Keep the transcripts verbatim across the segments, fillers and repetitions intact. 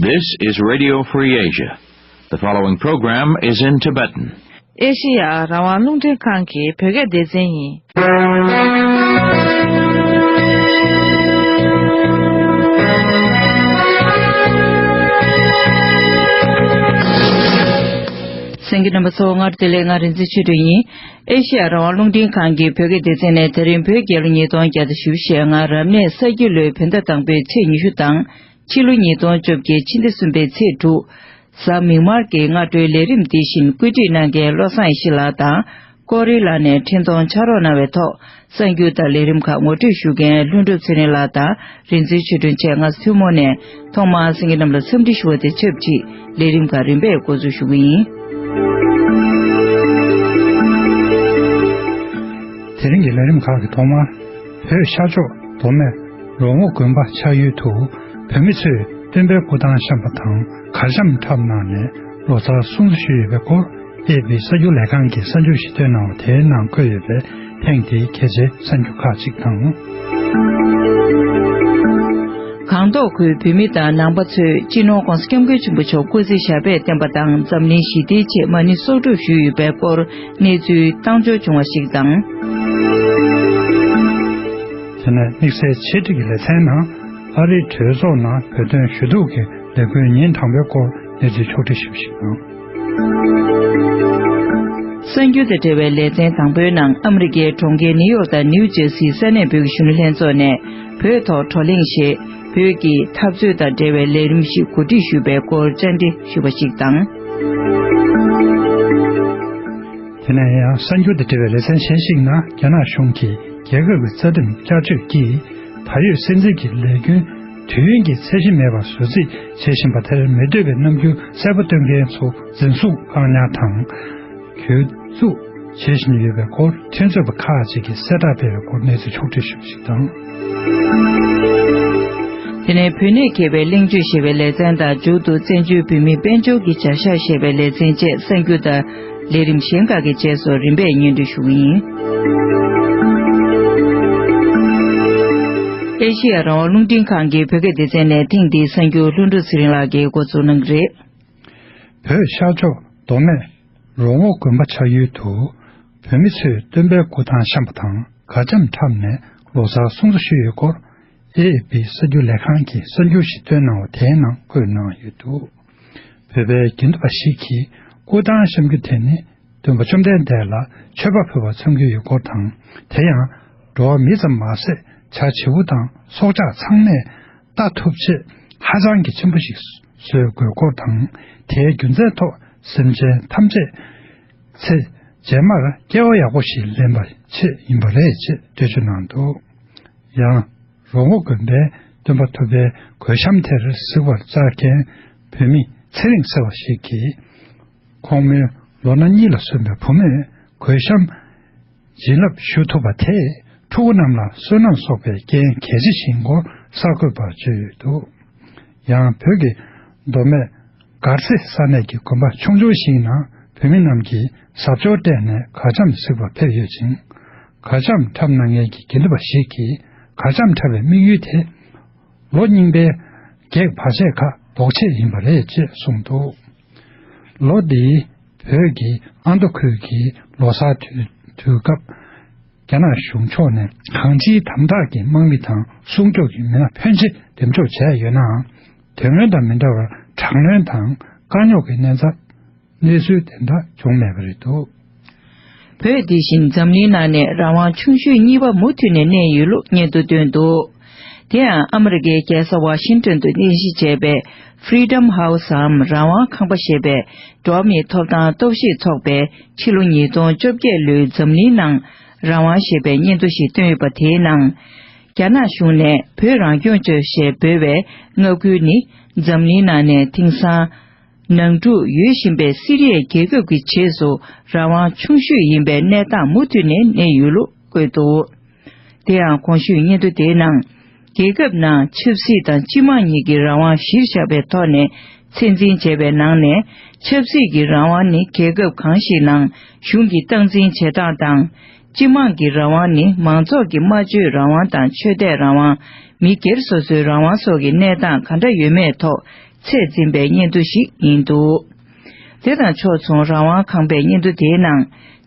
This is Radio Free Asia. The following program is in Tibetan. ཨེ་ཤེ་ཡ་རང་དབང་རླུང་འཕྲིན་ཁང་གི་བོད་སྐད་སྡེ་ཚན་ཡིན། གསན་མཁན་རྣམ་པ་ཚོ་སྔར་བདེ་ལེགས། ང་རིག་འཛིན་ཆོས་སྒྲོན་ཡིན། ཨེ་ཤེ་ཡ་རང་དབང་རླུང་འཕྲིན་ཁང་གི་བོད་སྐད་སྡེ་ཚན་ནས་དེ་རིང་བོད་རྒྱལ་ལོ་ཉིས་སྟོང་བརྒྱ་དང་བཞི་བཅུ་ཞེ་ལྔ་རབ་གནས་ས་ཁྱི་ལོའི་བོད་ཟླ་དང་པོའི་ཚེས་ཉི་ཤུ་དང་། ཕྱི་ལོ་ཉིས་སྟོང་བཅོ་བརྒྱད་ཕྱི་ཟླ་གསུམ་པའི་ཚེས་དྲུག་གཟའ་མིག་དམར་གྱི་སྔ་དྲོའི་ལས་རིམ་འདི་བཞིན་བཀོད་སྒྲིག་གནང་མཁན་བློ་བཟང་ཡེ་ཤེས་ལགས་དང་། ཀོ་རི་ལགས་ནས་འཕྲིན་གཏོང་ཕྱག་རོགས་གནང་བའི་ཐོག་གསར་འགྱུར་དང་ལས་རིམ་ཁག་ངོ་སྤྲོད་ཞུ་མཁན་ལྷུན་གྲུབ་ཚེ་རིང་ལགས་དང་རིག་འཛིན་ཆོས་སྒྲོན་བཅས་ང་ཚོ་ཐུན་མོང་ནས་ཐོག་མར་གསན་མཁན་རྣམས་ལ་འཚམས་འདྲི་ཞུ་བ་དང་ཆབས་ཅིག་ལས་རིམ་ཁག་རིམ་པས་འགོ་འཛུགས་ཞུ་གི་ཡིན། དེ་རིང་གི་ལས་རིམ་ཁག་གི་ཐོག་མར། བོད་ཤར་ཕྱོགས་མདོ་སྨད་རོང་བོ་དགོན་པ་ཆགས་ཡུལ་དུ་བོད་མི་ཚོས་སྟོན་པའི་སྐུ་ཐང་བཤམས་པ་དང་གར་འཆམ་འཁྲབ་གནང་ནས་ལོ་གསར་སྲུང་བརྩི་ཞུས་ཡོད་པའི་སྐོར། ཨེ་ཧྥི་གསར་འགྱུར་ལས་ཁང་གིས་གསར་འགྱུར་ཞིག་བཏོན་གནང་བ་དེའི་ནང་འཁོད་ཡོད་པའི་ཐེངས་འདིའི་གལ་ཆེའི་གསར་འགྱུར་ཁག་ཅིག་དང་། སྒང་ཏོག་ཁུལ་བོད་མི་དང་ནང་པ་ཚོས་སྤྱི་ནོར་༧གོང་ས་༧སྐྱབས་མགོན་ཆེན་པོ་མཆོག་སྐུ་ཚེ་ཞབས་པད་བརྟན་པ་དང་འཛམ་གླིང་ཞི་བདེའི་ཆེད་མ་ཎི་གསོག་སྒྲུབ་ཞུས་ཡོད་པའི་སྐོར་གནས་ཚུལ་བཏང་འབྱོར་བྱུང་བ་ཞིག་དང་། དེ་ནས་དམིགས་བསལ་ཆེད་སྒྲིག་གི་ལེ་ཚན་ནང་ཨ་རིའི་གྲོས་ཚོགས་ནང་བོད་དོན་ཞུ་གཏུག་གི་ལས་འགུལ་ཉིན་དང་པོའི་སྐོར་གནས་ཚུལ་ཕྱོགས་བསྒྲིགས་ཞིབ་ཞིག་དང་། གསར་འགྱུར་དང་འབྲེལ་བའི་ལེ་ཚན་དང་པོའི་ནང་ཨ་མི་རི་ཀའི་གྲོང་ཁྱེར་ནིའུ་ཡོག་དང་ནིའུ་ཇེར་སིའི་ས་གནས་བོད་ཀྱི་གཞོན་ནུ་ལྷན་ཚོགས་ནས་བོད་ཐོག་བགྲོ་གླེང་ཞེས་བོད་ཀྱི་འཐབ་རྩོད་དང་འབྲེལ་བའི་ལས་རིམ་ཞིག་གོ་སྒྲིག་ཞུས་པའི་སྐོར་བཅར་འདྲི་ཞུས་པ་ཞིག་དང་། དེ་ནས་ཡང་གསར་འགྱུར་དང་འབྲེལ་བའི་ལེ་ཚན་གཞན་ཞིག་ནང་རྒྱ་ནག་གཞུང་གིས་རྒྱལ་ཁབ་ཀྱི་རྩ་ཁྲིམས་བསྐྱར་བཅོས་ཀྱིས་ད་ཡོད་སྲིད་འཛིན་གྱི་ལས་རྒྱུན་དུས་ཡུན་གྱི་ཚད་གཞི་མེད་པར་ཟུར་རྩིས་བྱེད་བཞིན་པ་དེར་མི་འདོད་པའི་རྣམ་འགྱུར་གསལ་པོ་སྟོན་མཁན་ཚོ་འཛིན་བཟུང་བཀག་ཉར་དང་། གྱོད་འཛུགས་བྱེད་བཞིན་ཡོད་པའི་སྐོར་འཐེན་རྩོད་པ་ཁག་ཅིག་གིས་གསལ་བསྒྲགས་སྤེལ་བའི་སྐོར་གནས་ཚུལ་ཕྱོགས་བསྒྲིགས་ཞུས་པ་ཞིག་དང་། དེ་ནས་བོད་གནས་མཁས་པའི་གླེང་བརྗོད་ཞེས་པའི་ལེ་ཚན་དང་མཇུག་ཏུ་བཙན་བྱོལ་བོད་མིའི་དཔལ་འབྱོར་གྱི་བྱ་གཞག་ཞེས་པའི་ལེ་ཚན་བཅས་གསར་འགྱུར་དང་ལས་རིམ་གཞན་ཁག་གི་རྗེས་སུ་རིམ་པས་སྙན་སྒྲོན་ཞུ་གི་ཡིན། ཨེ་ཤེ་ཡ་རང་དབང་རླུང་འཕྲིན་ཁང་གི་བོད་སྐད་སྡེ་ཚན་ནས་ཐེངས་འདིའི་གསར་འགྱུར་ལྷུན་གྲུབ་ཚེ་རིང་ལགས་ཀྱིས་འགོ་འཛུགས་གནང་གི་རེད། བོད་ཤར་ཕྱོགས་མདོ་སྨད་རོང་བོ་དགོན་པ་ཆགས་ཡུལ་དུ་བོད་མི་ཚོས་སྟོན་པའི་སྐུ་ཐང་བཤམས་པ་དང་གར་འཆམ་འཁྲབ་ནས་ལོ་གསར་སྲུང་བརྩི་ཞུས་ཡོད་སྐོར། ཨེ་ཨེ་པི་གསར་འགྱུར་ལས་ཁང་གིས་གསར་འགྱུར་ཞིག་བཏོན་གནང་བ་དེའི་ནང་བཀོད་གནང་ཡོད་འདུག་བོད་པའི་དགེ་འདུན་པ་ཞིག་གིས་སྐུ་ཐང་བཤམས་རྒྱུ་དེ་ནི་སྟོན་པ་བཅོམ་ལྡན་འདས་ལ་མཆོད་པ་ཕུལ་བ་མཚོན་གྱི་ཡོད་སྐོར་དང་། དེ་ཡང་འགྲོ་བ་མི་ཙམ་མ་ཟད་བྱ་བྱིའུ་དང་སྲོག་ཆགས་ཚང་མས་ལྟ་ཐུབ་ཆེད་ཧ་ཅང་གི་ཆེན་པོ་ཞིག་བཟོ་དགོས་སྐོར་དང་། དེའི་རྒྱུ་མཚན་ཐོག་སེམས་ཅན་ཐམས་ཅད་ཚེ་རྗེས་མར་སྐྱེ་བ་ཡག་པོ་ཞིག་ལེན་པ་ཆེད་ཡིན་པ་རེད་ཅེས་འགྲེལ་བརྗོད་གནང་འདུག་ཡང་རོང་བོ་དགོན་པའི་སྟོན་པ་ཐུབ་པའི་གོས་ཤམ་དེར་གཟིགས་པར་བཅར་མཁན་བོད་མི་ཚེ་རིང་ཟེར་བ་ཞིག་གིས། ཁོང་མོའི་ལོ་ན་གཉིས་ལ་སོན་པའི་བུ་མོས་གོས་ཤམ་བྱིན་རླབས་ཞུ་ཐུབ་པ་དེས་ཕྲུ་གུ་རྣམས་ལ་བསོད་ནམས་གསོག་པའི་རྐྱེན་གལ་ཆེ་ཞིག་ཡིན་སྐོར་གསར་འགོད་པར་བརྗོད་ཡོད་འདུག་ཡང་བོད་ཀྱི་མདོ་སྨད་མགར་རྩེ་ས་གནས་ཀྱི་དགོན་པ་ཆུང་ཆུང་ཞིག་ནང་བོད་མི་རྣམས་ཀྱིས་གཟབ་མཆོར་སྤྲས་ནས་གར་འཆམ་གཟིགས་པར་ཕེབས་ཡོད་ཅིང་། གར་འཆམ་འཁྲབ་གནང་མཁན་གྱི་དགེ་འདུན་པ་ཞིག་གིས་གར་འཆམ་འཁྲབ་པའི་དམིགས་ཡུལ་དེ། ལོ་རྙིང་པའི་སྒེག་བར་ཆད་ཁག་ཟློག་ཆེད་ཡིན་པ་རེད་ཅེས་གསུངས་འདུག་ལོ་འདིའི་བོད་ཀྱི་ཨ་མདོ་ཁུལ་གྱི་ལོ་གསར་དུས་དུས་སྐབས་རྒྱ་ནག་གཞུང་ཕྱོགས་ནས་གང་ཅིའི་དམ་དྲག་གི་དམག་མི་དང་སྲུང་སྐྱོབ་ཀྱི་མི་སྣ་ཕོན་ཆེ་འགྲེམས་འཇོག་བྱས་ཡོད་ནའང་། དོན་དངོས་དང་མི་འདྲ་བར་དྲག་གནོན་དང་དཀའ་རྙོག་གི་གནས་ཚད། གནས་ཚུལ་དེ་འདྲ་བྱུང་མེད་པ་རེད་འདུག་བོད་འདི་བཞིན་འཛམ་གླིང་ནང་ནས་རང་དབང་ཆུང་ཤོས་གཉིས་པ་མུ་མཐུད་ནས་གནས་ཡོད་ལུགས་སྙན་ཐོ་བཏོན་འདུག་དེ་ཡང་ཨ་མི་རི་ཀའི་རྒྱལ་ས་ཝ་ཤིང་ཏོན་དུ་རྟེན་གཞི་བྱས་པའི་Freedom House འམ་རང་དབང་ཁང་པ་ཞེས་པས་འགྲོ་བ་མིའི་ཐོབ་ཐང་རྟོག་ཞིབ་ཚོགས་པས་ཕྱི་ལོ་ཉིས་སྟོང་བཅོ་བརྒྱད་ལོའི་འཛམ་གླིང་ནང་རང་དབང་ཞེས་པའི་སྙན་ཐོ་ཞིག་བཏོན་ཡོད་པ་དེའི་ནང་། རྒྱ་ནག་གཞུང་ནས་བོད་རང་སྐྱོང་ལྗོངས་ཞེས་འབོད་པའི་མངའ་ཁུལ་ནི་འཛམ་གླིང་ནང་ནས་དེང་སང་། ནང་འཁྲུག་ཡོད་བཞིན་པའི་སི་རི་ཡའི་རྒྱལ་ཁབ་ཀྱི་རྗེས་སུ་རང་དབང་ཆུང་ཤོས་ཡིན་པའི་གནས་སྟངས་མུ་མཐུད་ནས་གནས་ཡོད་ལུགས་བཀོད་འདུག་དེ་ཡང་གོང་ཞུས་སྙན་ཐོ་དེའི་ནང་། རྒྱལ་ཁབ་ནང་ཆབ་སྲིད་དང་སྤྱི་དམངས་གཉིས་ཀྱི་རང་དབང་གཞིར་བཞག་པའི་ཐོག་ནས་ཚད་འཛིན་བྱས་པའི་ནང་ནས། ཆབ་སྲིད་ཀྱི་རང་དབང་ནི་རྒྱལ་ཁབ་གང་ཞིག་ནང་གཞུང་གི་སྟངས་འཛིན་བྱེད་སྟངས་དང་། སྤྱི་དམངས་ཀྱི་རང་དབང་ནི་མང་ཚོགས་ཀྱི་སྨྲ་བརྗོད་རང་དབང་དང་ཆོས་དད་རང་དབང་། མི་སྒེར་སོ་སོའི་རང་དབང་སོགས་ཀྱི་གནས་སྟངས་ག་འདྲ་ཡོད་མེད་ཐོག་ ཚད་འཛིན་པའི་སྙན་ཐོ་ཞིག་ཡིན་འདུག་དེ་དང་ཕྱོགས་མཚུངས་རང་དབང་ཁང་པའི་སྙན་ཐོ་དེའི་ནང་།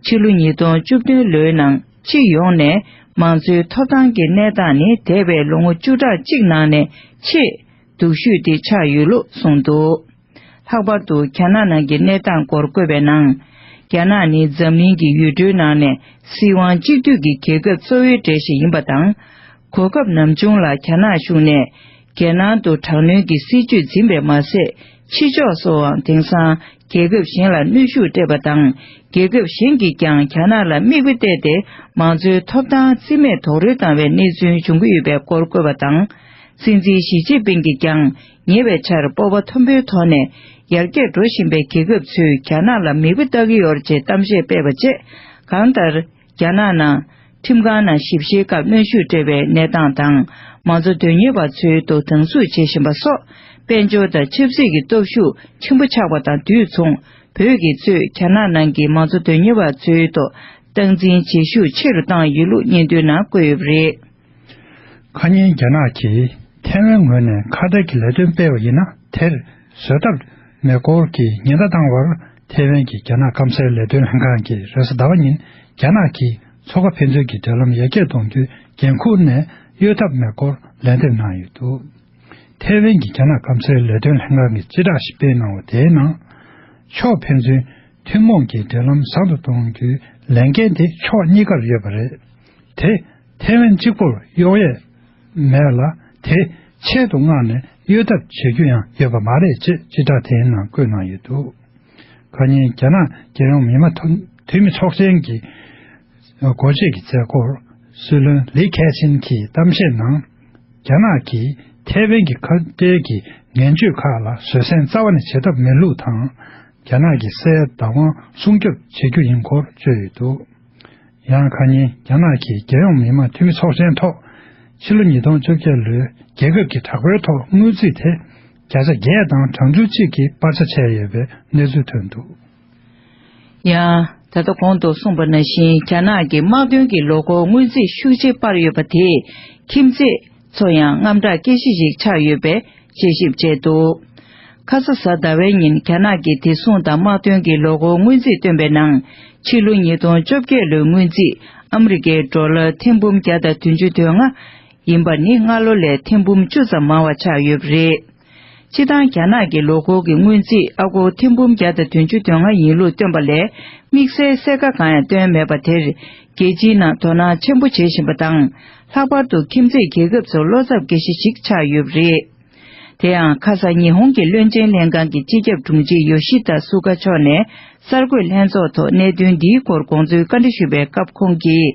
ཕྱི་ལོ་ཉིས་སྟོང་བཅུ་བདུན་ལོའི་ནང་སྤྱི་ཡོངས་ནས་མང་གཙོའི་ཐོབ་ཐང་གི་གནས་སྟངས་ནི་འདས་པའི་ལོ་ངོ་བཅུ་ཕྲག་གཅིག་ནང་ནས་ཆེས་སྡུག་ཤོས་དེ་ཆགས་ཡོད་ལུགས་གསུངས་འདུག་ལྷག་པར་དུ་རྒྱ་ནག་ནང་གི་གནས་སྟངས་སྐོར་བཀོད་པའི་ནང་། རྒྱ་ནག་ནི་འཛམ་གླིང་གི་ཡུལ་གྲུའི་ནང་ནས་སྲིད་དབང་གཅིག་སྡུད་ཀྱི་རྒྱལ་ཁབ་གཙོ་བོའི་གྲས་ཤིག་ཡིན་པ་དང་། གོ་སྐབས་ནམ་བྱུང་ལ་རྒྱ་ནག་གཞུང་ནས་རྒྱལ་ནང་དུ་དྲག་གནོན་གྱི་སྲིད་བྱུས་འཛིན་པས་མ་ཟད། ཕྱི་ཕྱོགས་སུའང་དེང་སང་རྒྱལ་ཁབ་གཞན་ལ་གནོན་ཤུགས་སྤྲད་པ་དང་། རྒྱལ་ཁབ་གཞན་གྱིས་ཀྱང་རྒྱ་ནག་ལ་མིག་དཔེ་བལྟས་ཏེ་མང་གཙོའི་ཐོབ་ཐང་རྩིས་མེད་རྡོག་རོལ་བཏང་བའི་གནས་ཚུལ་འབྱུང་གི་ཡོད་པའི་སྐོར་བཀོད་པ་དང་། སྲིད་འཛིན་ཞི་ཅིན་ཕིང་གིས་ཀྱང་ཉེ་བའི་ཆར་སྤོབས་པ་མཐོན་པོའི་ཐོག་ནས་ཡར་རྒྱས་འགྲོ་བཞིན་པའི་རྒྱལ་ཁབ་ཚོས་རྒྱ་ནག་ལ་མིག་དཔེ་ལྟ་གི་ཡོད་ཅེས་གཏམ་བཤད་སྤེལ་བ་བཅས། གང་ལྟར། རྒྱ་ནག་ནང་ཁྲིམས་ཁང་ནང་ཞིབ་བཤེར་སྐབས་གནོན་ཤུགས་སྤྲད་པའི་གནས་སྟངས་དང་། མང་གཙོ་དོན་གཉེར་བ་ཚོའི་ཐོག་སྡང་ཟུག་བྱེད་བཞིན་པ་སོགས། དཔལ་འབྱོར་དང་ཆབ་སྲིད་ཀྱི་སྟོབས་ཤུགས་ཆེན་པོ་ཆགས་པ་དང་དུས་མཚུངས། བོད་ཀྱི་གཙོས་རྒྱ་ནག་ནང་གི་མང་གཙོ་དོན་གཉེར་བ་ཚོའི་ཐོག་སྟངས་འཛིན་བྱེད་ཤུགས་ཆེ་རུ་བཏང་ཡོད་ལུགས་སྙན་ཐོའི་ནང་བཀོད་ཡོད་པ་རེད། ཁ་ཉིན་རྒྱ་ནག་གིས་ཐའེ་ཝན་ངོས་ནས་ཁ་བརྡའི་ལས་དོན་སྤེལ་བ་ཡིན་ན། དེར་བཟོད་ཐབས་མེད་སྐོར་གྱི་ཉེན་བརྡ་བཏང་བར། ཐའེ་ཝན་གྱི་རྒྱ་ནག་སྐམ་སའི་ལས་དོན་ལྷན་ཁང་གིས་རེས་གཟའ་ཟླ་བ་ཉིན། རྒྱ་ནག་གིས་མཚོ་ཁ་ཕན་ཚུན་གྱི་འབྲེལ་ལམ་ཡར་རྒྱས་གཏོང་རྒྱུའི་འགན་འཁུར་ནས་གཡོལ་ཐབས་མེད་སྐོར་ལན་འདེབས་གནང་ཡོད་འདུག་ཐའེ་ཝན་གྱི་རྒྱ་ནག་སྐམ་སའི་ལས་དོན་ལྷན་ཁང་གིས་སྤྱི་བསྒྲགས་ཤིག་སྤེལ་གནང་བ་དེའི་ནང་། ཕྱོགས་ཕན་ཚུན་ཐུན་མོང་གི་འབྲེལ་ལམ་བཟང་དུ་གཏོང་རྒྱུའི་ལས་འགན་དེ་ཕྱོགས་གཉིས་ཀར་ཡོད་པ་རེད། དེ་ཐའེ་ཝན་གཅིག་པུར་གཡོལ་ཡས་མེད་ལ། དེ་ཆེད་དུ་མངགས་ནས་གཡོལ་ཐབས་བྱེད་རྒྱུ་ཡང་ཡོད་པ་མ་རེད་ཅེས་སྤྱི་བསྒྲགས་དེའི་ནང་བཀོད་གནང་ཡོད་འདུག་ཁ་ཉིན་རྒྱ་ནག་རྒྱལ་ཡོངས་མི་དམངས་འཐུས་མི་ཚོགས་ཆེན་གྱི་སྒོ་འབྱེད་ཀྱི་མཛད་སྒོར། སྲིད་བློན་ལི་ཁེ་ཆིན་གྱིས་གཏམ་བཤད་ནང་། རྒྱ་ནག་གིས་ཐའེ་ཝན་གྱི་ཁ་བརྡའི་ངན་སྤྱོད་ཁག་ལ་བཟོད་བསྲན་རྩ་བ་ནས་བྱེད་ཐབས་མེད་ལུགས་དང་། རྒྱ་ནག་གི་སའི་བདག་དབང་སྲུང་སྐྱོབ་བྱེད་རྒྱུ་ཡིན་སྐོར་བརྗོད་ཡོད་འདུག་ཡང་ཁ་ཉིན་རྒྱ་ནག་གིས་རྒྱལ་ཡོངས་མི་དམངས་འཐུས་མི་ཚོགས་ཆེན་ཐོག་ཕྱི་ལོ་ཉིས་སྟོང་བཅོ་བརྒྱད་ལོའི་རྒྱལ་ཁབ་ཀྱི་དྲག་པོའི་ཐོག་དངུལ་རྩིས་དེ་བརྒྱ་ཆ་བརྒྱད་དང་གྲངས་ཆུང་གཅིག་གིས་སྤར་ཆ་བྱས་ཡོད་པའི་གནས་ཚུལ་ཐོན་འདུག་ཡང་། ད་ལྟ་གོང་དུ་གསུངས་པ་ནང་བཞིན། རྒྱ་ནག་གི་དམག་དོན་གྱི་ལོ་འཁོར་དངུལ་རྩིས་ཤུགས་ཆེ་སྤར་ཡོད་པ་དེས་ཁྱིམ་མཚེས་ཚོ་ཡང་དངངས་སྐྲག་སྐྱེ་གཞི་ཞིག་ཆགས་ཡོད་པའི་དཔྱད་ཞིབ་བྱས་འདུག་ཁ་ས་གཟའ་ཟླ་བའི་ཉིན་རྒྱ་ནག་གི་བདེ་སྲུང་དང་དམག་དོན་གྱི་ལོ་འཁོར་སྔོན་རྩིས་བཏོན་པའི་ནང་། ཕྱི་ལོ་ཉིས་སྟོང་བཅོ་བརྒྱད་ལོའི་སྔོན་རྩིས་ཨ་མི་རི་ཀའི་ཌོ་ལར་ཐེར་འབུམ་བརྒྱ་དང་བདུན་ཅུ་དོན་ལྔ་ཡིན་པ་ནི་སྔ་ལོ་ལས་ཐེར་འབུམ་བཅུ་ཙམ་མང་བ་ཆགས་ཡོད་པ་རེད། སྤྱིར་བཏང་རྒྱ་ནག་གི་ལོ་འཁོར་གྱི་སྔོན་རྩིས་ཨ་སྒོར་ཐེར་འབུམ་བརྒྱ་དང་བདུན་ཅུ་དོན་ལྔ་ཡིན་ལུགས་བཏོན་པ་ལས། དམིགས་བསལ་གསལ་ཁ་གང་ཡང་བཏོན་མེད་པ་དེར། རྒྱལ་སྤྱིའི་ནང་དོ་སྣང་ཆེན་པོ་བྱེད་བཞིན་པ་དང་། ལྷག་པར་དུ་ཁྱིམ་མཚེས་རྒྱལ་ཁབ་ཚོར་བློ་འཚབ་སྐྱེ་གཞི་ཞིག་ཆགས་ཡོད་པ་རེད། དེ་ཡང་ཁ་ས་ཉི་ཧོང་གི་བློན་ཆེན་ལྷན་ཁང་གི་སྤྱི་ཁྱབ་དྲུང་ཆེ་ཡོ་ཤི་ད་སུ་ག་མཆོག་ནས་གསར་འགོད་ལྷན་ཚོགས་ཐོག་གནད་དོན་འདིའི་སྐོར་དགོངས་ཚུལ་བཀའ་འདྲི་ཞུས་པའི་སྐབས་ཁོང་གིས།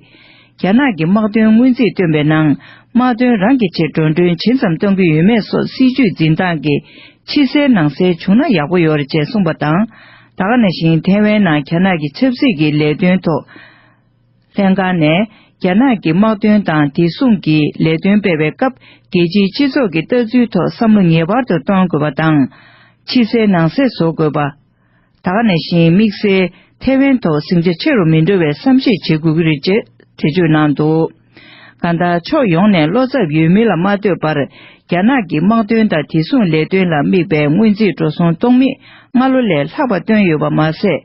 རྒྱ་ནག་གི་དམག་དོན་སྔོན་རྩིས་བཏོན་པའི་ནང་། དམག་དོན་རང་གི་ཆེད་འགྲོ་གྲོན་ཇི་ཙམ་གཏོང་གི་ཡོད་མེད་སོགས་སྲིད་ཇུས་འཛིན་སྟངས་ཀྱི་ཕྱི་གསལ་ནང་གསལ་བྱུང་ན་ཡག་པོ་ཡོད་རེད་ཅེས་གསུངས་པ་དང་། ད་ག་ནང་བཞིན་ཐའེ་ཝན་ནང་རྒྱ་ནག་གི་ཆབ་སྲིད་ཀྱི་ལས་དོན་ཐོག་ལྷན་ཁང་ནས་རྒྱ་ནག་གི་དམག་དོན་དང་བདེ་སྲུང་གི་ལས་དོན་སྤེལ་བའི་སྐབས། རྒྱལ་སྤྱིའི་སྤྱི་ཚོགས་ཀྱི་ལྟ་ཚུལ་ཐོག་བསམ་བློ་ངེས་པར་དུ་གཏོང་དགོས་པ་དང་། ཕྱི་གསལ་ནང་གསལ་བཟོ་དགོས་པ། ད་ག་ནང་བཞིན་དམིགས་བསལ་ཐའེ་ཝན་ཐོག་ཟིང་ཆ་ཆེ་རུ་མི་འགྲོ་བའི་བསམ་ཤེས་བྱེད་དགོས་ཀྱི་རེད་ཅེས་འགྲེལ་བརྗོད་གནང་འདུག་གང་ལྟར་ཕྱོགས་ཡོངས་ནས་བློ་འཚབ་ཡོད་མིན་ལ་མ་ལྟོས་པར། རྒྱ་ནག་གི་དམག་དོན་དང་བདེ་སྲུང་ལས་དོན་ལ་དམིགས་པའི་སྔོན་རྩིས་འགྲོ་སོང་གཏོང་མིན་སྔ་ལོ་ལས་ལྷག་པ་བཏོན་ཡོད་པ་མ་ཟད།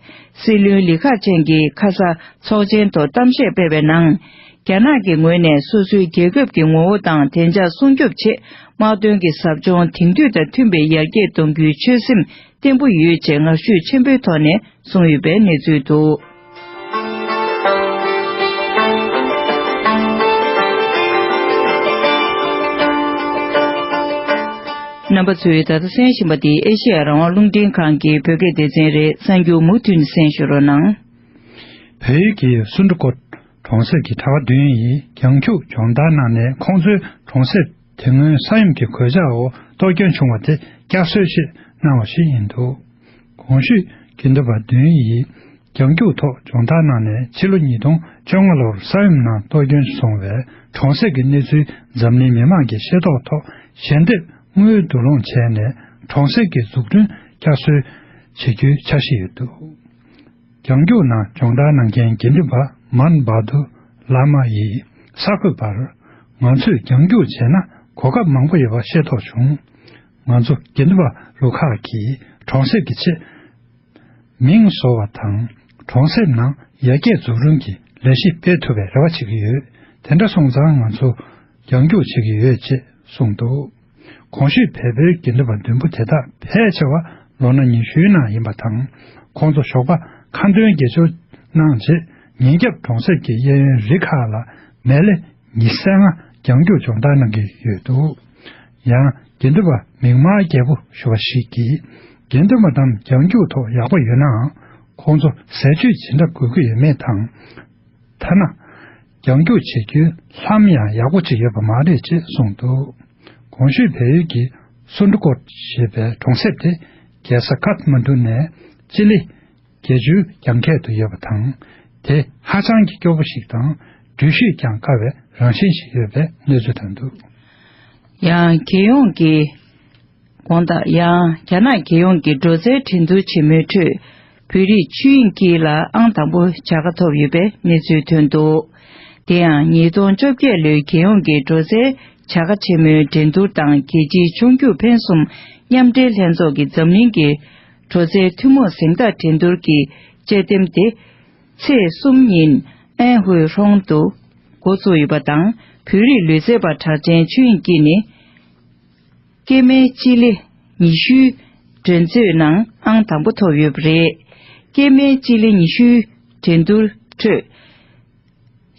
སྲིད་བློན་ལི་ཁ་ཆན་གྱིས་ཁ་ས་ཚོགས་ཆེན་ཐོག་གཏམ་བཤད་སྤེལ་བའི་ནང་། རྒྱ་ནག་གི་ངོས་ནས་སོ་སོའི་རྒྱལ་ཁབ་ཀྱི་ངོ་བོ་དང་བདེ་འཇགས་སྲུང་སྐྱོབ་ཆེད། དམག་དོན་གྱི་ཟབ་སྦྱོང་དེང་དུས་དང་མཐུན་པའི་ཡར་རྒྱས་གཏོང་རྒྱུའི་ཆོད་སེམས་བརྟན་པོ་ཡོད་ཅེས་ངར་ཤུགས་ཆེན་པོའི་ཐོག་ནས་གསུངས་ཡོད་པའི་གནས་ཚུལ་འདུག་རྣམ་པ་ཚོས་ད་ལྟ་གསན་བཞིན་པ་འདི་ཨེ་ཤེ་ཡ་རང་དབང་རླུང་འཕྲིན་ཁང་གི་བོད་སྐད་སྡེ་ཚན་རེད། གསར་འགྱུར་མུ་མཐུད་ནས་གསན་ཞུ་རོགས་གནང་། བལ་ཡུལ་གྱི་སུན་ཀྲུ་ཀོ་གྲོང་གསེབ་ཀྱི་གྲྭ་པ་བདུན་ཡིས་རྒྱང་རྒྱུག་སྦྱོང་བརྡར་གནང་ནས། ཁོང་ཚོའི་གྲོང་གསེབ་དེ་སྔོན་ས་ཡོམ་གྱི་གོད་ཆག་འོག་གཏོར་སྐྱོན་བྱུང་བ་དེ་བསྐྱར་གསོ་ཞིག་གནང་བ་ཞིག་ཡིན་འདུག་གོང་ཞུས་དགེ་འདུན་པ་བདུན་ཡིས་རྒྱང་རྒྱུག་ཐོག་སྦྱོང་བརྡར་གནང་ནས། ཕྱི་ལོ་ཉིས་སྟོང་བཅོ་ལྔ་ལོར་ས་ཡོམ་ནང་གཏོར་སྐྱོན་སོང་བའི་གྲོང་གསེབ་ཀྱི་གནས་ཚུལ་འཛམ་གླིང་མི་མང་གིས་ཤེས་རྟོགས་ཐོག་ཞལ་འདེབས་དངུལ་བསྡུ་སློང་བྱས་ནས། གྲོང་གསེབ་ཀྱི་འཛུགས་སྐྲུན་བསྐྱར་གསོ་བྱེད་རྒྱུའི་འཆར་གཞི་ཡོད་འདུག་རྒྱང་རྒྱུག་ནང་སྦྱོང་བརྡར་གནང་མཁན་དགེ་འདུན་པ་མཱན་བྷ་དུ་བླ་མ་ཡིས་གསར་འགོད་པར། ང་ཚོས་རྒྱང་རྒྱུག་བྱས་ན་གོ་སྐབས་མང་པོ་ཡོད་པ་ཤེས་རྟོགས་བྱུང་། ང་ཚོ་དགེ་འདུན་པ་རུ་ཁག་གིས་གྲོང་གསེབ་ཀྱི་ཆེད་མིང་བཟོ་བ་དང་། གྲོང་གསེབ་ནང་ཡར་རྒྱས་འཛུགས་སྐྲུན་གྱི་ལས་གཞི་སྤེལ་ཐུབ་པའི་རེ་བ་བྱེད་ཀྱི་ཡོད། དེ་འདྲ་སོང་ཙང་ང་ཚོ་རྒྱང་རྒྱུག་བྱེད་ཀྱི་ཡོད་ཅེས་གསུངས་འདུག། གོང་ཞུས་བལ་པོའི་དགེ་འདུན་པ་བདུན་པོ་དེ་དག་ཕལ་ཆེ་བ་ལོ་ན་ཉི་ཤུའི་ནང་ཡིན་པ་དང་། ཁོང་ཚོ་ཞོགས་པ་ཁ་འདོན་དགེ་སྦྱོར་གནང་རྗེས། ཉིན་རྒྱབ་གྲོང་གསེབ་ཀྱི་གཡས་གཡོན་རི་ཁག་ལ་མལ་ལེ་ཉི་ཤུ་རྩ་ལྔ་རྒྱང་རྒྱུག་སྦྱོང་བརྡར་གནང་གི་ཡོད་འདུག། ཡང་དགེ་འདུན་པ་མིག་དམར་རྒྱལ་པོ་ཞུ་བ་ཞིག་གིས། དགེ་འདུན་པ་རྣམས་རྒྱང་རྒྱུག་ཐོག་ཡག་པོ་ཡོད་ནའང་། ཁོང་ཚོ་ཟས་བཅུད་ཇི་འདྲ་དགོས་ཀྱི་ཡོད་མེད་དང་། ཐ་ན། རྒྱང་རྒྱུག་བྱེད་རྒྱུའི་ལྷམ་ཡང་ཡག་པོ་ཅིག་ཡོད་པ་མ་རེད་ཅེས་གསུངས་འདུག། གོང་ཞུས་བལ་ཡུལ་གྱི་སུན་ཏྲ་ཀོཊ་ཞེས་པའི་གྲོང་གསེབ་དེ། རྒྱལ་ས་ཀཐ་མན་ཌུ་ནས་སྤྱི་ལེ་བརྒྱད་ཅུའི་རྒྱང་ཁྱད་དུ་ཡོད་པ་དང་། དེ་ཧ་ཅང་གི་སྐྱོ་པོ་ཞིག་དང་། འགྲུལ་བཞུད་ཀྱང་དཀའ་བའི་རང་བཞིན་ཞིག་ཡོད་པའི་གནས་ཚུལ་ཐོན་འདུག། ཡང་རྒྱལ་ཡོངས་ཀྱི་དགོང་དག་ཡང་རྒྱ་ནག་རྒྱལ་ཡོངས་ཀྱི་འགྲོ་སའི་འགྲན་བསྡུར་ཆེན་མོའི་ཁྲོད། བོད་རིགས་ཆོས་དབྱིངས་སྐྱིད་ལ་ཨང་དང་པོ་བྱ་དགའ་ཐོབ་ཡོད་པའི་གནས་ཚུལ་ཐོན་འདུག། དེ་ཡང་ཉིས་སྟོང་བཅོ་བརྒྱད་ལོའི་རྒྱལ་ཡོངས་ཀྱི་འགྲོ་སའི་བྱ་དགའ་ཆེན་མོའི་འགྲན་བསྡུར་དང་། རྒྱལ་སྤྱིའི་ཆུང་རྒྱུག་འཕེན་གསུམ་མཉམ་འབྲེལ་ལྷན་ཚོགས་ཀྱི་འཛམ་གླིང་གི་འགྲོ་སའི་ཐུན་མོང་གཟེངས་རྟགས་འགྲན་བསྡུར་གྱི་དཔྱད་འདེམས་དེ། ཚེས་གསུམ་ཉིན་ཨན་ཧུའེ་ཧྲོང་དུ་འགོ་བཙུགས་ཡོད་པ་དང་། བོད་རིགས་ལུས་རྩལ་པ་གྲགས་ཅན་ཆོས་དབྱིངས་སྐྱིད་ནི། སྐྱེས་མའི་སྤྱི་ལེ་ཉི་ཤུའི་འགྲན་རྩོད་ནང་ཨང་དང་པོ་ཐོབ་ཡོད་པ་རེད། སྐྱེས་མའི་སྤྱི་ལེ་ཉི་ཤུའི་འགྲན་བསྡུར་ཁྲོད།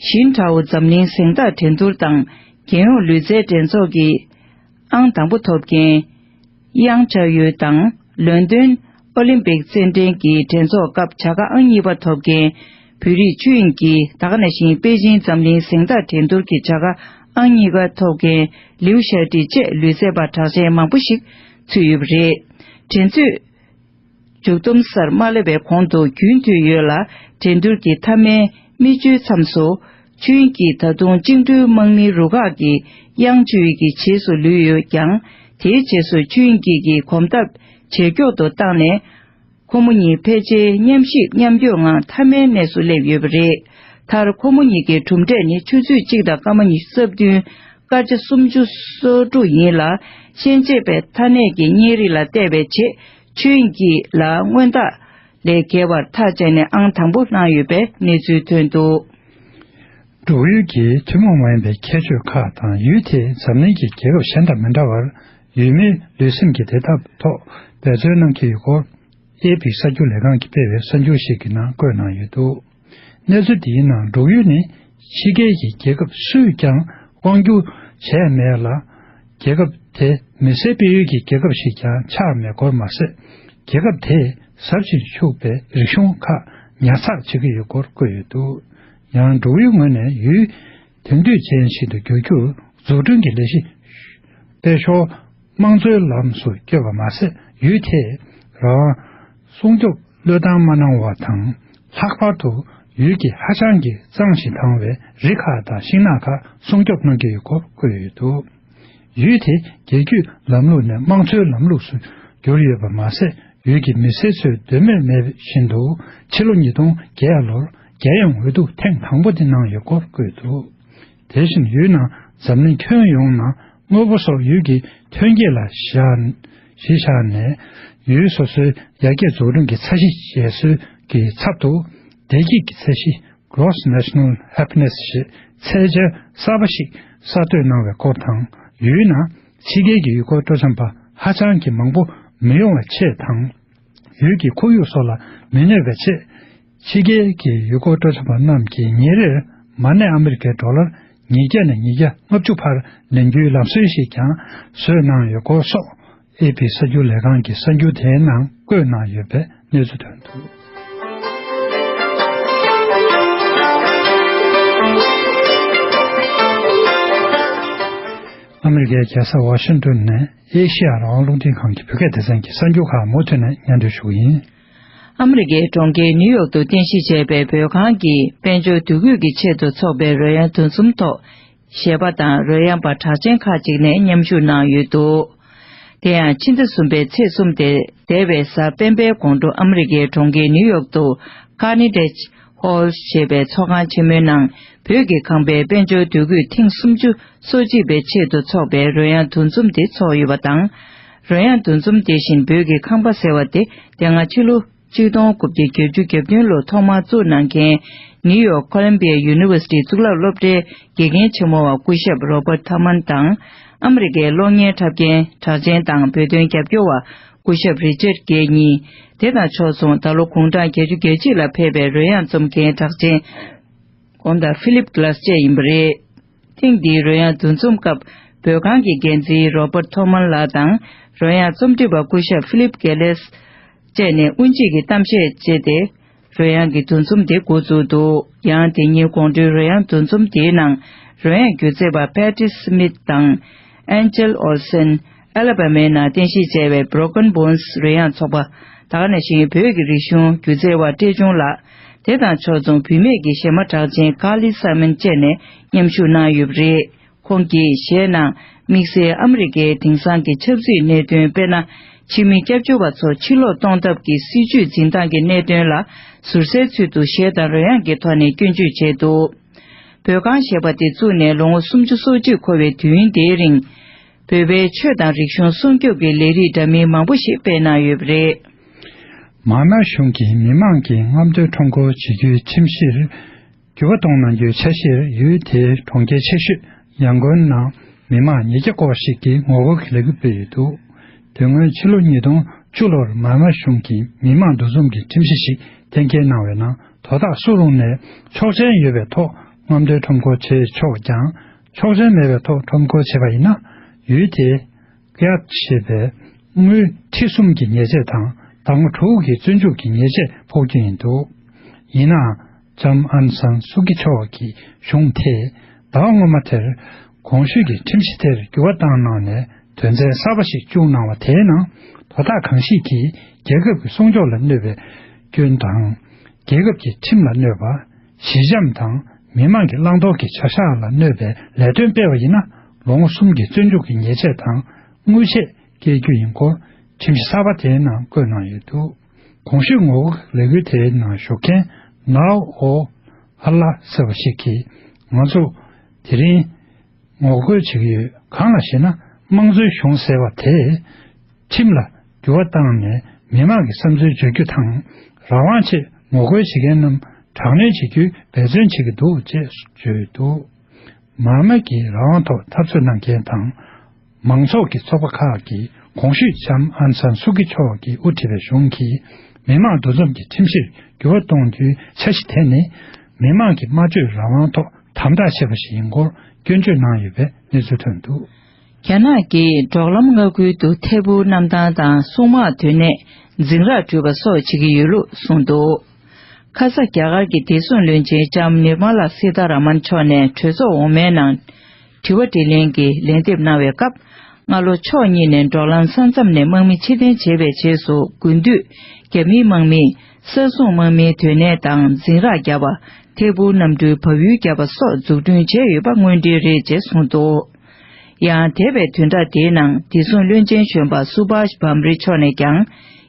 ཞིན་ཁྲའོ་འཛམ་གླིང་གཟེངས་རྟགས་འགྲན་བསྡུར་དང་། རྒྱལ་ཡོངས་ལུས་རྩལ་འགྲན་ཚོགས་ཀྱི་ཨང་དང་པོ་ཐོབ་མཁན། དབྱང་ཁྲའོ་ཡུའེ་དང་། ལོན་ཏོན་ཨོ་ལིམ་པིག་རྩེད་འགྲན་གྱི་འགྲན་ཚོགས་སྐབས་བྱ་དགའ་ཨང་གཉིས་པ་ཐོབ་མཁན། བོད་རིགས་ཆོས་དབྱིངས་ཀྱིས་ད་ག་ནང་བཞིན་པེ་ཅིང་འཛམ་གླིང་གཟེངས་རྟགས་འགྲན་བསྡུར་གྱི་བྱ་དགའ་ཨང་གཉིས་པ་ཐོབ་མཁན་ལིའུ་ཤར་ཏི་བཅས་ལུས་རྩལ་པ་གྲགས་ཅན་མང་པོ་ཞིག་ཚུད་ཡོད་པ་རེད། འགྲན་རྩོད་མཇུག་བསྡོམས་སར་མ་སླེབས་པའི་གོང་དུ་རྒྱུན་མཐུད་ཡོད་ལ། འགྲན་བསྡུར་གྱི་མཐའ་མའི་མིག་ཆུའི་མཚམས་སུ། ཆོས་དབྱིངས་ཀྱིས་ད་དུང་བཅིངས་འགྲོལ་དམག་མིའི་རུ་ཁག་གི་དབྱང་ཆའོ་ཡུའེ་ཀྱི་རྗེས་སུ་ལུས་ཡོད་ཀྱང་། དེའི་རྗེས་སུ་ཆོས་དབྱིངས་སྐྱིད་ཀྱིས་གོམ་སྟབས་ཇེ་མགྱོགས་སུ་བཏང་ནས། ཁོ་མོ་གཉིས་ཕལ་ཆེར་མཉམ་གཤིབ་མཉམ་སྐྱོད་ངང་མཐའ་མའི་གནས་སུ་སླེབས་ཡོད་པ་རེད། མཐར་ཁོ་མོ་གཉིས་ཀྱི་གྲུབ་འབྲས་ནི་ཆུ་ཚོད་གཅིག་དང་སྐར་མ་ཉི་ཤུ་རྩ་བདུན། སྐར་ཆ་སུམ་ཅུ་སོ་དྲུག་ཡིན་ལ། ཤན་ཆད་པའི་མཐའ་གནས་ཀྱི་བརྙན་རིས་ལ་བལྟས་པའི་རྗེས། ཆོས་དབྱིངས་སྐྱིད་ལ་སྔོན་རྟགས་ལས་བརྒལ་བར་ཐག་བཅད་ནས་ཨང་དང་པོ་བླངས་ཡོད་པའི་གནས་ཚུལ་ཐོན་འདུག། འབྲུག་ཡུལ་གྱི་ཐུན་མོང་མ་ཡིན་པའི་ཁྱད་ཆོས་ཁག་དང་། ཡུལ་དེས་འཛམ་གླིང་གི་རྒྱལ་ཁབ་གཞན་དང་མི་འདྲ་བར། ཡུལ་མིའི་ལུས་སེམས་ཀྱི་བདེ་ཐབས་ཐོག་འབད་བརྩོན་གནང་གི་ཡོད་སྐོར། ཨེ་པི་གསར་འགྱུར་ལས་ཁང་གིས་སྤེལ་བའི་གསར་འགྱུར་ཞིག་གི་ནང་བཀོད་གནང་ཡོད་འདུག། གནས་ཚུལ་འདིའི་ནང་འབྲུག་ཡུལ་ནི་ཕྱི་རྒྱལ་གྱི་རྒྱལ་ཁབ་སུས་ཀྱང་དབང་བསྒྱུར་བྱས་མེད་ལ། རྒྱལ་ཁབ་དེ་མི་སེར་སྤེལ་ཡུལ་གྱི་རྒྱལ་ཁབ་ཞིག་ཀྱང་ཆགས་མེད་སྐོར་མ་ཟད། རྒྱལ་ཁབ་དེས་ཟབ་ཅིང་ཕྱུག་པའི་རིག་གཞུང་ཁག་ཉར་ཚགས་བྱེད་ཀྱི་ཡོད་སྐོར་བཀོད་ཡོད་འདུག། ཡང་འབྲུག་ཡུལ་ངོས་ནས་ཡུལ་དེང་དུས་ཅན་ཞིག་ཏུ་འགྱུར་རྒྱུར་འཛུགས་སྐྲུན་གྱི་ལས་གཞི་སྤེལ་ཞོར། དམངས་གཙོའི་ལམ་སུ་བསྐྱོད་པ་མ་ཟད། ཡུལ་དེས་རང་སྲུང་སྐྱོབ་བློས་བཏང་མ་གནང་བ་དང་། ལྷག་པར་དུ་ཡུལ་གྱི་ཧ་ཅང་གི་གཙང་ཞིང་དྭངས་བའི་རི་ཁག་དང་ཤིང་ནགས་ཁག་སྲུང་སྐྱོབ་གནང་གི་ཡོད་སྐོར་བཀོད་ཡོད་འདུག། ཡུལ་དེ་རྒྱལ་རྒྱུད་ལམ་ལུགས་ནས་དམངས་གཙོའི་ལམ་ལུགས་སུ་གྱུར་ཡོད་པ་མ་ཟད། ཡུལ་གྱི་མི་སེར་ཚོས་འདོད་མོས་མེད་བཞིན་དུ་ཕྱི་ལོ་ཉིས་སྟོང་བརྒྱད་ལོར་རྒྱལ་ཡོངས་འོས་བསྡུ་ཐེངས་དང་པོ་དེ་གནང་ཡོད་སྐོར་བཀོད་འདུག། དེ་བཞིན་ཡུལ་ནང་འཛམ་གླིང་ཁྱོན་ཡོངས་ནང་དངོས་པོ་སོགས་ཡུལ་གྱི་ཐོན་སྐྱེད་ལ་བཞག་གཞི་བཞག་ནས། ཡུལ་སོ་སོའི་ཡར་རྒྱས་འཛུགས་སྐྲུན་གྱི་ཚད་གཞི་འཇལ་སྲོལ་གྱི་ཚབ་ཏུ། བདེ་སྐྱིད་ཀྱི་ཚད་གཞི་Gross National Happiness ཞེས་ཚད་འཇལ་གསར་པ་ཞིག་གསར་གཏོད་གནང་བའི་སྐོར་དང་། ཡུལ་ནང་ཕྱི་རྒྱལ་གྱི་ཡུལ་སྐོར་སྤྲོ་འཆམ་པ་ཧ་ཅང་གི་མང་པོ་མི་ཡོང་བའི་ཆེད་དང་། ཡུལ་གྱི་ཁོར་ཡུག་སོགས་ལ་མི་གནོད་པའི་ཆེད། ཕྱི་རྒྱལ་གྱི་ཡུལ་སྐོར་སྤྲོ་འཆམ་པ་རྣམས་ཀྱིས་ཉིན་རེར་མ་ཎི་ཨ་མི་རི་ཀའི་ཌོ་ལར་ཉིས་བརྒྱ་ནས་ཉིས་བརྒྱ་ལྔ་བཅུ་བར་ལེན་རྒྱུའི་ལམ་སྲོལ་ཞིག་ཀྱང་བཟོས་གནང་ཡོད་སྐོར་སོགས། ཨེ་པི་གསར་འགྱུར་ལས་ཁང་གི་གསར་འགྱུར་དེའི་ནང་བཀོད་གནང་ཡོད་པའི་གནས་ཚུལ་ཐོན་འདུག། ཨ་མི་རི་ཀའི་རྒྱལ་ས་ཝ་ཤིང་ཏོན་ནས་ཨེ་ཤི་ཡ་རང་དབང་རླུང་འཕྲིན་ཁང་གི་བོད་སྐད་སྡེ་ཚན་གྱི་གསར་འགྱུར་ཁག་མུ་མཐུད་ནས་སྙན་སྒྲོན་ཞུ་གི་ཡིན། ཨ་མི་རི་ཀའི་གྲོང་ཁྱེར་ནིའུ་ཡོག་ཏུ་རྟེན་གཞི་བྱས་པའི་བོད་ཁང་གི་དཔལ་འབྱོར་འདུ་འགོད་ཀྱི་ཆེད་དུ་འཚོགས་པའི་རོལ་དབྱངས་འདུ་འཛོམས་ཐོག་གཞས་པ་དང་རོལ་དབྱངས་པ་གྲགས་ཅན་ཁག་ཅིག་ནས་མཉམ་ཞུགས་གནང་ཡོད་འདུག། དེ་ཡང་ཕྱི་ཟླ་གསུམ་པའི་ཚེས་གསུམ་སྟེ། འདས་པའི་གཟའ་སྤེན་པའི་དགོང་དྲོ་ཨ་མི་རི་ཀའི་གྲོང་ཁྱེར་ནིའུ་ཡོག་ཏུ་ཀར་ནེ་ཀི་ཧོལ་ཞེས་པའི་ཚོགས་ཁང་ཆེན་མོའི་ནང་། བོད་ཀྱི་ཁང་པའི་དཔལ་འབྱོར་འདུ་འགོད་ཐེངས་སུམ་ཅུ་སོ་གཅིག་པའི་ཆེད་དུ་འཚོགས་པའི་རོལ་དབྱངས་འདུ་འཛོམས་དེ་འཚོགས་ཡོད་པ་དང་། རོལ་དབྱངས་འདུ་འཛོམས་དེ་བཞིན་བོད་ཀྱི་ཁང་པ་ཟེར་བ་དེ་དེ་སྔ་ཕྱི་ལོ་ཆིག་སྟོང་དགུ་བརྒྱ་བརྒྱད་ཅུ་གྱ་བདུན་ལོ་ཐོག་མར་བཙུགས་གནང་མཁན་ནིའུ་ཡོག་ཁོ་ལམ་བི་ཡ་ཡུ་ནི་ཝར་སི་ཊིའི་གཙུག་ལག་སློབ་གྲྭའི་དགེ་རྒན་ཆེན་མོ་བ་སྐུ་ཞབས་རོ་པར་ཐར་མན་དང་། ཨ་མི་རི་ཀའི་གློག་བརྙན་འཁྲབ་མཁན་གྲགས་ཅན་དང་བོད་དོན་རྒྱབ་སྐྱོར་བ་སྐུ་ཞབས་རི་ཅར་གེ་གཉིས། དེ་དང་ཕྱོགས་མཚུངས་ད་ལོ་དགུང་གྲངས་བརྒྱད་ཅུ་གྱ་གཅིག་ལ་ཕེབས་པའི་རོལ་དབྱངས་རྩོམ་མཁན་གྲགས་ཅན་གོང་དག་ཕི་ལིབ་གྷི་ལཱས་བཅས་ཡིན་པ་རེད། ཐེངས་འདིའི་རོལ་དབྱངས་འདུ་འཛོམས་སྐབས་བོད་ཁང་གི་འགན་འཛིན་རོ་པར་ཐོ་མན་ལགས་དང་རོལ་དབྱངས་རྩོམ་སྒྲིག་པ་སྐུ་ཞབས་ཕི་ལིབ་གེ་ལེས་བཅས་ནས་དབུ་འབྱེད་ཀྱི་གཏམ་བཤད་བྱས་ཏེ། རོལ་དབྱངས་ཀྱི་འདུ་འཛོམས་དེ་འགོ་བཙུགས་འདུག་ཡང་དེ་ཉིན་དགོང་དྲོའི་རོལ་དབྱངས་འདུ་འཛོམས་དེའི་ནང་རོལ་དབྱངས་སྒྱུ་རྩལ་བ་པེ་ཏི་སི་མིད་དང་། ཨན་ཇེལ་ཨོལ་སན། ཨ་ལ་བ་མའི་ནང་རྟེན་གཞི་བྱས་པའི་Broken Bones་རོལ་དབྱངས་ཚོགས་པ། ད་ག་ནང་བཞིན་བོད་ཀྱི་རིག་གཞུང་སྒྱུ་རྩལ་བ་བཀྲས་ཆུང་ལགས། དེ་དང་ཕྱོགས་མཚུངས་བུད་མེད་ཀྱི་གཞས་མ་གྲགས་ཅན་ཀར་ལི་སཱི་མན་བཅས་ནས་མཉམ་ཞུགས་གནང་ཡོད་པ་རེད། ཁོང་གིས་གཞས་ནང་དམིགས་བསལ་ཨ་མི་རི་ཀའི་དེང་སང་གི་ཆབ་སྲིད་གནད་དོན། དཔེར་ན། ཕྱི་མི་སྐྱབས་བཅོལ་བ་ཚོ་ཕྱིར་ལོག་གཏོང་ཐབས་ཀྱི་སྲིད་བྱུས་འཛིན་སྟངས་ཀྱི་གནད་དོན་ལ་ཟུར་ཟའི་ཚུལ་དུ་གཞས་དང་རོལ་དབྱངས་ཀྱི་ཐོག་ནས་སྐྱོན་བརྗོད་བྱས་འདུག་བོད་ཁང་ཞེས་པ་དེ་བཙུགས་ནས་ལོ་ངོ་སུམ་ཅུ་སོ་གཅིག་འཁོར་བའི་དུས་ཡུན་དེའི་རིང་། བོད་པའི་ཆོས་དང་རིག་གཞུང་སྲུང་སྐྱོབ་ཀྱི་ལས་རིགས་འདྲ་མིན་མང་པོ་ཞིག་སྤེལ་གནང་ཡོད་པ་རེད། མཱ་དམར་གཞུང་གིས་མི་མང་གི་རྔམ་སྟོན་ཁྲོམ་སྐོར་བྱེད་རྒྱུའི་ཁྲིམས་གཞིར་འགྱུར་བ་གཏོང་གནང་རྒྱུའི་ཆ་ཤས་ཡུལ་དེའི་གྲོང་ཁྱེར་ཆེ་ཤོས་ཡང་གོན་ནང་མི་མང་ཉིས་བརྒྱ་སྐོར་ཞིག་གིས་ངོ་རྒོལ་གྱི་ལས་འགུལ་སྤེལ་ཡོད་འདུག་དོན་དངོས་ཕྱི་ལོ་ཉིས་སྟོང་བཅུ་ལོར་མཱ་དམར་གཞུང་གིས་མི་མང་འདུ་འཛོམས་ཀྱི་ཁྲིམས་གཞི་ཞིག་གཏན་འཁེལ་གནང་བའི་ནང་དོ་བདག་སུ་རུང་ནས་ཆོག་མཆན་ཡོད་པའི་ཐོག་རྔམ་སྟོན་ཁྲོམ་སྐོར་བྱེད་ཆོག་ཀྱང་། ཆོག་མཆན་མེད་པའི་ཐོག་ཁྲོམ་སྐོར་བྱེད་པ་ཡིན་ན། ཡུལ་དེའི་ཀ་ཡཱད་ཞེས་པའི་དངུལ་ཁྲི་གསུམ་གྱི་ཉེས་ཆད་དང་ཟླ་ངོ་དྲུག་གི་བཙོན་འཇུག་གི་ཉེས་ཆད་ཕོག་རྒྱུ་ཡིན་འདུག་ཡིན་ནའང་། ལྕམ་ཨན་སན་སུ་ཀི་མཆོག་གི་གཞུང་དེས་ཟླ་བ་སྔོན་མ་དེར་གོང་ཞུས་ཀྱི་ཁྲིམས་གཞི་དེར་འགྱུར་བ་བཏང་གནང་ནས་དོན་ཚན་གསར་པ་ཞིག་བཅུག་གནང་བ་དེའི་ནང་དོ་བདག་གང་ཞིག་གིས་རྒྱལ་ཁབ་ཀྱི་སྲུང་སྐྱོབ་ལ་གནོད་པའི་སྐྱོན་དང་། རྒྱལ་ཁབ་ཀྱི་ཁྲིམས་ལ་གནོད་པ། ཞི་འཇམ་དང་མི་མང་གི་བླང་དོར་གྱི་བྱ་གཞག་ལ་གནོད་པའི་ལས་དོན་སྤེལ་བ་ཡིན་ན་ལོ་ངོ་གསུམ་གྱི་བཙོན་འཇུག་གི་ཉེས་ཆད་དང་དངུལ་ཆད་བཀལ་རྒྱུ་ཡིན་སྐོར་ཁྲིམས་གཞི་གསར་པ་དེའི་ནང་བཀོད་གནང་ཡོད་འདུག་གོང་ཞུས་ངོ་རྒོལ་ལས་འགུལ་དེའི་ནང་ཞུགས་མཁན་ནའོ་ཨོ་ཧ་ལ་ཟེར་བ་ཞིག་གིས་ང་ཚོ་དེ་རིང་ངོ་རྒོལ་བྱེད་ཀྱི་ཡོད། གང་ལ་ཞེ་ན་དམངས་གཙོའི་གཞུང་ཟེར་བ་དེས་ཁྲིམས་ལ་འགྱུར་བ་བཏང་ནས་མི་མང་གི་བསམ་ཚུལ་བརྗོད་རྒྱུ་དང་རང་དབང་ཆེད་ངོ་རྒོལ་བྱེད་མཁན་རྣམས་དྲག་གནོན་བྱེད་རྒྱུའི་འབད་བརྩོན་བྱེད་ཀྱི་འདུག་ཅེས་བརྗོད་འདུག་མཱ་དམར་གྱི་རང་དབང་ཐོག་འཐབ་རྩོད་གནང་མཁན་དང་། མང་ཚོགས་ཀྱི་ཚོགས་པ་ཁག་གིས་གོང་ཞུས་ལྕམ་ཨན་སན་སུ་ཀི་མཆོག་གིས་དབུ་ཁྲིད་པའི་གཞུང་གིས་མི་མང་འདུ་འཛོམས་ཀྱི་ཁྲིམས་གཞིར་འགྱུར་བ་གཏོང་རྒྱུའི་འཆར་གཞི་དེ་ནི་མི་མང་གི་སྨྲ་བརྗོད་རང་དབང་ཐོག་དམ་དྲག་བྱས་པ་ཞིག་ཡིན་སྐོར་སྐྱོན་བརྗོད་གནང་ཡོད་པའི་གནས་ཚུལ་ཐོན་འདུག་རྒྱ་ནག་གིས་འབྲོག་ལམ་མངའ་ཁུལ་དུ་ཐད་འཕུར་གནམ་ཐང་དང་སྲུང་དམག་དོན་གནས་འཛིང་རགས་སྤྲོད་པ་སོགས་བྱེད་ཀྱི་ཡོད་ལུགས་གསུངས་འདུག་ཁ་ས་རྒྱ་གར་གྱི་བདེ་སྲུང་བློན་ཆེན་ལྕམ་ནིར་མ་ལ་སི་ཐ་ར་མན་མཆོག་ནས་གྲོས་ཚོགས་འོག་མའི་ནང་དྲི་བ་དྲིས་ལན་གྱི་ལན་འདེབས་གནང་བའི་སྐབས། སྔ་ལོ་ཕྱོགས་གཉིས་ནས་འབྲོག་ལམ་ས་མཚམས་ནས་དམག་མི་ཕྱིར་འཐེན་བྱས་པའི་རྗེས་སུ་དགུན་དུས་རྒྱ་མིའི་དམག་མིས་ས་སྲུང་དམག་མིའི་དོན་གནས་དང་འཛིང་རགས་བརྒྱབ་པ། ཐད་འཕུར་གནམ་གྲུའི་བབས་ཡུལ་བརྒྱབ་པ་སོགས་འཛུགས་སྐྲུན་བྱས་ཡོད་པ་དངོས་འབྲེལ་རེད་ཅེས་གསུངས་འདུག་ཡང་འདས་པའི་བདུན་ཕྲག་འདིའི་ནང་བདེ་སྲུང་བློན་ཆེན་གཞོན་པ་སུ་བྷཱཤ་བྷམ་རི་མཆོག་ནས་ཀྱང་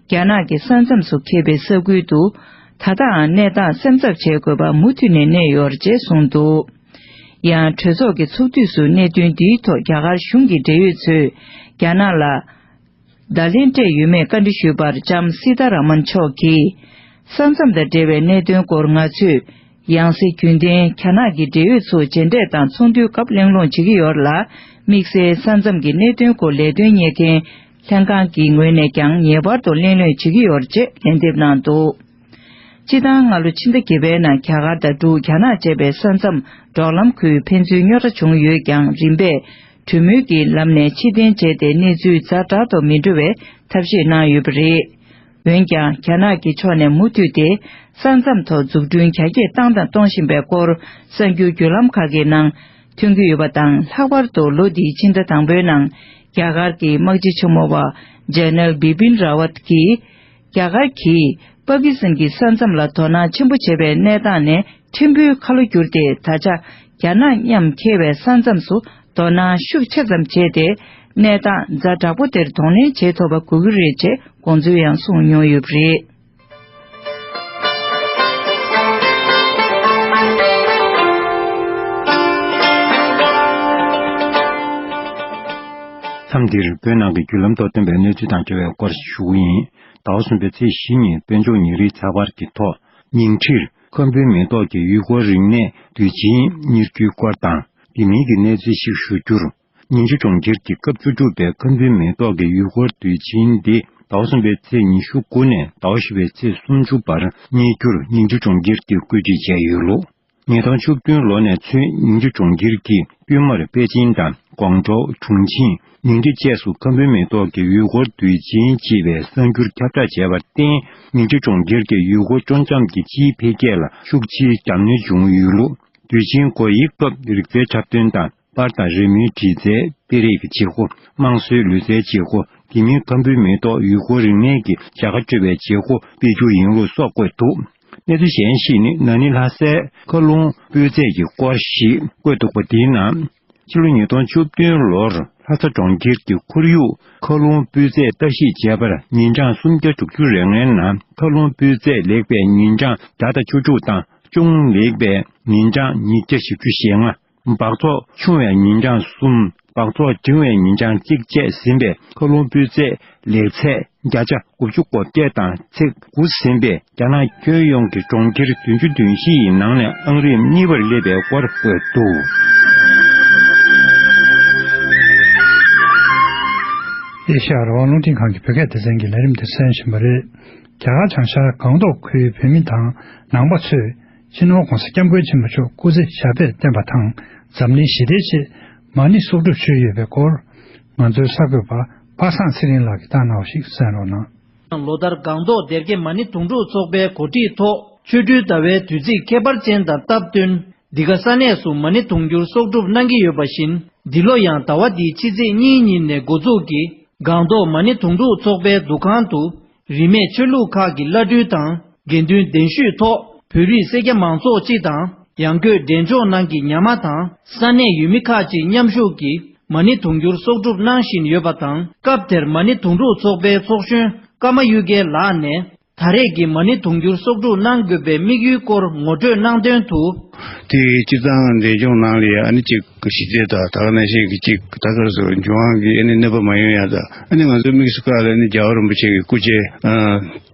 རྒྱ་ནག་གི་ས་མཚམས་སུ་འཁེལ་བའི་ས་ཁུལ་དུ་ད་ལྟའང་གནས་སྟངས་སེམས་འཚབ་བྱེད་དགོས་པ་མུ་མཐུད་ནས་གནས་ཡོད་རེད་ཅེས་གསུངས་འདུག་ཡང་གྲོས་ཚོགས་ཀྱི་ཚོགས་དུས་སུ་གནད་དོན་འདིའི་ཐོག་རྒྱ་གར་གཞུང་གི་འབྲེལ་ཡོད་ཚོས་རྒྱ་ནག་ལ་བརྡ་ལན་སྤྲད་ཡོད་མེད་བཀའ་འདྲི་ཞུས་པར་ལྕམ་སི་ཐ་ར་མན་མཆོག་གིས། ས་མཚམས་དང་འབྲེལ་བའི་གནད་དོན་སྐོར་ང་ཚོས་ཡང་སེ་རྒྱུན་ལྡན་རྒྱ་ནག་གི་འབྲེལ་ཡོད་ཚོ་མཇལ་འཕྲད་དང་ཚོགས་འདུའི་སྐབས་གླེང་སློང་བྱེད་ཀྱི་ཡོད་ལ། དམིགས་བསལ་ས་མཚམས་ཀྱི་གནད་དོན་སྐོར་ལས་དོན་གཉེར་མཁན་ལྷན་ཁང་གི་ངོས་ནས་ཀྱང་ངེས་པར་དུ་གླེང་སློང་བྱེད་ཀྱི་ཡོད་ཅེས་ལན་འདེབས་གནང་འདུག་སྤྱི་བཏང་སྔ་ལོ་ཕྱི་ཟླ་བརྒྱད་པའི་ནང་རྒྱ་གར་དང་འབྲུག་རྒྱ་ནག་བཅས་པའི་ས་མཚམས་འབྲོག་ལམ་ཁུལ་ཕན་ཚུན་རྙོག་དྲ་བྱུང་ཡོད་ཀྱང་རིམ་པས་གྲོས་མོལ་གྱི་ལམ་ནས་ཕྱིར་འཐེན་བྱས་ཏེ་གནས་ཚུལ་ཛ་དྲག་ཏུ་མི་འགྲོ་བའི་ཐབས་ཤེས་གནང་ཡོད་པ་རེད། འོན་ཀྱང་རྒྱ་ནག་གི་ཕྱོགས་ནས་མུ་མཐུད་དེ་ས་མཚམས་ཐོག་འཛུགས་སྐྲུན་རྒྱ་སྐྱེད་བཏང་དང་གཏོང་བཞིན་པའི་སྐོར་གསར་འགྱུར་བརྒྱུད་ལམ་ཁག་གི་ནང་ཐོན་གྱི་ཡོད་པ་དང་། ལྷག་པར་དུ་ལོ་འདིའི་ཕྱི་ཟླ་དང་པོའི་ནང་རྒྱ་གར་གྱི་དམག་སྤྱི་ཆེན་མོ་བ་ཇེ་ནེ་རལ་བི་པིན་ར་ཝད་ཀྱིས། རྒྱ་གར་གྱིས་པ་ཀི་སི་ཐན་གྱི་ས་མཚམས་ལ་དོ་སྣང་ཆེན་པོ་བྱེད་པའི་གནས་སྟངས་ནས་ཕྲན་བུའི་ཁ་ལོ་བསྒྱུར་ཏེ། ད་ཆ་རྒྱ་ནག་མཉམ་འཁེལ་བའི་ས་མཚམས་སུ་དོ་སྣང་ཤུགས་ཆེ་ཙམ་བྱས་ཏེ། གནས་སྟངས་ཛ་དྲག་པོ་དེར་གདོང་ལེན་བྱེད་ཐུབ་པ་དགོས་ཀྱི་རེད་ཅེས་དགོངས་ཚུལ་ཡང་གསུངས་མྱོང་ཡོད་པ་རེད། མཚམས་འདིར་བོད་ནང་གི་བརྒྱུད་ལམ་ཐོག་ཐོན་པའི་གནས་ཚུལ་དང་འབྲེལ་བའི་སྐོར་ཞུ་གི་ཡིན། ཟླ་བ་གསུམ་པའི་ཚེས་བཞི་ཉིན་དཔལ་འབྱོར་ཉིན་རེའི་ཚགས་པར་གྱི་ཐོག་ཉིང་ཁྲིར་ཁ་འབུའི་མེ་ཏོག་གི་ཡུལ་སྐོར་རིག་གནས་དུས་ཆེན་གཉེར་རྒྱུའི་སྐོར་དང་། དེ་མིན་གྱི་གནས་ཚུལ་ཞིག་ཞུ་རྒྱུར། ཉིང་ཁྲི་གྲོང་ཁྱེར་གྱི་སྐབས་བཅུ་དྲུག་པའི་ཁ་འབུའི་མེ་ཏོག་གི་ཡུལ་སྐོར་དུས་ཆེན་འདི་ཟླ་བ་གསུམ་པའི་ཚེས་ཉི་ཤུ་དགུ་ནས་ཟླ་བ་བཞི་པའི་ཚེས་སུམ་ཅུ་བར་གཉེར་རྒྱུར་ཉིང་ཁྲི་གྲོང་ཁྱེར་གྱིས་བཀོད་སྒྲིག་བྱས་ཡོད་ལུགས། ཉིས་སྟོང་བཅུ་བདུན་ལོ་ནས་ཚུན་ཉིང་ཁྲི་གྲོང་ཁྱེར་གྱིས་བསྟུད་མར་པེ་ཅིན་དང་ཀོང་ཀྲོའུ། ཁྲུང་ཆིང་། ཉིང་ཁྲི་བཅས་སུ་ཁ་འབུའི་མེ་ཏོག་གི་ཡུལ་སྐོར་དུས་ཆེན་ཅེས་པའི་གསར་འགྱུར་ཁྱབ་བསྒྲགས་བྱས་པར་བརྟེན། ཉིང་ཁྲི་གྲོང་ཁྱེར་གྱི་ཡུལ་སྐོར་སྤྲོ་འཆམ་གྱི་སྤྱིའི་འཕེལ་རྒྱས་ལ་ཤུགས་ཆེའི་གྲངས་གནོན་བྱུང་ཡོད་ལུགས། དུས་ཆེན་གོ་ཡི་སྐབས་རིག་རྩལ་འཁྲབ་སྟོན་དང་། པར་དང་རི་མོའི་བྲིས་རྩལ། དཔེ་རིས་ཀྱི་བྱེད་སྒོ། དམངས་སྲོལ་ལུས་རྩལ་བྱེད་སྒོ། དེ་མིན་ཁ་འབུའི་མེ་ཏོག་ཡུལ་སྐོར་རིག་གནས་ཀྱི་བྱ་དགའ་སྤྲོད་པའི་བྱེད་སྒོ་སྤེལ་རྒྱུ་ཡིན་ལུགས་སོགས་བཀོད་འདུག་གནས་ཚུལ་གཞན་ཞིག་ནི་ན་ནིང་ལྷ་སའི་མཁའ་རླུང་སྤུས་ཚད་ཀྱི་སྐོར་ཞིག་བཀོད་འདུག་པ། དེའི་ནང་ཕྱི་ལོ་ཉིས་སྟོང་བཅུ་བདུན་ལོར་ལྷ་ས་གྲོང་ཁྱེར་གྱི་ཁོར་ཡུག་མཁའ་རླུང་སྤུས་ཚད་བརྟག་ཞིབ་བྱས་པར། ཉིན་གྲངས་སུམ་བརྒྱ་དྲུག་ཅུ་རེ་ལྔའི་ནང་མཁའ་རླུང་སྤུས་ཚད་ལེགས་པའི་ཉིན་གྲངས་བརྒྱ་དང་བཅུ་དྲུག་དང་། ཅུང་ལེགས་པའི་ཉིན་གྲངས་ཉིས་བརྒྱ་བཞི་བཅུ་ཞེ་ལྔ། སྦགས་བཙོག་ཆུང་བའི་ཉིན་གྲངས་གསུམ། སྦགས་བཙོག་འབྲིང་བའི་ཉིན་གྲངས་གཅིག་བཅས་ཟིན་པའི་མཁའ་རླུང་སྤུས་ཚད་ལེགས་ཚད་བརྒྱ་ཆ་དགུ་བཅུ་གོ་བརྒྱད་དང་ཚེག་དགུ་ཟིན་པའི་རྒྱ་ནག་ཁྱོན་ཡོངས་ཀྱི་གྲོང་ཁྱེར་བདུན་ཅུ་དོན་བཞི་ཡི་ནང་ནས་ཨང་རིམ་གཉིས་པར་སླེབས་པའི་སྐོར་བཀོད་འདུག་ཨེ་ཤ་ཡ་རང་དབང་རླུང་འཕྲིན་ཁང་གི་བོད་སྐད་སྡེ་ཚན་གྱི་ལས་རིམ་དེ་གསན་བཞིན་པ་རེད། རྒྱ་གར་བྱང་ཤར་སྒང་ཏོག་ཁུལ་བོད་མི་དང་ནང་པ་ཚོས་སྤྱི་ནོར་༧གོང་ས་༧སྐྱབས་མགོན་ཆེན་པོ་མཆོག་སྐུ་ཚེ་ཞབས་པད་བརྟན་པ་དང་། འཛམ་གླིང་ཞི་བདེའི་ཆེད་མ་ཎི་གསོག་སྒྲུབ་བྱས་ཡོད་པའི་སྐོར། ང་ཚོའི་གསར་འགོད་པ་པ་སངས་ཚེ་རིང་ལགས་ཀྱིས་བཏང་གནང་བ་ཞིག་གསན་རོགས་གནང་། ལོ་ལྟར་སྒང་ཏོག་སྡེ་དགེ་མ་ཎི་དུང་སྒྲུག་ཚོགས་པའི་གོ་སྒྲིག་ཐོག་ཆོ་འཕྲུལ་ཟླ་བའི་དུས་ཚིགས་ཁྱད་པར་ཅན་དང་སྟབས་བསྟུན། འདི་ག་ས་གནས་སུ་མ་ཎི་དུང་སྒྲུག་གསོག་སྒྲུབ་གནང་གི་ཡོད་པ་བཞིན། འདི་ལོ་ཡང་ཟླ་བ་འདིའི་ཕྱི་ཚེས་གཉིས་ཉིན་ནས་འགོ་འཛུགས་ཀྱིས། སྒང་ཏོག་མ་ཎི་དུང་སྒྲུག་ཚོགས་པའི་འདུ་ཁང་དུ། རིས་མེད་ཆོས་ལུགས་ཁག་གི་བླ་སྤྲུལ་དང་། དགེ་འདུན་གདན་ཞུས་ཐོག་བོད་རིགས་སེར་སྐྱ་མང་ཚོགས་སྤྱི་དང་། ཡང་སྒོས་འབྲས་ལྗོངས་ནང་གི་ཉ་མ་དང་། ས་གནས་ཡུལ་མི་ཁག་ཅིག་མཉམ་ཞུགས་ཀྱིས་མ་ཎི་དུང་སྒྲུག་གསོག་སྒྲུབ་གནང་བཞིན་ཡོད་པ་དང་། སྐབས་དེར་མ་ཎི་དུང་སྒྲུག་ཚོགས་པའི་ཚོགས་གཞོན་ཀརྨ་གཡུལ་རྒྱལ་ལགས་ནས། ད་རེས་ཀྱི་མ་ཎི་དུང་སྒྲུག་གསོག་སྒྲུབ་གནང་དགོས་པའི་དམིགས་ཡུལ་སྐོར་ངོ་སྤྲོད་གནང་དོན་དུ། དེ་སྤྱིར་བཏང་འབྲས་ལྗོངས་ནང་ལ་ཡང་ཨ་ནི་གཅིག་གི་ཞི་བདེ་དང་། ད་ག་ནང་བཞིན་གྱི་གཅིག་ད་ག་རེ་ཟེར། འབྱུང་བ་གི་ཨ་ནི་གནོད་པ་མ་ཡོང་ཡ་དང་། ཨ་ནི་ང་ཚོའི་དམིགས་སུ་བཀར་ལ་ཨ་ནི་རྒྱལ་བ་རིན་པོ་ཆེ་གི་སྐུ་ཕྱྭའི་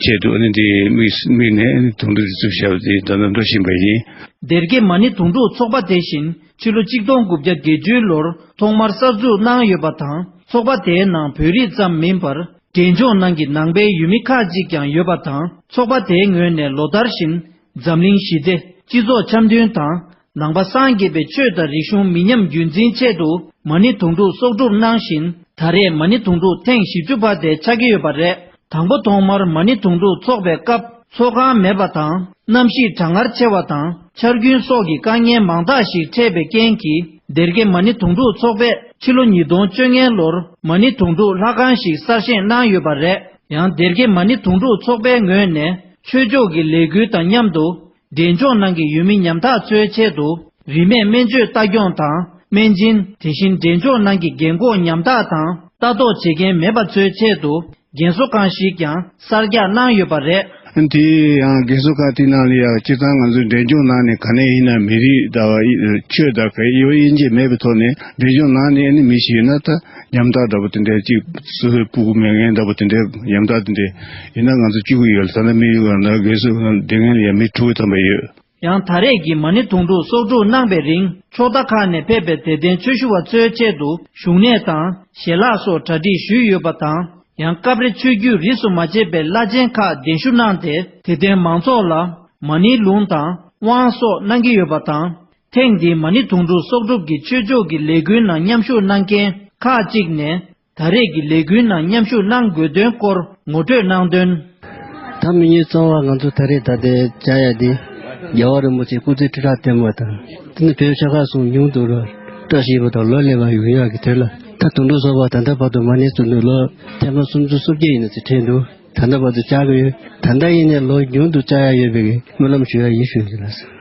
ཆེད་དུ་ཨ་ནི་དེ་དམིགས་དམིགས་ནས་ཨ་ནི་དུང་སྒྲུག་དེ་བཙུགས་བཞག་པ་དེ་ད་ལྟ་འགྲོ་བཞིན་པ་ཡིན། སྡེ་དགེ་མ་ཎི་དུང་སྒྲུག་ཚོགས་པ་དེ་བཞིན་ཕྱི་ལོ་ཆིག་སྟོང་དགུ་བརྒྱ་བརྒྱད་ཅུ་ལོར་ཐོག་མར་གསར་འཛུགས་གནང་ཡོད་པ་དང་། ཚོགས་པ་དེའི་ནང་བོད་རིགས་ཙམ་མིན་པར། འབྲས་ལྗོངས་ནང་གི་ནང་པའི་ཡུལ་མི་ཁག་ཅིག་ཀྱང་ཡོད་པ་དང་། ཚོགས་པ་དེའི་ངོས་ནས་ལོ་ལྟར་བཞིན་འཛམ་གླིང་ཞི་བདེ། སྤྱི་ཚོགས་འཆམ་མཐུན་དང་། ནང་པ་སངས་རྒྱས་པའི་ཆོས་དང་རིག་གཞུང་མི་ཉམས་རྒྱུན་འཛིན་ཆེད་དུ་མ་ཎི་དུང་སྒྲུག་གསོག་སྒྲུབ་གནང་བཞིན། ད་རེས་མ་ཎི་དུང་སྒྲུག་ཐེངས་བཞི་བཅུ་པ་དེ་ཆགས་ཀྱི་ཡོད་པ་རེད། དང་པོ་ཐོག་མར་མ་ཎི་དུང་སྒྲུག་ཚོགས་པའི་སྐབས་ཚོགས་ཁང་མེད་པ་དང་། གནམ་གཤིས་གྲང་ངར་ཆེ་བ་དང་། ཆར་རྒྱུན་སོགས་ཀྱི་དཀའ་ངལ་མང་དག་ཞིག་འཕྲད་པའི་རྐྱེན་གྱིས། སྡེ་དགེ་མ་ཎི་དུང་སྒྲུག་ཚོགས་པས་ཕྱི་ལོ་ཉིས་སྟོང་བཅོ་ལྔ་ལོར་མ་ཎི་དུང་སྒྲུག་ལྷ་ཁང་ཞིག་གསར་བཞེངས་གནང་ཡོད་པ་རེད། ཡང་སྡེ་དགེ་མ་ཎི་དུང་སྒྲུག་ཚོགས་པའི་ངོས་ནས་ཆོས་ཕྱོགས་ཀྱི་ལས་འགུལ་དང་མཉམ་དུ། འབྲས་ལྗོངས་ནང་གི་ཡུལ་མི་ཉམ་ཐག་ཚོའི་ཆེད་དུ་རིན་མེད་སྨན་བཅོས་ལྟ་སྐྱོང་དང་སྨན་སྦྱིན། དེ་བཞིན་འབྲས་ལྗོངས་ནང་གི་རྒན་འཁོགས་ཉམ་ཐག་དང་ལྟ་རྟོག་བྱེད་མཁན་མེད་པ་ཚོའི་ཆེད་དུ། རྒན་གསོ་ཁང་ཞིག་ཀྱང་གསར་རྒྱག་གནང་ཡོད་པ་རེད། དེ་ཡང་རྒན་གསོ་ཁང་དེའི་ནང་ལ་ཡང་སྤྱིར་བཏང་ང་ཚོའི་འབྲས་ལྗོངས་ནང་ནས་ག་ནས་ཡིན་ན་མི་རིགས་ད་བ་ཆོས་དང་ག་ཡོ་དབྱེ་འབྱེད་མེད་པའི་ཐོག་ནས་འབྲས་ལྗོངས་ནང་ནས་ཨ་ནི་མི་ཞིག་ཡོད་ན། ད་ཉམ་ཐག་འདྲ་པོ་དེ་འདྲའི་གཅིག་སོ་སོའི་སྤུ་གུ་མེད་མཁན་འདྲ་པོ་དེ་འདྲའི་ཉམ་ཐག་དེ་འདྲའི་ཡིན་ན་ང་ཚོ་བཅུག་གི་ཡོད་ལ། ད་ལྟ་དམིགས་ཡུལ་གང་ལྟར་རྒན་གསོ་ཁང་དེ་སྔོན་ལ་ཡང་མི་དྲུག་ཐམ་པ་ཡོད། ཡང་ད་རེས་ཀྱི་མ་ཎི་དུང་སྒྲུག་གསོག་སྒྲུབ་གནང་བའི་རིང་། ཕྱོགས་མཐའ་ཁག་ནས་ཕེབས་པའི་དད་ལྡན་ཆོས་ཞུ་བ་ཚོའི་ཆེད་དུ་བཞུགས་གནས་དང་ཞལ་ལག་སོགས་གྲ་སྒྲིག་ཞུས་ཡོད་པ་དང་། ཡང་སྐབས་རེ་ཆོས་བརྒྱུད་རིས་སུ་མ་ཆད་པའི་བླ་ཆེན་ཁག་གདན་ཞུ་གནང་སྟེ། དད་ལྡན་མང་ཚོགས་ལ་མ་ཎིའི་ལུང་དང་དབང་སོགས་གནང་གི་ཡོད་པ་དང་། ཐེངས་འདིའི་མ་ཎི་དུང་སྒྲུག་གསོག་སྒྲུབ་ཀྱི་ཆོས་ཕྱོགས་ཀྱི་ལས་འགུལ་ནང་མཉམ་ཞུགས་གནང་མཁན་ཁག་ཅིག་ནས། ད་རེས་ཀྱི་ལས་འགུལ་ནང་མཉམ་ཞུགས་གནང་དགོས་དོན་སྐོར་ངོ་སྤྲོད་གནང་དོན། ད་མི་ཉིད་གཙོ་བོ་ང་ཚོ་ད་རེས་ད་ལྟའི་བཅར་ཡ་འདི། རྒྱལ་བ་རིན་པོ་ཆེ་སྐུ་ཚེ་ཁྲི་ཕྲག་བརྟན་པ་དང་། དེ་ནི་བོད་ཆོལ་ཁ་གསུམ་མྱུར་དུ་ར་བཀྲ་ཤིས་པ་དང་ལོ་ལེགས་པ་ཡོང་ཡག་གི་དོན་ལ། ད་དུང་འགྲོ་སོགས་པ་ད་ལྟ་བར་དུ་མ་ཎི་བཙུགས་ནས་ལོ་ཐེངས་མ་སུམ་ཅུ་སོ་བརྒྱད་ཡིན་ན་ཅིག་འཕྲད་འདུག་ད་ལྟ་བར་དུ་བཅར་གི་ཡོད། ད་ལྟ་ཡིན་ནའི་ལོ་མྱུར་དུ་བཅར་ཡ་ཡོད་པའི་སྨོན་ལམ་ཞུ་ཡ་ཡིན་ཞུ་ཡ་ལགས།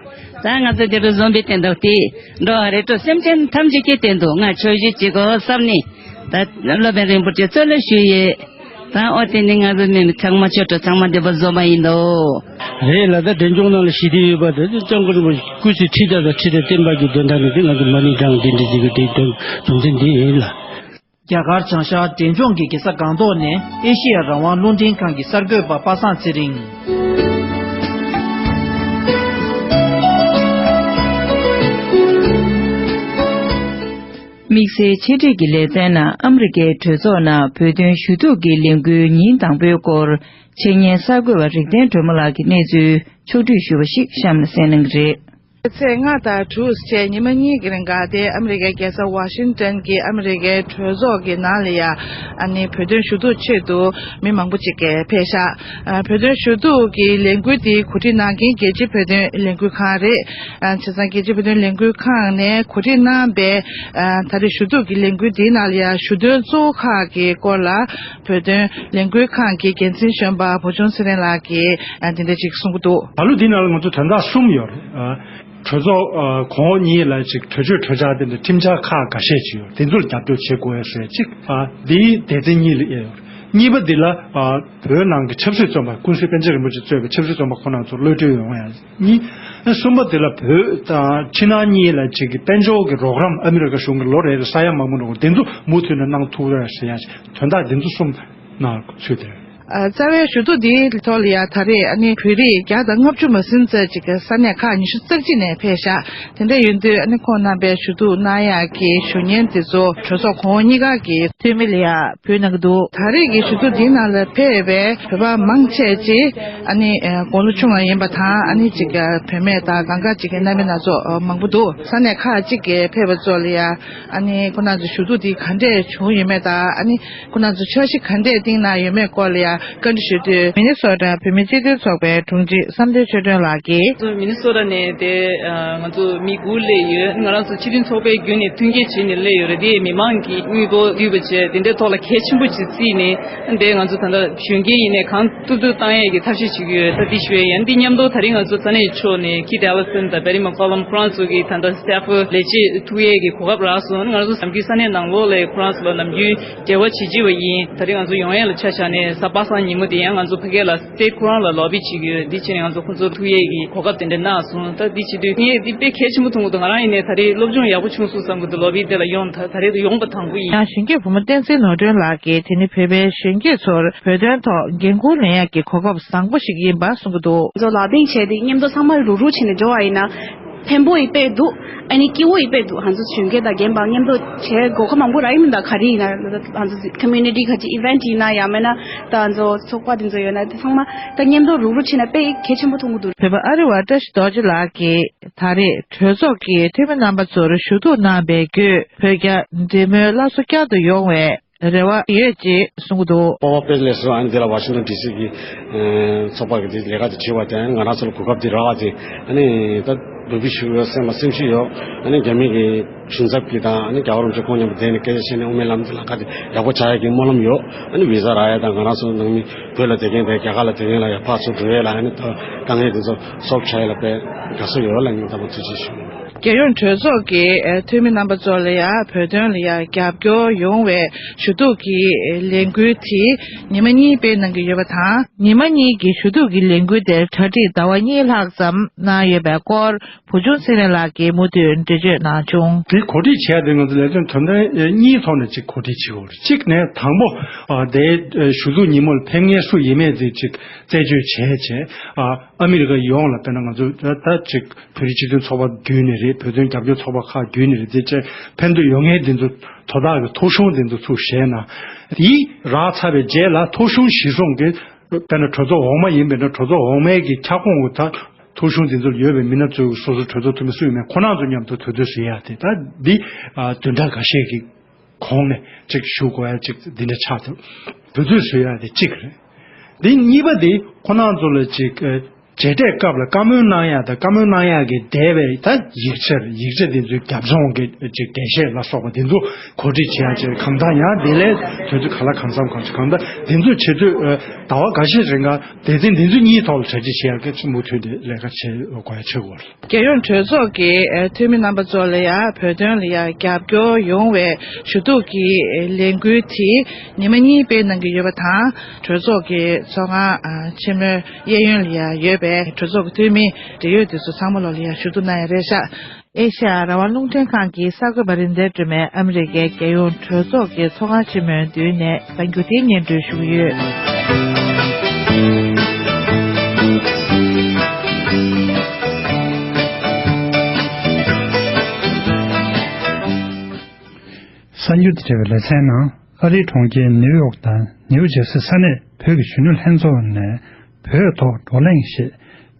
ད་ང་ཚོ་དེ་རུ་འཛོམས་པའི་སྟེང་དུ་དེ་འགྲོ་བ་རེ་ཁྲོ་སེམས་ཅན་ཐམས་ཅད་ཀྱི་སྟེང་དུ་ང་ཆོས་ཞུ་བྱེད་དགོས་བསམ་ནས། ད་སློབ་དཔོན་རིན་པོ་ཆེ་གཙོ་ལ་ཞུས་ཡོད། ད་ཨོ་དེ་ནི་ང་ཚོ་མི་མི་ཚང་མ་ཆོས་གྲོགས་ཚང་མ་འདི་པ་འཛོམས་པ་ཡིན་དོ། རེད་ལ། ད་འབྲས་ལྗོངས་ནང་ལ་ཞི་བདེ་ཡོད་པ་དེ་སྐྱབས་མགོན་རིན་པོ་ཆེ་སྐུ་ཚེ་ཁྲི་ཕྲག་དང་ཁྲི་ཕྲག་བརྟན་པ་གི་དོན་དག་ནི་དེ་ང་ཚོ་མ་ཎི་བགྲང་འདི་འདྲ་ཞིག་གི་དེ་དོན་རྒྱུ་མཚན་འདི་ཡིན་ལ། རྒྱ་གར་བྱང་ཤར་འབྲས་ལྗོངས་ཀྱི་རྒྱལ་ས་སྒང་ཏོག་ནས་ཨེ་ཤེ་ཡ་རང་དབང་རླུང་འཕྲིན་ཁང་གི་གསར་འགོད་པ་པ་སངས་ཚེ་རིང་། དམིགས་བསལ་འཆད་ཁྲིད་ཀྱི་ལེ་ཚན་ནང་ཨ་མི་རི་ཀའི་གྲོས་ཚོགས་ནང་བོད་དོན་ཞུ་གཏུག་གི་ལས་འགུལ་ཉིན་དང་པོའི་སྐོར་འཆད་ཉན་གསར་འགོད་པ་རིག་ལྡན་སྒྲོལ་མ་ལགས་ཀྱིས་གནས་ཚུལ་ཕྱོགས་བསྒྲིགས་ཞུས་པ་ཞིག་གཤམ་ལ་གསན་གནང་གི་རེད། ཚེས་ལྔ་དང་དྲུག་བཅས་ཉི་མ་གཉིས་ཀྱི་རིང་ག་དེ་ཨ་མི་རི་ཀའི་རྒྱལ་ས་ཝ་ཤིང་ཏན་གྱི་ཨ་མི་རི་ཀའི་གྲོས་ཚོགས་ཀྱི་ནང་ལ་ཡ་ཨ་ནི་བོད་དོན་ཞུ་གཏུག་ཆེད་དུ་མི་མང་པོ་ཅིག་གིས་ཕེབས་ཤག་ཨ་བོད་དོན་ཞུ་གཏུག་གི་ལས་འགུལ་དེ་གོ་སྒྲིག་གནང་མཁན་རྒྱལ་སྤྱིའི་བོད་དོན་ལས་འགུལ་ཁང་རེད། ཨ་བྱས་ཙང་རྒྱལ་སྤྱིའི་བོད་དོན་ལས་འགུལ་ཁང་ནས་གོ་སྒྲིག་གནང་པའི་ཨ་ད་རེས་ཞུ་གཏུག་གི་ལས་འགུལ་དེའི་ནང་ལ་ཡ་ཞུ་དོན་གཙོ་བོ་ཁག་གི་སྐོར་ལ་བོད་དོན་ལས་འགུལ་ཁང་གི་འགན་འཛིན་གཞོན་པ་བུ་ཆུང་ཚེ་རིང་ལགས་ཀྱིས་ཨ་འདི་འདྲ་ཅིག་གསུང་གི་འདུག་ད་ལོ་འདི་ནང་ལ་ང་ཚོ་དོན་དག་གསུམ་ཡོད་རེད། ཨ། གྲོས་ཚོགས་ཨ་གོང་འོག་གཉིས་ལ་ཅིག་གྲོས་ཆོད་གྲོས་འཆར་དེ་འདྲ་ཁྲིམས་འཆར་ཁག་འགའ་ཤས་ཅིག་ཡོད། དེ་ཚོར་རྒྱབ་སྐྱོར་བྱེད་དགོས་ཟེར་ཅིག་ཨ་འདིའི་སྡེ་ཚན་གཉིས་ལ་དབྱེ་ཡོད། གཉིས་པ་འདི་ལ་ཨ་བོད་ནང་གི་ཆབ་སྲིད་བཙོན་པ་ཀུན་གཟིགས་པཎ་ཆེན་རིན་པོ་ཆེ་གཙོས་པའི་ཆབ་སྲིད་བཙོན་པ་ཁོ་རང་ཚོར་གློད་གྲོལ་ཡོང་ཡ་གཉིས། གསུམ་པ་འདི་ལ་བོད་དང་ཕྱི་ནང་གཉིས་ལ་ཅིག་གི་དཔལ་འབྱོར་གྱི་རོགས་རམ་ཨ་མི་རི་ཀ་གཞུང་གིས་ལོ་རེ་རེ་ས་ཡ་མང་པོ་འགྲོ་དགོས། འདི་ཚོ་མུ་མཐུད་ནས་གནང་ཐུབ་རེད་ཟེར་ཡ་ཅིག་དོན་དག་འདི་ཚོ་གསུམ་ནང་ཚུད་དེ་རེད། ཨ་རྩ་བའི་ཞུ་གཏུག་འདིའི་ཐོག་ལ་ཡ་ད་རེས་ཨ་ནི་བོད་རིགས་བརྒྱ་དང་ལྔ་བཅུ་མ་ཟིན་ཙམ་ཅིག་གི་ས་གནས་ཁག་ཉི་ཤུ་རྩ་གཅིག་ནས་ཕེབས་ཤག་དེ་འདྲ་ཡིན་དུས་ཨ་ནི་ཁོང་རྣམ་པས་ཞུ་གཏུག་གནང་ཡག་གི་ཞུ་སྙན་དེ་ཚོ་གྲོས་ཚོགས་གོང་འོག་གཉིས་ཀ་གི་འཐུས་མི་ལ་ཡ་ཕུལ་གནང་གི་འདུག་ད་རེས་ཀྱི་ཞུ་གཏུག་འདིའི་ནང་ལ་ཕེབས་པའི་བོད་པ་མང་ཆེ་ཅིག་ཨ་ནི་དགུང་ལོ་ཆུང་བ་ཡིན་པ་དང་ཨ་ནི་ཅིག་བུད་མེད་དང་གང་ག་ཅིག་གི་རྣམ་པ་སྣ་ཚོགས་མང་པོ་འདུག་ས་གནས་ཁག་ཅིག་གི་ཕེབས་པ་ཚོ་ལ་ཡ་ཨ་ནི་ཁོང་རྣམ་ཚོ་ཞུ་གཏུག་འདི་ག་འདྲས་བྱུང་ཡོད་མེད་དང་ཨ་ནི། ཁོང་རྣམ་ཚོ་འཆར་གཞི་ག་འདྲས་བཏིང་གནང་ཡོད་མེད་སྐོར་ལ་ཡང་བཀའ་འདྲི་ཞུ་དུས། མི་ནི་སོ་ཊ་བོད་མི་སྤྱི་མཐུན་ཚོགས་པའི་དྲུང་ཆེ་བསམ་གཏན་ཆོས་སྒྲོན་ལགས་ཀྱིས། ང་ཚོ་མི་ནི་སོ་ཊ་ནས་དེ་ང་ཚོ་མི་དགུ་སླེབས་ཡོད། ང་རང་ཚོ་སྤྱི་མཐུན་ཚོགས་པའི་བརྒྱུད་ནས་མཐུན་རྐྱེན་བྱས་ནས་སླེབས་ཡོད་རེད། དེ་མི་མང་གི་དངུལ་འབོར་བསྡུས་པ་བྱས་དེ་འདྲའི་ཐོག་ལ་གལ་ཆེན་པོ་ཅིག་བརྩིས་ནས་དེ་ང་ཚོ་ད་ལྟ་གཞོན་སྐྱེས་ཡིན་ནའི་གང་ཐུབ་ཐུབ་བཏང་ཡས་ཀྱི་ཐབས་ཤེས་བྱེད་ཀྱི་ཡོད། ད་འདི་ཞུ་ཡས་ཡིན། འདི་མཉམ་དུ་ད་རིང་ང་ཚོ་ས་གནས་ཕྱོགས་ནས་ཁི་ཏེ་ལ་སན་དང་བེ་རི་མ་ཀོ་ལམ་ཁོ་རང་ཚོ་གི་ད་ལྟ་སེ་ཕུ་ལས་བྱེད་ཐུག་ཡས་ཀྱི་གོ་སྐབས་རག་སོང་། ང་ཚོ་ནམ་རྒྱུན་ས་གནས་ནང་ལོགས་ལ་ཁོ་རང་ཚོ་ལ་ནམ་རྒྱུན་འབྲེལ་བ་བྱེད་ཀྱི་ཡོད་པ་ཡིན། ད་རིང་ང་ཚོ་ཡོང་ཡས་ལ་ཆ་བཞག་ནས་གཟའ་པ་སངས་ཉིན་མོ་དེ་ཡང་ང་ཚོ་ཕ་གི་ལ་སི་ཊེ་ཊི་ཁོ་རང་ལ་ལོ་བི་བྱེད་ཀྱི་ཡོད། འདི་བྱས་ནས་ང་ཚོ་ཁོ་ཚོར་ཐུག་ཡས་ཀྱི་གོ་སྐབས་དེ་འདྲ་གནང་སོང་། ད་འདི་བྱེད་དུས་ངས་འདི་དཔེ་གལ་ཆེན་པོ་མཐོང་གི་འདུག་ང་རང་ཡིན་ནའི་ད་རེས་སློབ་སྦྱོང་ཡག་པོ་བྱུང་སོང་བསམ་གྱི་འདུག་ལོ་བི་དེ་ལ་ཡོང་ད་ད་རེས་ཡོང་པ་དང་པོ་ཡིན། ཡང་གཞོན་སྐྱེས་བུ་མོ་བསྟན་འཛིན་ནོར་སྒྲོན་ལགས་ཀྱིས་དེ་ནི་བོད་པའི་གཞོན་སྐྱེས་ཚོར་བོད་དོན་ཐོག་འགན་འཁུར་ལེན་ཡག་གི་གོ་སྐབས་བཟང་པོ་ཞིག་ཡིན་པ་གསུང་གི་འདུག་ང་ཚོ་ལག་བརྡ་བྱས་ཏེ་མཉམ་དུ་ཚང་མ་རུག་རུག་བྱས་ནས་འགྲོ་བ་ཡིན་ན། ཕན་པོ་ཡི་དཔེ་འདུག་ཨ་ནི་སྐྱིད་པོ་ཡི་དཔེ་འདུག་ང་ཚོ་གཞོན་སྐྱེས་དང་རྒན་པ་མཉམ་དུ་བྱེད་དགོས་ཁ་མང་པོ་རག་ཡིན་མིན་ད་ག་རེ་ཡིན་ན་ང་ཚོ་ཀོ་མུ་ནི་ཊི་ག་ཅིག་ཨི་ཝེན་ཊི་ཡིན་ན་ཡང་མིན་ན་ད་ང་ཚོ་ཚོགས་པ་དེ་ཚོ་ཡོད་ན་དེ་ཚང་མ་ད་མཉམ་དུ་རུག་རུག་བྱས་ན་དཔེ་གལ་ཆེན་པོ་མཐོང་གི་འདུག་བོད་པ་ཨ་རི་བ་བཀྲ་ཤིས་རྡོ་རྗེ་ལགས་ཀྱིས་ད་རེས་གྲོས་ཚོགས་ཀྱི་འཐུས་མི་རྣམ་པ་ཚོར་ཞུ་གཏུག་གནང་བའི་བརྒྱུད་བོད་རྒྱ་འབྲེལ་མོལ་སླར་གསོ་བསྐྱར་དུ་ཡོང་བའི་རེ་བ་ཡོད་ཅེས་གསུངས་འདུག་པོ་པོ་དཔེ་ལེགས་སོ། ཨ་ནི་དེ་ལ་ཝ་ཤིང་ཏོན་ཌི་སི་གི་ཚོགས་པ་གི་དེ་ལས་ཀ་དེ་བྱས་པ་དེ་ཨ་ནི་ང་རང་ཚོ་ལ་གོ་སྐབས་དེ་རག་པ་དེ་ཨ་ནི་ད་འབོད་སྐུལ་ཞུ་ཡོད་སེམས་ལ་སེམས་ཤུགས་ཡོད། ཨ་ནི་རྒྱ་མི་གི་གཞུང་ཚབ་ཀྱི་དང་ཨ་ནི་རྒྱལ་བ་རིན་པོ་ཆེ་ཁོང་མཉམ་དུ་བསྡད་ནས་སྐད་ཆ་བཤད་ནས་དབུ་མའི་ལམ་དེ་ལ་ཁ་དེ་ཡག་པོ་ཆགས་ཡག་གི་སྨོན་ལམ་ཡོད། ཨ་ནི་བི་ཟ་རག་ཡག་དང་ང་རང་ཚོ་ནང་མི་བོད་ལ་བསྡད་མཁན་དང་རྒྱ་གར་ལ་བསྡད་མཁན་ལ་ཡག་ཕར་ཚུར་འགྲོ་ཡས་ལ་ཨ་ནི་དཀའ་ངལ་དེ་ཚོ་སོལབ་བྱ་ཡས་ལ་དཔེ་དགའ་བསུ་ཡོད་ལ་སྙིང་ཐག་པ་ཐུགས་རྗེ་ཆེ་ཞུ། རྒྱལ་ཡོངས་གྲོས་ཚོགས་ཀྱི་འཐུས་མི་རྣམ་པ་ཚོ་ལ་ཡང་བོད་དོན་ལ་ཡང་རྒྱབ་སྐྱོར་ཡོང་བའི་ཞུ་གཏུག་གི་ལས་འགུལ་དེ་ཉི་མ་གཉིས་སྤེལ་གནང་གི་ཡོད་པ་དང་། ཉི་མ་གཉིས་ཀྱི་ཞུ་གཏུག་གི་ལས་འགུལ་དེར་གྲ་སྒྲིག་ཟླ་བ་གཉིས་ལྷག་ཙམ་གནང་ཡོད་པའི་སྐོར་བུ་ཆུང་ཚེ་རིང་ལགས་ཀྱིས་མུ་མཐུད་འགྲེལ་བརྗོད་གནང་བྱུང་། དེ་གོ་སྒྲིག་བྱས་ཏེ་ང་ཚོ་ལས་དོན་དོན་ཚན་གཉིས་ཐོག་ནས་ཅིག་གོ་སྒྲིག་བྱེད་དགོས་རེད། གཅིག་ནས་དང་པོ་དེའི་ཞུ་གཏུག་ཉིན་མོར་ཕེབས་མཁན་སུ་ཡིན་མེད་དེ་ཅིག་རྩད་གཅོད་བྱས་བྱས་ཨ་མི་རི་ཀ་ཡོངས་ལ་དཔེར་ན་ང་ཚོ་ད་ཅིག་བོད་རིགས་སྤྱི་མཐུན་ཚོགས་པ་བརྒྱུད་ནས་རེད། བོད་དོན་རྒྱབ་སྐྱོར་ཚོགས་པ་ཁག་བརྒྱུད་ནས་རེད། དེ་བཅས་ཕན་ཐོགས་ཡོད་མཁན་དེ་ཚོ་དོ་བདག་གི་ཐོ་གཞུང་དེ་ཚོ་ཚུར་བཞེས་ན། དེ་རག་ཚར་བའི་རྗེས་ལ་ཐོ་གཞུང་གཞིར་བཟུང་གི་དཔེར་ན་གྲོས་ཚོགས་འོག་མ་ཡིན་པས་ན་གྲོས་ཚོགས་འོག་མའི་གི་ཁྱབ་ཁོངས་ཀྱི་ད་ཐོ་གཞུང་དེ་ཚོར་ཡོད་པའི་མི་སྣ་ཚོས་སོ་སོའི་གྲོས་ཚོགས་འཐུས་མི་སུ་ཡིན་མིན་ཁོ་རང་ཚོ་མཉམ་དུ་དུས་ཚོད་བཟོ་ཡག་དེ་ད་འདི་བདུན་ཕྲག་འགའ་ཤས་ཀྱི་གོང་ནས་ཅིག་ཞུ་དགོས་ཡ་ཅིག་འདི་འདྲ་ཆགས་ཐུབ། དུས་ཚོད་བཟོ་ཡ་དེ་གཅིག་རེད། དེ་གཉིས་པ་དེ་ཁོ་རང་ཚོ་ལ་ཅིག་ཨ་མཇལ་འཕྲད་སྐབས་ལ་བཀའ་མོལ་གནང་ཡ་དང་བཀའ་མོལ་གནང་ཡ་གི་འདས་པའི་ད་ཡིག་ཆར་ཡིག་ཆ་དེ་ཚོའི་རྒྱབ་ལྗོངས་ཀྱི་ཅིག་འགྲེལ་བཤད་ལ་སོགས་པ་དེ་ཚོ་གོ་སྒྲིག་བྱེད་ཡ་ཅིག་གང་ལྟར་ཡང་དེ་ལས་དུས་ཚོད་ག་ལ་གང་འཚམ་གང་ཅིག་གང་ལྟར་དེ་ཚོ་བྱེད་དུས་ཨ་ཟླ་བ་འགའ་ཤས་རིང་ག་སྡེ་ཚན་འདི་ཚོ་གཉིས་ཐོག་ལ་གྲ་སྒྲིག་བྱེད་ཡག་གི་མུ་མཐུད་དེ་ལས་ཀ་བྱེད་དགོས་ཡ་ཆེ་བ་རེད། རྒྱལ་ཡོངས་གྲོས་ཚོགས་ཀྱི་འཐུས་མི་རྣམ་པ་ཚོ་ལ་ཡང་བོད་དོན་ལ་ཡང་རྒྱབ་སྐྱོར་ཡོང་བའི་ཞུ་གཏུག་གི་ལས་འགུལ་དེ་ཉི་མ་གཉིས་སྤེལ་གནང་གི་ཡོད་པ་དང་། གྲོས་ཚོགས་ཀྱི་ཚོགས་ཁང་ཆེན་མོའི་གཡས་གཡོན་ལ་ཡང་ཡོད་པའི་གྲོས་ཚོགས་ཀྱི་འཐུས་མི་འབྲེལ་ཡོད་དེ་ཚོ་ཚང་མ་ལོ་ལ་ཡང་ཞུ་གཏུག་གནང་ཡ་རེད་ཤག་ཨེ་ཤ་ཡ་རང་དབང་རླུང་འཕྲིན་ཁང་གི་གསར་འགོད་པ་རིན་ལྡན་སྒྲོལ་མས་ཨ་མི་རི་ཀའི་རྒྱལ་ཡོངས་གྲོས་ཚོགས་ཀྱི་ཚོགས་ཁང་ཆེན་མོའི་མདུན་ནས་གསར་འགྱུར་དེ་སྙན་སྒྲོན་ཞུ་གི་ཡོད། གསར་འགྱུར་དང་འབྲེལ་བའི་ལེ་ཚན་ནང་། ཨ་རིའི་གྲོང་ཁྱེར་ནིའུ་ཡོག་དང་ནིའུ་ཇེར་སི་ས་གནས་བོད་ཀྱི་གཞོན་ནུ་ལྷན་ཚོགས་ནས་བོད་ཐོག་བགྲོ་གླེང་ཞེས་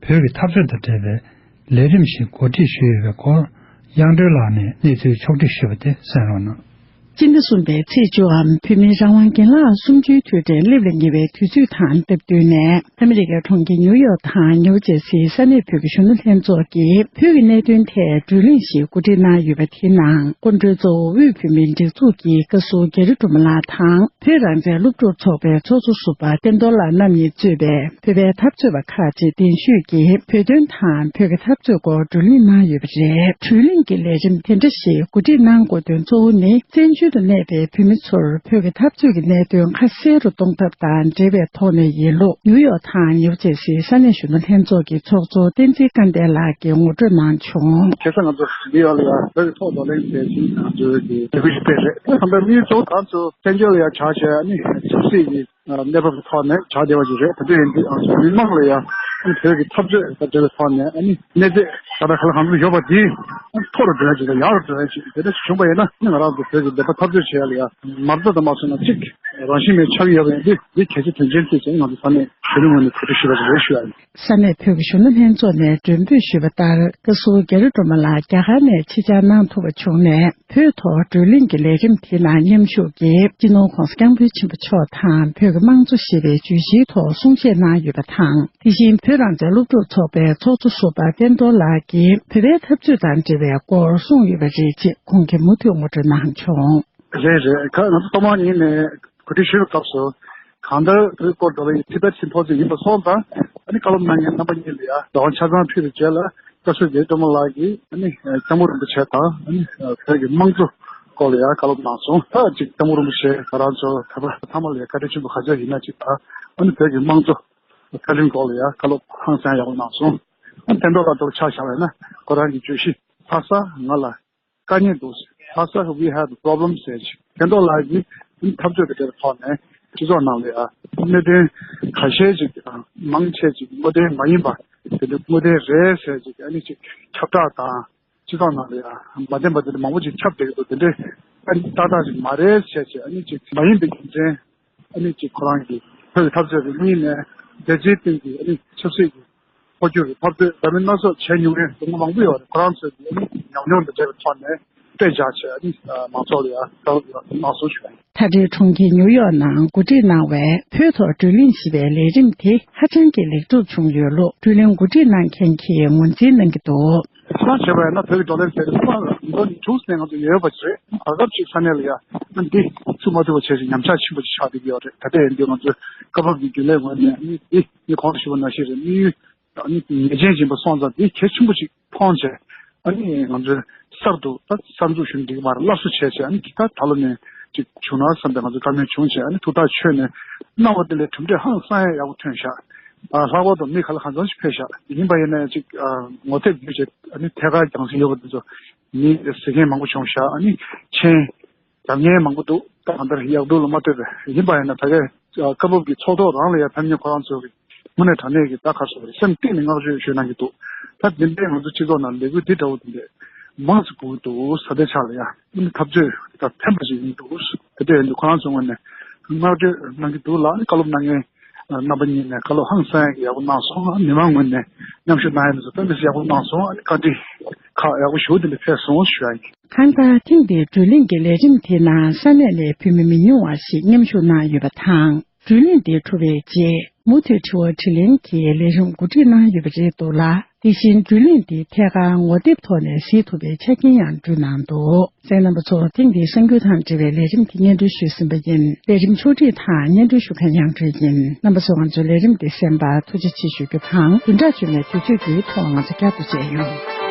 བོད་ཀྱི་འཐབ་རྩོད་དང་འབྲེལ་བའི་ལས་རིམ་ཞིག་གོ་སྒྲིག་ཞུས་ཡོད་པའི་སྐོར། དབྱངས་སྒྲོན་ལགས་ནས་གནས་ཚུལ་ཕྱོགས་བསྒྲིགས་ཞུས་པ་དེ་གསན་རོགས་གནང་། སྤྱི་ཟླ་གསུམ་པའི་ཚེས་བཅུའམ་བོད་མིའི་རང་དབང་རྒན་ལགས་གསུམ་བཅུའི་དུས་དྲན་སླེབས་ལ་ཉེ་བའི་དུས་ཚོད་དང་སྟབས་བསྟུན་ནས། ཨ་མི་རི་ཀའི་གྲོང་ཁྱེར་ནིའུ་ཡོག་དང་ནིའུ་ཇེར་སིའི་ས་གནས་བོད་ཀྱི་གཞོན་ནུ་ལྷན་ཚོགས་ཀྱིས་བོད་ཀྱི་གནད་དོན་ཐད་བགྲོ་གླེང་ཞིག་གོ་སྒྲིག་གནང་ཡོད་པ་དེའི་ནང་། སྐུ་མགྲོན་གཙོ་བོ་དབུས་བོད་མིའི་སྒྲིག་འཛུགས་ཀྱི་བཀའ་ཟུར་རྒྱ་རི་སྒྲོལ་མ་ལགས་དང་། བོད་རང་བཙན་སློབ་ཕྲུག་ཚོགས་པའི་ཚོགས་གཙོ་ཟུར་པ་བསྟན་རྡོར་ལགས་རྣམ་གཉིས་གཙོས་པའི་བོད་པའི་འཐབ་རྩོད་པ་ཁག་ཅིག་གདན་ཞུས་ཀྱིས་བོད་དོན་དང་བོད་ཀྱི་འཐབ་རྩོད་སྐོར་བགྲོ་གླེང་གནང་ཡོད་པ་རེད། བགྲོ་གླེང་གི་ལས་རིམ་དེ་འདྲ་ཞིག་གོ་སྒྲིག་གནང་དགོས་དོན་གཙོ་བོ་ནི། བཙན་བྱོལ་དུ་གནས་པའི་བོད་མི་ཚོར་བོད་ཀྱི་འཐབ་རྩོད་ཀྱི་གནད་དོན་ཁ་གསལ་རུ་གཏོང་ཐབས་དང་འབྲེལ་བའི་ཐོག་ནས་ཡིན་ལུགས། ནིའུ་ཡོག་དང་ནིའུ་ཇེར་སིའི་ས་གནས་གཞོན་ནུ་ལྷན་ཚོགས་ཀྱི་ཚོགས་གཙོ་བསྟན་འཛིན་སྐལ་ལྡན་ལགས་ཀྱིས་ངོ་སྤྲོད་གནང་བྱུང་། ཁ་སང་ང་ཚོ་ནིའུ་ཡོག་ལ་ཡ་བོད་ཀྱི་ཐོག་བགྲོ་གླེང་བྱས་ཤིང་ང་ཚོའི་གི་ལས་འགུལ་ཞིག་སྤེལ་རེད། དེ་ཚོ་ད་ལྟ་དམིགས་ཡུལ་གཙོ་བོ་ང་ཚོ་བཙན་བྱོལ་ལ་ཡ་བྱ་བྱས་ཨ་ནི་ཆབ་སྲིད་ཀྱི་གནས་བབ་ཀྱི་ཐོག་ནས་བྱ་བདེ་བ་ཞིག་རེད། དེ་འདྲ་ཡིན་དུས་ང་ཚོ་མི་མང་ལ་ཡ་ཨ་ནི་བོད་ཀྱི་འཐབ་རྩོད་དང་འབྲེལ་བའི་ཐོག་ནས་ཨ་ནི་གནས་ཚད་ད་ལྟ་ག་ལ་གང་འཚམ་ཡོད་པ་དེ་མཐོ་རུ་འགྲོ་ཡ་ཅིག་དང་ཡག་རུ་འགྲོ་ཡ་ཅིག་དེ་འདྲ་ཞིག་བྱུང་པ་ཡིན་ན་ཨ་ནི་ང་རང་ཚོ་བོད་ཀྱི་བདེན་པ་འཐབ་རྩོད་བྱེད་ཡ་ལ་ཡ་མ་རྩ་དང་མ་སོང་ན་གཅིག་རང་བཞིན་མེད་ཆགས་ཀྱི་ཡོད་པ་ཡིན་དུས་འདི་གལ་ཆེ་དོན་ཆེན་ཐུག་ཟེར་ང་ཚོ་ས་གནས་གཞོན་ནུ་ངོས་ནས་གོ་སྒྲིག་ཞུས་པ་ཞིག་རེད་ཞུ་ཡ་ཡིན། ས་གནས་བོད་ཀྱི་གཞོན་ནུ་ལྷན་ཚོགས་ནས་མགྲོན་འབོད་ཞུས་པ་ལྟར། བཀའ་ཟུར་རྒྱ་རི་སྒྲོལ་མ་ལགས་རྒྱ་གར་ནས་ཕྱི་བཅར་གནང་ཐུབ་པ་བྱུང་ནས། བོད་ཐོག་བགྲོ་གླེང་གི་ལས་རིམ་དེའི་ནང་མཉམ་ཞུགས་ཀྱིས་སྤྱི་ནོར་༧གོང་ས་༧སྐྱབས་མགོན་ཆེན་པོ་མཆོག་དང་བོད་ཀྱི་དམངས་གཙོ་ཞེས་པའི་བརྗོད་གཞིའི་ཐོག་གསུང་བཤད་གནང་ཡོད་པ་དང་། དེ་བཞིན་བོད་རང་བཙན་སློབ་ཕྲུག་ཚོགས་པའི་ཚོགས་གཙོ་ཟུར་པ་བསྟན་རྡོར་ལགས་ཀྱིས་བོད་པའི་འཐབ་རྩོད་དང་འབྲེལ་བའི་སྐོར་གསུངས་ཡོད་པ་རེད་ཅེས་ཁོང་གིས་མུ་མཐུད་ངོ་སྤྲོད་གནང་བྱུང་། རེད་རེད། ཁ་ང་ཚོ་ཐོག་མར་ཉིད་ནས་གོ་སྒྲིག་ཞུས་པའི་སྐབས་སུ། གང་ལྟར་བོད་སྐོར་འགྲོ་བའི་ཊི་བེཊ་སིམ་ཕོ་ཛི་ཡམ་ཡིན་པ་སོང་ཙང་ཨ་ནི་བཀའ་སློབ་གནང་མཁན་རྣམ་པ་གཉིས་ལ་ཡང་བདག་དབང་ཆ་ཚང་ཕུལ་བའི་རྗེས་ལ་བཀའ་ཟུར་རྒྱ་རི་སྒྲོལ་མ་ལགས་ཀྱིས་ཨ་ནི་སྐྱབས་མགོན་རིན་པོ་ཆེ་དང་ཨ་ནི་བོད་ཀྱི་དམངས་གཙོ་སྐོར་ལ་ཡང་བཀའ་སློབ་གནང་སོང་། ད་ཅིག་སྐྱབས་མགོན་རིན་པོ་ཆེ་ང་རང་ཚོ་བོད་པ་ཚང་མ་ལ་ཡང་བཀའ་དྲིན་ཆེན་པོ་ག་ཚོད་ཡིན་ན་ཅིག་དང་ཨ་ནི་བོད་ཀྱི་དམངས་གཙོ་འཕེལ་རིམ་སྐོར་ལ་ཡང་བཀའ་སློབ་ཧང་སང་ཡག་པོ་གནང་སོང་། ཨ་ནི་བསྟན་རྡོར་ལགས་ལྟ་བུ་ཆ་བཞག་པ་ཡིན་ན་ཁོ་རང་གི་བརྗོད་གཞི་ལྷ་ས་ང་ལ། དཀའ་ངལ་འདུག་ལྷ་ས་we have problem ཟེར་ཅིག་བསྟན་རྡོར་ལགས་ཀྱིས་འཐབ་རྩོད་ཀྱི་འབྲེལ་བའི་ཐོག་ནས་སྤྱི་ཚོགས་ནང་ལ་ཡང་གནད་དོན་ཁ་ཤས་ཅིག་དང་མང་ཆེ་ཅིག་དངོས་བདེན་མ་ཡིན་པ་དེ་འདྲ་དངོས་བདེན་རེད་ཟེར་ཅིག་ཨ་ནི་ཅིག་ཁྱབ་བསྒྲགས་དང་སྤྱི་ཚོགས་ནང་ལ་ཡང་མ་བདེན་པ་དེ་འདྲ་མང་པོ་ཅིག་ཁྱབ་བསྡད་ཀྱི་འདུག་དེ་འདྲའི་ཨ་ནི་ཏག་ཏག་ཅིག་མ་རེད་ཟེར་ཅིག་ཨ་ནི་ཅིག་མ་ཡིན་པའི་རྒྱུ་མཚན། ཨ་ནི་ཅིག་ཁོ་རང་གི་བོད་ཀྱི་འཐབ་རྩོད་ཀྱི་གཉིས་ནས་སྡེ་ཚན་སྟེང་གི་ཨ་ནི་ཆབ་སྲིད་ཀྱི་འཕོ་འགྱུར་གྱི་འཐབ་རྩོད་འདྲ་མིན་སྣ་ཚོགས་བྱས་མྱོང་མཁན་སྐུ་ངོ་མང་པོ་ཡོད་རེད། ཁོ་རང་ཚོས་ཀྱི་ཨ་ནི་ཉམས་མྱོང་དང་འབྲེལ་བའི་ཐོག་ནས་དཔེ་འཇགས་བྱས་ཨ་ནི་མང་ཚོགས་ལ་ཡང་བཀའ་སློབ་གནང་སོང་ཞུ་བ་ཡིན། ད་རེས་གྲོང་ཁྱེར་ཉིའུ་ཡོག་ནང་གོ་སྒྲིག་གནང་བའི་བོད་ཐོག་བགྲོ་གླེང་ཞེས་པའི་ལས་རིམ་དེ་ཧ་ཅང་གི་ལེགས་གྲུབ་བྱུང་ཡོད་ལུགས་བགྲོ་གླེང་གོ་སྒྲིག་གནང་མཁན་གྱིས་ངོས་འཛིན་གནང་གི་འདུག་གསར་བྱས་པ་ཡིན་ན་བོད་ཀྱི་བགྲོ་གླེང་ཟེར་དུས་ཚོད་ལ་ལོ་ནི་དྲུག་ནས་ང་ཚོ་ཡོད་པ་ཞིག་རེད། བར་སྐབས་ཅིག་ས་གནས་ལ་ཡ་ཨ་འདི་ཚུགས་མ་ཐུབ་པ་བྱས་ཤིང་ཉམས་ཆག་ཆེན་པོ་ཅིག་ཆགས་བསྡད་ཀྱི་ཡོད་རེད། ད་ལྟ་ཡིན་དུས་ང་ཚོའི་སྐབས་བབ་ཀྱི་རྒྱུན་ལས་ངོས་ནས་ཨ་ནི་འདི་ངས་གོང་དུ་ཞུས་པ་ནང་བཞིན་རེད། དམིགས་ཡུལ་ཨ་ནི་ངེས་ཅན་ཡིན་པ་སོང་ཙང་འདི་གལ་ཆེན་པོ་ཅིག་མཐོང་བྱས་ཨ་ནི་ང་ཚོས་གསར་དུ་ད་གསར་འཛུགས་ཞུ་ནི་འགྲིག་གི་མ་རེད། སླར་གསོ་བྱས་བྱས་ཨ་ནི་ད་ད་ལོ་ནས་ཅིག་བྱུང་ན་བསམ་པའི་ང་ཚོ་བཀའ་མོལ་བྱུང་བྱས་ཨ་ནི་ཐུགས་ཐག་ཆོད་ནས་གནང་བ་དེ་ལས་གྲུབ་འབྲས་ཧང་སང་ཡ་ཡག་པོ་ཐོན་ཤག་ཨ་ལྷག་པར་དུ་མི་ག་ལ་གང་འཚམ་ཞིག་ཕེབས་ཤག་ཡིན་པ་ཡིན་ན་ཡང་ཅིག་ཨ་ངོ་དེབ་བརྒྱུད་བྱས་ཨ་ནི་ཐད་ཀར་རྒྱང་སྲིང་ཡོད་པ་དེ་ཚོ་མི་གཟིགས་མཁན་མང་པོ་བྱུང་ཤག་ཨ་ནི་མཆན་རྒྱབ་མཁན་མང་པོ་འདུག་ད་གང་ལྟར་ཡག་སྡུག་ལ་མ་ལྟོས་པའི་ཡིན་པ་ཡིན་ན་ད་གའི་སྐབས་བབ་ཀྱི་ཚོགས་ཐོག་རང་ལ་ཡང་ཕེབས་མཁན་ཁོ་རང་ཚོ་གི་དངོས་གནས་དྲང་གནས་ཀྱི་ད་ག་རེ་ཟེར་དགོས་རེད། སེམས་གཏིང་ནས་བསྔགས་བརྗོད་ཞུ་གནང་གི་འདུག་ད་དེ་འདྲའི་ང་ཚོ་སྤྱི་ཚོགས་ནང་ལས་འགུལ་འདི་འདྲ་བོ་དེ་འདྲས་མང་ཙམ་དགོས་ཀྱི་འདུག་ས་དེ་ཆ་ལ་ཡང་འདི་འཐབ་རྩོད་ད་ཕན་པ་ཞིག་ཡིན་འདུག་དེ་འདྲ་ཡིན་དུས་ཁོ་རང་ཚོའི་ངོས་ནས་བསྔགས་བརྗོད་གནང་གི་འདུག་ལ་བཀའ་སློབ་གནང་མཁན་རྣམ་པ་གཉིས་ནས་བཀའ་སློབ་ཧང་སང་ཡག་པོ་གནང་སོང་། མི་མང་ངོས་ནས་མཉམ་ཞུགས་གནང་ཡ་དེ་ཚོ་དཔེ་མི་སྲིད་ཡག་པོ་གནང་སོང་། བཀའ་འདྲི་ཁག་ཡག་པོ་ཞེ་པོ་དེ་འདྲ་ཕེབས་སོང་ཞུ་ཡ་ཡིན། གང་ལྟར་ཐེངས་འདིའི་བགྲོ་གླེང་གི་ལས་རིམ་དེའི་ནང་ས་གནས་ནས་བོད་མི་མི་ཉུང་བ་ཞིག་མཉམ་ཞུགས་གནང་ཡོད་པ་དང་། བགྲོ་གླེང་འདི་གྲུབ་པའི་རྗེས་མུ་མཐུད་དྲི་བ་དྲིས་ལན་གྱི་ལས་རིམ་གོ་སྒྲིག་གནང་ཡོད་པ་རེད་འདུག་ལ། དེ་བཞིན་བགྲོ་གླེང་འདི་ཐད་ཀར་ངོ་དེབ་ཐོག་ནས་གཟིགས་ཐུབ་པའི་ཆ་རྐྱེན་ཡང་བསྐྲུན་གནང་འདུག་གསན་མཁན་རྣམ་པ་ཚོ་ཐེངས་འདིའི་གསར་འགྱུར་དང་འབྲེལ་བའི་ལས་རིམ་དེ་སྙན་སྒྲོན་ཞུས་ཟིན་པ་ཡིན། ལས་རིམ་ཕྱོགས་སྒྲིག་དང་སྙན་སྒྲོན་ཞུ་མཁན་ཡང་སྒྲོལ་ཡིན། རྣམ་པ་ཚོ་ང་ཚོའི་ལས་རིམ་འདི་གསན་པར་ཐུགས་རྗེ་ཆེ་ཞུ་རྒྱུ་དང་བདུན་ཕྲག་རྗེས་མའི་དུས་ཚོད་འདིའི་ཐོག་ང་ཚོ་བསྐྱར་དུ་མཇལ་ཡོང་།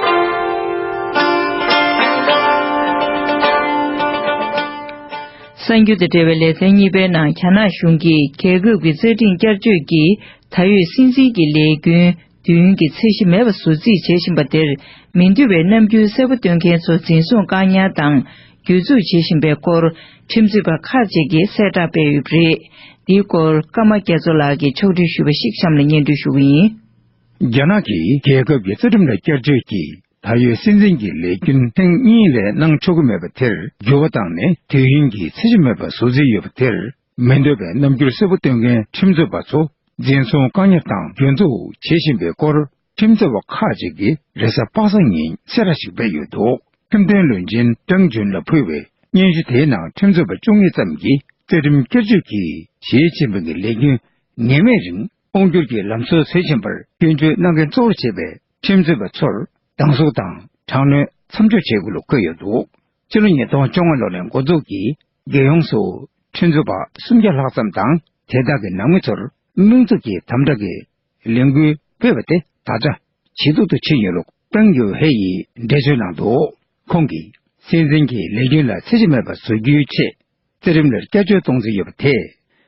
གསར་འགྱུར་དང་འབྲེལ་བའི་ལེ་ཚན་གཉིས་པའི་ནང་རྒྱ་ནག་གཞུང་གིས་རྒྱལ་ཁབ་ཀྱི་རྩ་ཁྲིམས་བསྐྱར་བཅོས་ཀྱི་ད་ཡོད་སྲིད་འཛིན་གྱི་ལས་རྒྱུན་ དུས་ཡུན་གྱི་ཚད་གཞི་མེད་པ་ཟུར་རྩིས་བྱེད་བཞིན་པ་དེར་མི་འདོད་པའི་རྣམ་འགྱུར་གསལ་པོ་སྟོན་མཁན་ཚོ་འཛིན་བཟུང་བཀག་ཉར་དང་། གྱོད་འཛུགས་བྱེད་བཞིན་པའི་སྐོར། ཁྲིམས་རྩོད་པ་ཁག་ཅིག་གིས་གསལ་བསྒྲགས་སྤེལ་ཡོད་པ་རེད། འདིའི་སྐོར་ཀརྨ་རྒྱ་མཚོ་ལགས་ཀྱིས་ཕྱོགས་སྒྲིག་ཞུས་པ་ཞིག་གཤམ་ལ་སྙན་སྒྲོན་ཞུ་གི་ཡིན། རྒྱ་ནག་གིས་རྒྱལ་ཁབ་ཀྱི་རྩ་ཁྲིམས་ལ་བསྐྱར་བཅོས་ཀྱིས་ད་ཡོད་སྲིད་འཛིན་གྱི་ལས་རྒྱུན་ཐེངས་གཉིས་ལས་གནང་ཆོག་གི་མེད་པ་དེར་འགྱུར་བ་བཏང་ནས། དུས་ཡུན་གྱི་ཚད་གཞི་མེད་པ་ཟུར་རྩིས་ཡོད་པ་དེར་མི་འདོད་པའི་རྣམ་འགྱུར་གསལ་པོ་སྟོན་མཁན་ཁྲིམས་རྩོད་པ་ཚོ་འཛིན་བཟུང་བཀག་ཉར་དང་གྱོད་འཛུགས་བྱེད་བཞིན་པའི་སྐོར། ཁྲིམས་རྩོད་པ་ཁག་ཅིག་གིས་རེས་གཟའ་པ་སངས་ཉིན་གསལ་བསྒྲགས་ཤིག་སྤེལ་ཡོད་འདུག་ཁྲིམས་དོན་བློན་ཆེན་ཀྲང་ཅུན་ལ་ཕུལ་བའི་སྙན་ཞུ་དེའི་ནང་ཁྲིམས་རྩོད་པ་བཅུ་གཉིས་ཙམ་གྱིས་རྩ་ཁྲིམས་བསྐྱར་བཅོས་ཀྱིས་ཞི་ཅིན་ཕིང་གི་ལས་རྒྱུན་ངེས་མེད་རིང་དབང་སྒྱུར་གྱི་ལམ་སྲོལ་ཟིན་བཞིན་པར་སྐྱོན་བརྗོད་གནང་མཁན་གཙོ་བོར་བྱས་པའི་ཁྲིམས་རྩོད་པ་ཚོར་སྡང་ཟུག་དང་དྲག་གནོན་མཚམས་འཇོག་བྱེད་དགོས་ལུགས་བཀོད་ཡོད་འདུག་ཕྱི་ལོ་ཉིས་སྟོང་བཅོ་ལྔ་ལོ་ནས་འགོ་འཛུགས་ཀྱིས་རྒྱལ་ཡོངས་སུ་ཁྲིམས་རྩོད་པ་སུམ་བརྒྱ་ལྷག་ཙམ་དང་། དེ་དག་གི་ནང་མི་ཚོར་དམངས་གཙོ་གི་དམ་དྲག་གི་ལས་འགུལ་སྤེལ་བ་དེ་ད་ཆ་ཇེ་སྡུག་ཏུ་ཕྱིན་ཡོད་ལུགས་ཀྲང་ཡུ་ཧེ་ཡིས་འགྲེལ་བརྗོད་གནང་འདུག་ཁོང་གིས་སྲིད་འཛིན་གྱི་ལས་རྒྱུན་ལ་ཚད་གཞི་མེད་པ་བཟོ་རྒྱུའི་ཆེད་རྩ་ཁྲིམས་ལ་བསྐྱར་བཅོས་གཏོང་རྩིས་ཡོད་པ་དེས་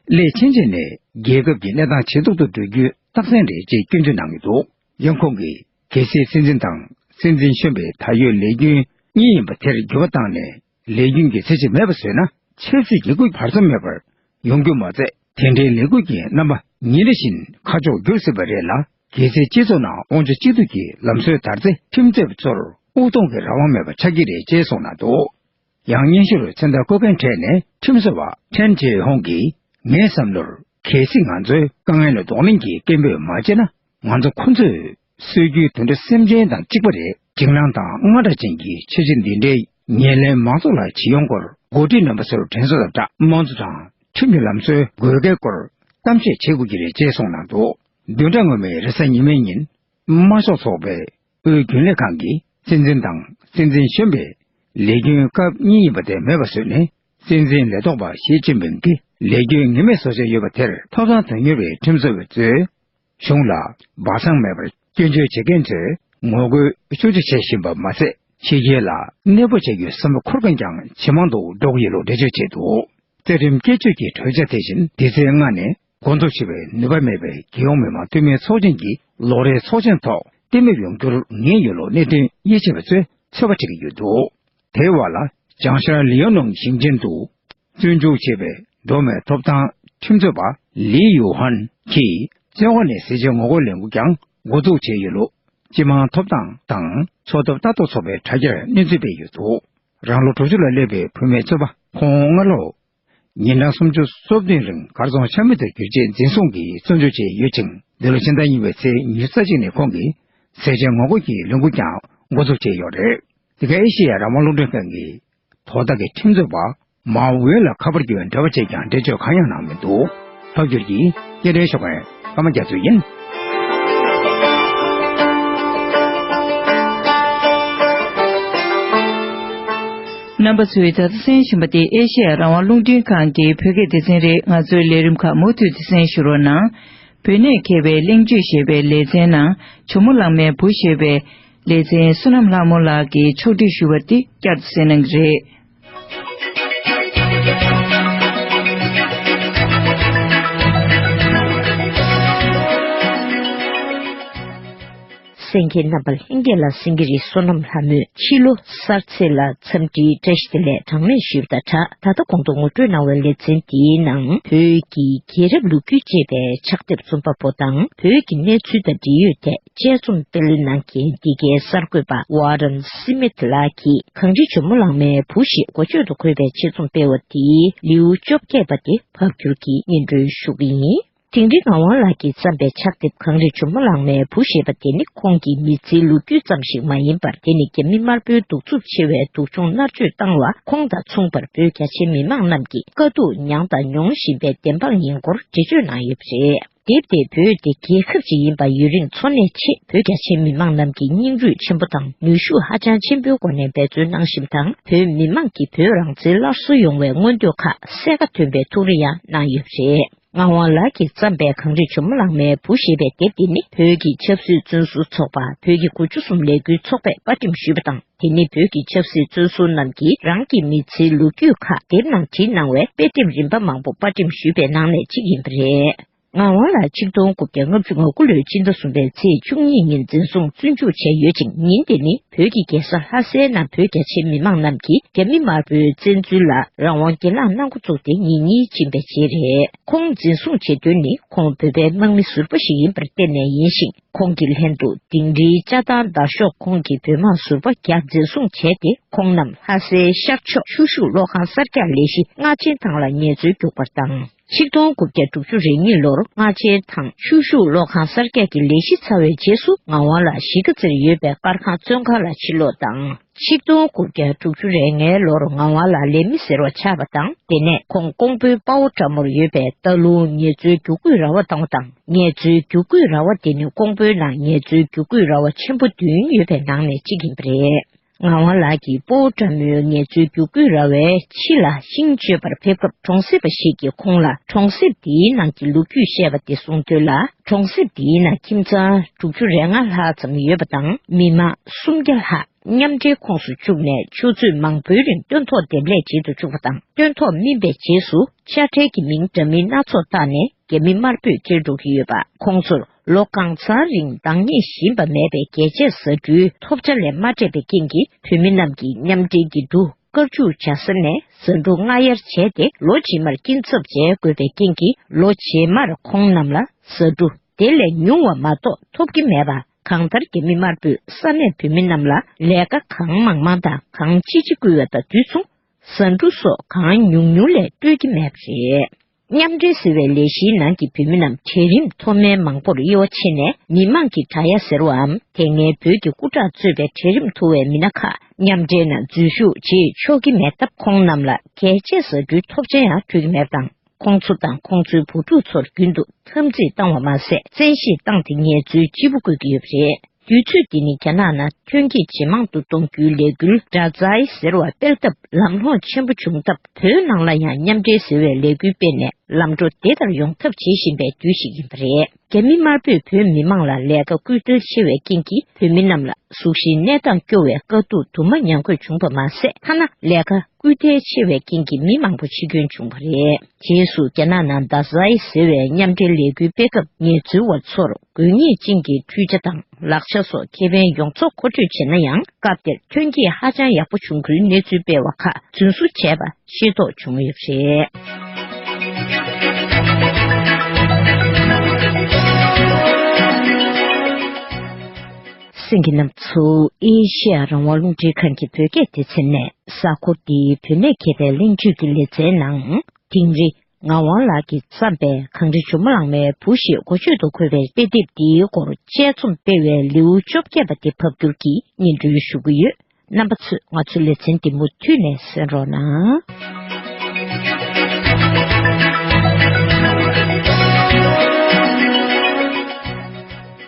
སླད་ཕྱིན་ཆད་ནས་རྒྱལ་ཁབ་ཀྱི་གནས་སྟངས་ཇེ་སྡུག་ཏུ་འགྲོ་རྒྱུའི་རྟགས་མཚན་རེད་ཅེས་སྐྱོན་བརྗོད་གནང་གི་འདུག་ཡང་ཁོང་གིས་གལ་སྲིད་སྲིད་འཛིན་དང་སྲིད་འཛིན་གཞོན་པའི་ད་ཡོད་ལས་རྒྱུན་གཉིས་ཡིན་པ་དེར་འགྱུར་བ་བཏང་ནས། ལས་རྒྱུན་གྱི་ཚད་གཞི་མེད་པ་བཟོས་ན། ཆབ་སྲིད་ཀྱི་འགུལ་བར་མཚམས་མེད་པར་ཡོང་རྒྱུ་མ་ཚད། དེ་འདྲའི་ལས་འགུལ་གྱི་རྣམ་པ་ཉིན་རེ་བཞིན་ཁ་ཕྱོགས་འགྱུར་སྲིད་པ་རེད་ལ། གལ་སྲིད་སྤྱི་ཚོགས་ནང་དབང་ཆ་གཅིག་སྡུད་ཀྱི་ལམ་སྲོལ་དར་ཚེ། ཁྲིམས་རྩོད་པ་ཚོར་དབུགས་གཏོང་གི་རང་དབང་མེད་པ་ཆགས་ཀྱི་རེད་ཅེས་གསུངས་གནང་འདུག་ཡང་སྙན་ཞུར་མཚན་རྟགས་བཀོད་མཁན་གྲས་ནས་ཁྲིམས་བཟོ་བ་ཁྲེན་ཅེ་ཧོང་གིས། ངའི་བསམ་བློར། གལ་སྲིད་ང་ཚོས་དཀའ་ངལ་ལ་གདོང་ལེན་གྱིས་སྐད་འབོད་མ་བྱས་ན། ང་ཚོ་ཁོ་ཚོས་སྲོལ་རྒྱུན་དུད་འགྲོ་སེམས་ཅན་དང་གཅིག་པ་རེད། འཇིགས་སྣང་དང་དངངས་སྐྲག་ཅན་གྱི་འཆར་གཞི་འདི་འདྲའི་ཉེར་ལེན་མང་ཚོགས་ལ་ཇི་ཡོང་སྐོར། འགོ་ཁྲིད་རྣམ་པ་ཚོར་དྲན་གསོ་དང་སྦྲགས། དམངས་གཙོ་དང་ཁྲིམས་ཀྱི་ལམ་སྲོལ་དགོས་གལ་སྐོར་གཏམ་བཤད་བྱེད་དགོས་ཀྱི་རེད་ཅེས་གསུངས་གནང་འདུག་བདུན་ཕྲག་སྔོན་མའི་རེས་གཟའ་ཉི་མའི་ཉིན། དམར་ཤོག་ཚོགས་པའི་དབུས་རྒྱུན་ལས་ཁང་གིས་སྲིད་འཛིན་དང་སྲིད་འཛིན་གཞོན་པའི་ལས་རྒྱུན་སྐབས་གཉིས་ཡིན་པ་དེ་མེད་པ་བཟོས་ནས། སྲིད་འཛིན་ལས་ཐོག་པ་ཞི་ཅིན་ཕིང་གི་ལས་རྒྱུན་ངེས་མེད་བཟོ་འཆར་ཡོད་པ་དེར། ཐོབ་ཐང་དོན་གཉེར་བའི་ཁྲིམས་རྩོད་པ་ཚོས་གཞུང་ལ་སྦ་གསང་མེད་པར་སྐྱོན་བརྗོད་བྱེད་མཁན་ཚོས་ངོ་རྒོལ་ཤུགས་ཆེ་བྱེད་བཞིན་པ་མ་ཟད། ཕྱི་རྒྱལ་ལ་གནས་སྤོ་བྱེད་རྒྱུའི་བསམ་བློ་འཁོར་མཁན་ཀྱང་ཇེ་མང་དུ་འགྲོ་གི་ཡོད་ལུགས་འགྲེལ་བརྗོད་བྱས་འདུག་རྩ་ཁྲིམས་བསྐྱར་བཅོས་ཀྱི་གྲོས་འཆར་དེ་བཞིན་འདི་ཚེས་ལྔ་ནས་འགོ་འཛུགས་བྱས་པའི་ནུས་པ་མེད་པའི་རྒྱལ་ཡོངས་མི་དམངས་འཐུས་མིའི་ཚོགས་ཆེན་གྱི་ལོ་རེའི་ཚོགས་ཆེན་ཐོག་གཏན་འབེབས་ཡོང་རྒྱུར་ངེས་ཡོད་ལུགས་གནད་དོན་དབྱེ་ཞིབ་པ་ཚོས་ཚོད་དཔག་བྱེད་ཀྱི་ཡོད་འདུག་དེའི་འོག་ལ་བྱང་ཤར་ལི་ཡོ་ནོང་ཞིང་ཆེན་དུ་བཙོན་འཇུག་བྱས་པའི་འགྲོ་བའི་ཐོབ་ཐང་ཁྲིམས་རྩོད་པ་ལི་ཡུ་ཧན་གྱིས་བཙོན་ཁང་ནས་ཟས་བཅད་ངོ་རྒོལ་ལས་འགུལ་ཀྱང་འགོ་འཛུགས་བྱས་ཡོད་ལུགས། སྤྱི་དམངས་ཐོབ་ཐང་དང་འཚོ་ཐབས་ལྟ་རྟོག་ཚོགས་པའི་དྲ་རྒྱར་གནས་ཚུལ་སྤེལ་ཡོད་འདུག་རང་ལོ་དྲུག་ཅུ་ལ་སླེབས་པའི་བུད་མེད་གཙོས་པ་ཁོང་སྔ་ལོ། ཉིན་གྲངས་སུམ་ཅུ་སོ་བདུན་རིང་གར་སོང་ཆ་མེད་དུ་གྱུར་རྗེས་འཛིན་བཟུང་གིས་བཙོན་འཇུག་བྱས་ཡོད་ཅིང་། འདི་ལོ་ཕྱི་ཟླ་གཉིས་པའི་ཚེས་ཉི་ཤུ་རྩ་གཅིག་ནས་ཁོང་གིས་ཟས་བཅད་ངོ་རྒོལ་གྱི་ལས་འགུལ་ཀྱང་འགོ་འཛུགས་བྱས་ཡོད་རེད། འདི་ག་ཨེ་ཤེ་ཡ་རང་དབང་རླུང་འཕྲིན་ཁང་གིས་དོ་བདག་གི་ཁྲིམས་རྩོད་པ་མའོ་ཝེ་ལ་ཁ་པར་བརྒྱུད་འབྲེལ་བ་བྱས་ཀྱང་འགྲེལ་བརྗོད་གང་ཡང་གནང་མི་འདུག་ཕབ་སྒྱུར་གྱིས་སྐད་འཕྲིན་ཤོག་ཁག་ཀརྨ་རྒྱ་མཚོ་ཡིན། རྣམ་པ་ཚོས་ད་ལྟ་གསན་བཞིན་པ་དེ་ཨེ་ཤེ་ཡ་རང་དབང་རླུང་འཕྲིན་ཁང་གི་བོད་སྐད་སྡེ་ཚན་རེད། ང་ཚོའི་ལས་རིམ་ཁག་མུ་མཐུད་དུ་གསན་ཞུ་རོགས་གནང་། བོད་གནས་མཁས་པའི་གླེང་བརྗོད་ཞེས་པའི་ལེ་ཚན་ནང་ཇོ་མོ་གླང་མའི་བུ་ཞེས་པའི་ལེ་ཚན་བསོད་ནམས་ལྷ་མོ་ལགས་ཀྱིས་ཕྱོགས་སྒྲིག་ཞུས་པ་འདི་བསྐྱར་དུ་གསན་གནང་གི་རེད། གསན་མཁན་རྣམ་པ་ལྷན་རྒྱས་ལ་གསན་གྱི་རེད། བསོད་ནམས་ལྷ་མོས་ཕྱི་ལོ་གསར་ཚེས་ལ་འཚམས་འདྲིའི་བཀྲ་ཤིས་བདེ་ལེགས་གྲངས་མེད་ཞུས་པ་དང་སྦྲགས། ད་ལྟ་གོང་དུ་ངོ་སྤྲོད་གནང་བའི་ལེ་ཚན་འདིའི་ནང་བོད་ཀྱི་རྒྱལ་རབས་ལོ་རྒྱུས་ཅེས་པའི་ཕྱག་དེབ་རྩོམ་པ་པོ་དང་བོད་ཀྱི་གནས་ཚུལ་དང་འབྲེལ་ཡོད་ཐད་དཔྱད་རྩོམ་སྤེལ་གནང་མཁན་འདི་གའི་གསར་འགོད་པ་ཝ་རན་སི་མིད་ལགས་ཀྱིས་གངས་རི་ཇོ་མོ་གླང་མའི་བུ་ཞེས་འགོ་བརྗོད་དུ་འཁོད་པའི་ཆེད་རྩོམ་སྤེལ་བ་དེའི་ལེའུ་བཅོ་བརྒྱད་པ་དེ་ཕབ་སྒྱུར་གྱིས་སྙན་སྒྲོན་ཞུ་གི་ཡིན། དིང་རི་ངག་དབང་ལགས་ཀྱིས་བརྩམས་པའི་ཕྱག་དེབ་གངས་རི་ཇོ་མོ་གླང་མའི་བུ་ཞེས་པ་དེ་ནི་ཁོང་གི་མི་ཚེའི་ལོ་རྒྱུས་ཙམ་ཞིག་མ་ཡིན་པར། དེ་ནི་རྒྱ་མི་དམར་པོའི་གདུག་རྩུབ་ཆེ་བའི་སྡུག་སྦྱོང་མནར་གཅོད་བཏང་བ་ཁོང་དང་མཚུངས་པར་བོད་རྒྱ་ཆེའི་མི་མང་རྣམས་ཀྱིས་དཀའ་སྡུག་མྱངས་དང་མྱོང་བཞིན་པའི་བདེན་དཔང་ཡིན་སྐོར་འགྲེལ་བརྗོད་གནང་ཡོད་པ་རེད། དེབ་དེ་བོད་དེ་རྒྱལ་ཁབ་ཅིག་ཡིན་པ་ཡུན་རིང་འཚོ་གནས་ཆེད་བོད་རྒྱ་ཆེའི་མི་མང་རྣམས་ཀྱིས་སྙིང་རུས་ཆེན་པོ་དང་ནུས་ཤུགས་ཧ་ཅང་ཆེན་པོའི་སྒོ་ནས་འབད་བརྩོན་གནང་བཞིན་པ་དང་། བོད་མི་མང་གིས་བོད་རང་བཙན་སླར་གསོ་ཡོང་བའི་མངོན་འདོད་ཁག་གསལ་ཁ་སྟོན་པའི་ཐུགས་རེ་ཡང་གནང་ཡོད་པ་རེད། ངག་དབང་ལགས་ཀྱིས་བརྩམས་པའི་གངས་རི་ཇོ་མོ་གླང་མའི་བུ་ཞེས་པའི་དེབ་འདི་ནི་བོད་ཀྱི་ཆབ་སྲིད་བཙོན་ཟུར་ཚོགས་པ་བོད་ཀྱི་དགུ་བཅུ་གསུམ་ལས་འགུལ་ཚོགས་པས་པར་སྐྲུན་ཞུས་པ་དང་། དེ་ནི་བོད་ཀྱི་ཆབ་སྲིད་བཙོན་ཟུར་རྣམས་ཀྱིས་རང་གི་མི་ཚེའི་ལོ་རྒྱུས་ཁག་དེབ་ནང་བྲིས་གནང་བའི་དཔེ་དེབ་རིམ་པ་མང་པོ་པར་སྐྲུན་ཞུས་པའི་ནང་ནས་གཅིག་ཡིན་པ་རེད། ངག་དབང་ལགས་ཆིག་སྟོང་དགུ་བརྒྱ་ལྔ་བཅུ་ང་དགུ་ལོའི་སྤྱི་ཟླ་གསུམ་པའི་ཚེས་བཅུ་གཉིས་ཉིན་འཛིན་བཟུང་བཙོན་འཇུག་བྱས་ཡོད་ཅིང་། ཉིན་དེ་ནི་བོད་ཀྱི་རྒྱལ་ས་ལྷ་སའི་ནང་བོད་རྒྱ་ཆེའི་མི་མང་རྣམས་ཀྱིས་རྒྱ་མི་དམར་པོའི་བཙན་འཛུལ་ལ་རང་དབང་སྒེར་ལངས་གནང་འགོ་བཙུགས་ཏེ་ཉིན་གཉིས་ཕྱིན་པའི་རྗེས་རེད། ཁོང་འཛིན་བཟུང་བྱེད་དོན་ནི་ཁོང་བོད་པའི་དམག་མི་ཟུར་པ་ཞིག་ཡིན་པར་བརྟེན་ནས་ཡིན་ཞིང་། ཁོང་གི་ལྷན་དུ་དིང་རིའི་ལྕགས་ཐང་དར་ཤོག་ཁོངས་ཀྱི་བོད་དམག་ཟུར་པ་བརྒྱ་འཛིན་བཟུང་བྱས་ཏེ། ཁོང་རྣམས་ལྷ་སའི་ཤར་ཕྱོགས་ཆུ་ཤུགས་གློག་ཁང་གསར་རྒྱག་ལས་གཞི་རྔ་ཆེན་ཐང་ལ་ངལ་རྩོལ་རྒྱུག་པར་བཏང་། ཆིག་སྟོང་དགུ་བརྒྱ་དྲུག་ཅུ་རེ་གཉིས་ལོར་རྔ་ཆེན་ཐང་ཆུ་ཤུགས་གློག་ཁང་གསར་རྒྱག་གི་ལས་གཞི་ཚར་བའི་རྗེས་སུ། ངག་དབང་ལགས་གཞིས་ཀ་རྩེར་ཡོད་པའི་པར་ཁང་བཙོན་ཁང་ལ་ཕྱིར་ལོག་བཏང་། ཆིག་སྟོང་དགུ་བརྒྱ་དྲུག་ཅུ་རེ་ལྔའི་ལོར་ངག་དབང་ལགས་ལས་མི་ཟེར་བ་ཆགས་པ་དང་། དེ་ནས་ཁོང་ཀོང་པོའི་དཔའ་བོ་གྲ་མོར་ཡོད་པའི་སྟག་ལུང་ངལ་རྩོལ་རྒྱུག་སྐུད་ར་བ་བཏང་བ་དང་། ངལ་རྩོལ་རྒྱུག་སྐུད་ར་བ་དེ་ནི་ཀོང་པོའི་ནང་ངལ་རྩོལ་རྒྱུག་སྐུད་ར་བ་ཆེན་པོ་བདུན་ཡོད་པའི་ནང་ནས་གཅིག་ཡིན་པ་རེད། ངག་དབང་ལགས་ཀྱིས་སྤོ་བོ་བཀྲ་མོལ་ངལ་རྩོལ་རྒྱུག་སྐུད་ར་བའི་ཕྱི་ལ་ཤིང་གཅོད་པར་ཕེབས་སྐབས། གྲོང་གསེབ་པ་ཞིག་གིས་ཁོང་ལ་གྲོང་གསེབ་འདིའི་ནང་གི་ལོ་རྒྱུས་བཤད་པ་དེ་གསུངས་དོན་ལ། གྲོང་གསེབ་འདིའི་ནང་ཁྱིམ་ཚང་དྲུག་ཅུ་རེ་ལྔ་ལྷག་ཙམ་ཡོད་པ་དང་། མི་མང་སུམ་བརྒྱ་ལྷག་མཉམ་འབྲེལ་ཁོངས་སུ་བཅུག་ནས་ཆུ་ཚོད་མང་པོའི་རིང་སྟོན་ཐོག་འདེབས་ལས་བྱེད་དུ་བཅུག་པ་དང་། སྟོན་ཐོག་སྨིན་པའི་རྗེས་སུ་དཔྱ་ཁྲལ་གྱི་མིང་འདྲ་མིན་སྣ་ཚོགས་བཏགས་ནས་རྒྱ་མི་དམར་པོས་འཁྱེར་འགྲོ་གི་ཡོད་པ། ཁོང་ཚོར་ལོ་གང་ཚང་རིང་འདང་ངེས་བཞིན་པ་མེད་པའི་རྒྱལ་གཅེས་ཟ་འབྲུའི་ཐོབ་ཆ་ལས་མ་སྤྲད་པའི་རྐྱེན་གྱིས། བོད་མི་རྣམས་ཀྱིས་མཉམ་འབྲེལ་གྱི་འབྲུ་དཀར་ཆུ་བྱ་ས་ནས་ཟ་འབྲུ་སྔ་གཡར་བྱས་ཏེ། ལོ་རྗེས་མར་སྐྱིན་ཚབ་འཇལ་དགོས་པའི་རྐྱེན་གྱིས། ལོ་རྗེས་མར་ཁོང་རྣམས་ལ་ཟ་འབྲུ་དེ་ལས་ཉུང་བ་མ་གཏོགས་ཐོབ་ཀྱི་མེད་པ། གང་ལྟར་རྒྱ་མི་དམར་པོས་ས་གནས་བོད་མི་རྣམས་ལ་ལས་ཀ་གང་མང་མང་དང་གང་ཅི་ཅི་བསྐུལ་བ་དང་དུས་མཚུངས། ཟ་འབྲུ་སོགས་གང་ཉུང་ཉུང་ལས་སྤྲོད་ཀྱི་མེད་པ་རེད། མཉམ་འབྲེལ་ཟེར་བའི་ལས་གཞིའི་ནང་གི་བོད་མི་རྣམས་གྲལ་རིམ་མཐོ་དམན་མང་པོར་དབྱེ་བ་ཕྱེ་ནས། མི་མང་གི་དྲ་ཡ་ཟེར་བའམ། དེ་སྔའི་བོད་ཀྱི་སྐུ་དྲག་གཙོས་པའི་གྲལ་རིམ་མཐོ་བའི་མི་སྣ་ཁག་མཉམ་འབྲེལ་ནང་འཛུལ་ཞུགས་བྱེད་ཆོག་གི་མེད་སྟབས། ཁོང་རྣམས་ལ་རྒྱལ་གཅེས་ཟ་འབྲུའི་ཐོབ་ཆ་ཡང་སྤྲོད་ཀྱི་མེད་པ་དང་། ཁོང་ཚོ་དང་ཁོང་ཚོའི་བུ་ཕྲུག་ཚོར་རྒྱུན་དུ་འཐབ་འཛིང་བཏང་བ་མ་ཟད། བཙན་ཤེད་བཏང་སྟེ་ངལ་རྩོལ་ལྕི་པོ་བཀོལ་གྱི་ཡོད་པ་རེད། དུས་ཚོད་འདི་ནི་རྒྱ་ནག་ནང་ཐོན་སྐྱེད་ཇེ་མང་དུ་གཏོང་རྒྱུའི་ལས་འགུལ་སྒྲ་ཛའི་ཟེར་བ་སྤེལ་ཐབས་ལམ་ལྷོང་ཆེན་པོ་བྱུང་སྟབས། བོད་ནང་ལ་ཡང་མཉམ་འབྲེལ་ཟེར་བའི་ལས་འགུལ་སྤེལ་ནས་ལམ་འགྲོ་བདེ་ལྟར་ཡོང་ཐབས་བྱེད་བཞིན་པའི་དུས་ཤིག་ཡིན་པ་རེད། རྒྱ་མི་དམར་པོས་བོད་མི་མང་ལ་ལས་ཀ་སྐུལ་སྤེལ་ཆེ་བའི་རྐྱེན་གྱིས། བོད་མི་རྣམས་ལ་གཟུགས་གཞིའི་གནས་སྟངས་སྐྱོ་བའི་དཀའ་སྡུག་དུ་མ་མྱངས་དགོས་བྱུང་པ་མ་ཟད། ཐ་ན་ལས་ཀ་སྐུལ་འདེད་ཆེ་བའི་རྐྱེན་གྱིས་མི་མང་པོ་འཆི་སྐྱོན་བྱུང་བ་རེད། རྗེས་སུ་རྒྱ་ནག་ནང་ཟླ་ཟའི་ཟེར་བའི་མཉམ་འབྲེལ་ལས་འགུལ་སྤེལ་སྐབས། ངལ་རྩོལ་བ་ཚོར་དགོས་ངེས་ཅན་གྱི་འཕྲུལ་ཆ་དང་ལག་ཆ་སོགས་ཁེ་ཕན་ཡོངས་རྫོགས་མཁོ་སྤྲོད་བྱས་ན་ཡང་། སྐབས་དེར་ཐོན་སྐྱེད་ཧ་ཅང་ཡག་པོ་བྱུང་རྒྱུའི་གནས་ཚུལ་སྤེལ་བ་ཁག་རྫུན་བཟོ་བྱས་པ་ཤེས་རྟོགས་བྱུང་ཡོད་པ་རེད། གསན་མཁན་རྣམ་པ་ཚོ། ཨེ་ཤེ་ཡ་རང་དབང་རླུང་འཕྲིན་ཁང་གི་བོད་སྐད་སྡེ་ཚན་ནས། གཟའ་འཁོར་འདིའི་བོད་གནས་མཁས་པའི་གླེང་བརྗོད་ཀྱི་ལེ་ཚན་ནང་། དིང་རི་ངག་དབང་ལགས་ཀྱིས་བརྩམས་པའི་གངས་རི་ཇོ་མོ་གླང་མའི་བུ་ཞེས་འགོ་བརྗོད་དུ་འཁོད་པའི་དཔེ་དེབ་འདིའི་སྐོར་དཔྱད་རྩོམ་སྤེལ་བའི་ལེའུ་བཅོ་བརྒྱད་པ་འདི་ཕབ་བསྒྱུར་གྱིས་སྙན་སྒྲོན་ཞུ་གི་ཡོད། རྣམ་པ་ཚོས་ང་ཚོའི་ལེ་ཚན་འདི་མུ་མཐུད་ནས་གསན་རོགས་གནང་།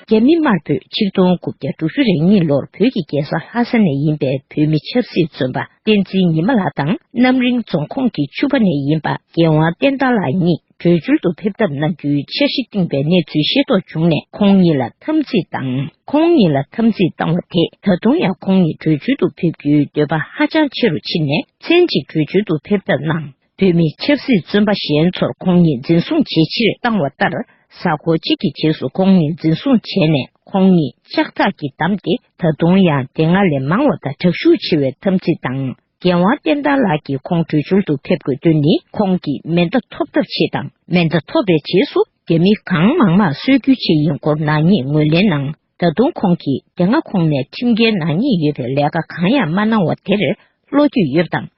རྒྱ་མི་དམར་པོས་ཆིག་སྟོང་དགུ་བརྒྱ་དྲུག་ཅུ་རེ་གཉིས་ལོར་བོད་ཀྱི་རྒྱལ་ས་ལྷ་ས་ནས་ཡིན་པའི་བོད་མི་ཆབ་སྲིད་བཙོན་པ་བསྟན་འཛིན་ཉི་མ་ལགས་དང་། རྣམ་རིང་རྫོང་ཁོངས་ཀྱི་ཆུ་པ་ནས་ཡིན་པ་རྒྱལ་དབང་བསྟན་དར་ལགས་གཉིས་བྲོས་བྱོལ་དུ་ཕེབས་ཐབས་གནང་རྒྱུའི་འཆར་གཞི་བཏིང་པའི་གནས་ཚུལ་ཤེས་རྟོགས་བྱུང་ནས། ཁོང་གཉིས་ལ་འཐབ་འཛིང་དང་། ཁོང་གཉིས་ལ་འཐབ་འཛིང་བཏང་བ་དེས་ད་དུང་ཡང་ཁོང་གཉིས་བྲོས་བྱོལ་དུ་ཕེབས་རྒྱུའི་འདོད་པ་ཧ་ཅང་ཆེ་རུ་ཕྱིན་ནས། མཚན་གཅིག་བྲོས་བྱོལ་དུ་ཕེབས་ཐབས་གནང་། བོད་མི་ཆབ་སྲིད་བཙོན་པ་གཞན་ཚོར་ཁོང་གཉིས་འཛིན་བཟུང་བྱེད་ཕྱིར་བཏང་བ་ལྟར། གཟའ་འཁོར་གཅིག་གི་རྗེས་སུ་ཁོང་གཉིས་འཛིན་བཟུང་བྱས་ནས། ཁོང་གཉིས་ལྕགས་ཐག་གིས་བསྡམས་ཏེ། ད་དུང་ཡང་དེ་སྔ་ལས་མང་བ་དང་དྲག་ཤུགས་ཆེ་བའི་འཐབ་འཛིང་དང་། རྒྱལ་དབང་བསྟན་དར་ལགས་ཀྱིས་ཁོང་བྲོས་བྱོལ་དུ་ཕེབས་དགོས་དོན་ནི། ཁོང་གིས་མེ་མདའ་ཐོབ་ཐབས་ཆེད་དང་། མེ་མདའ་ཐོབ་པའི་རྗེས་སུ་རྒྱ་མི་གང་མང་མང་གསོད་རྒྱུའི་ཆེད་ཡིན་སྐོར་ནག་ཉེས་ངོས་ལེན་གནང་། ད་དུང་ཁོང་གིས་དེ་སྔ་ཁོང་ནས་ཁྲིམས་འགལ་ནག་ཉེས་ཡོད་པའི་ལས་ཀ་གང་ཡང་མ་གནང་བ་དེར་བློ་འགྱོད་ཡོད་པ་དང་།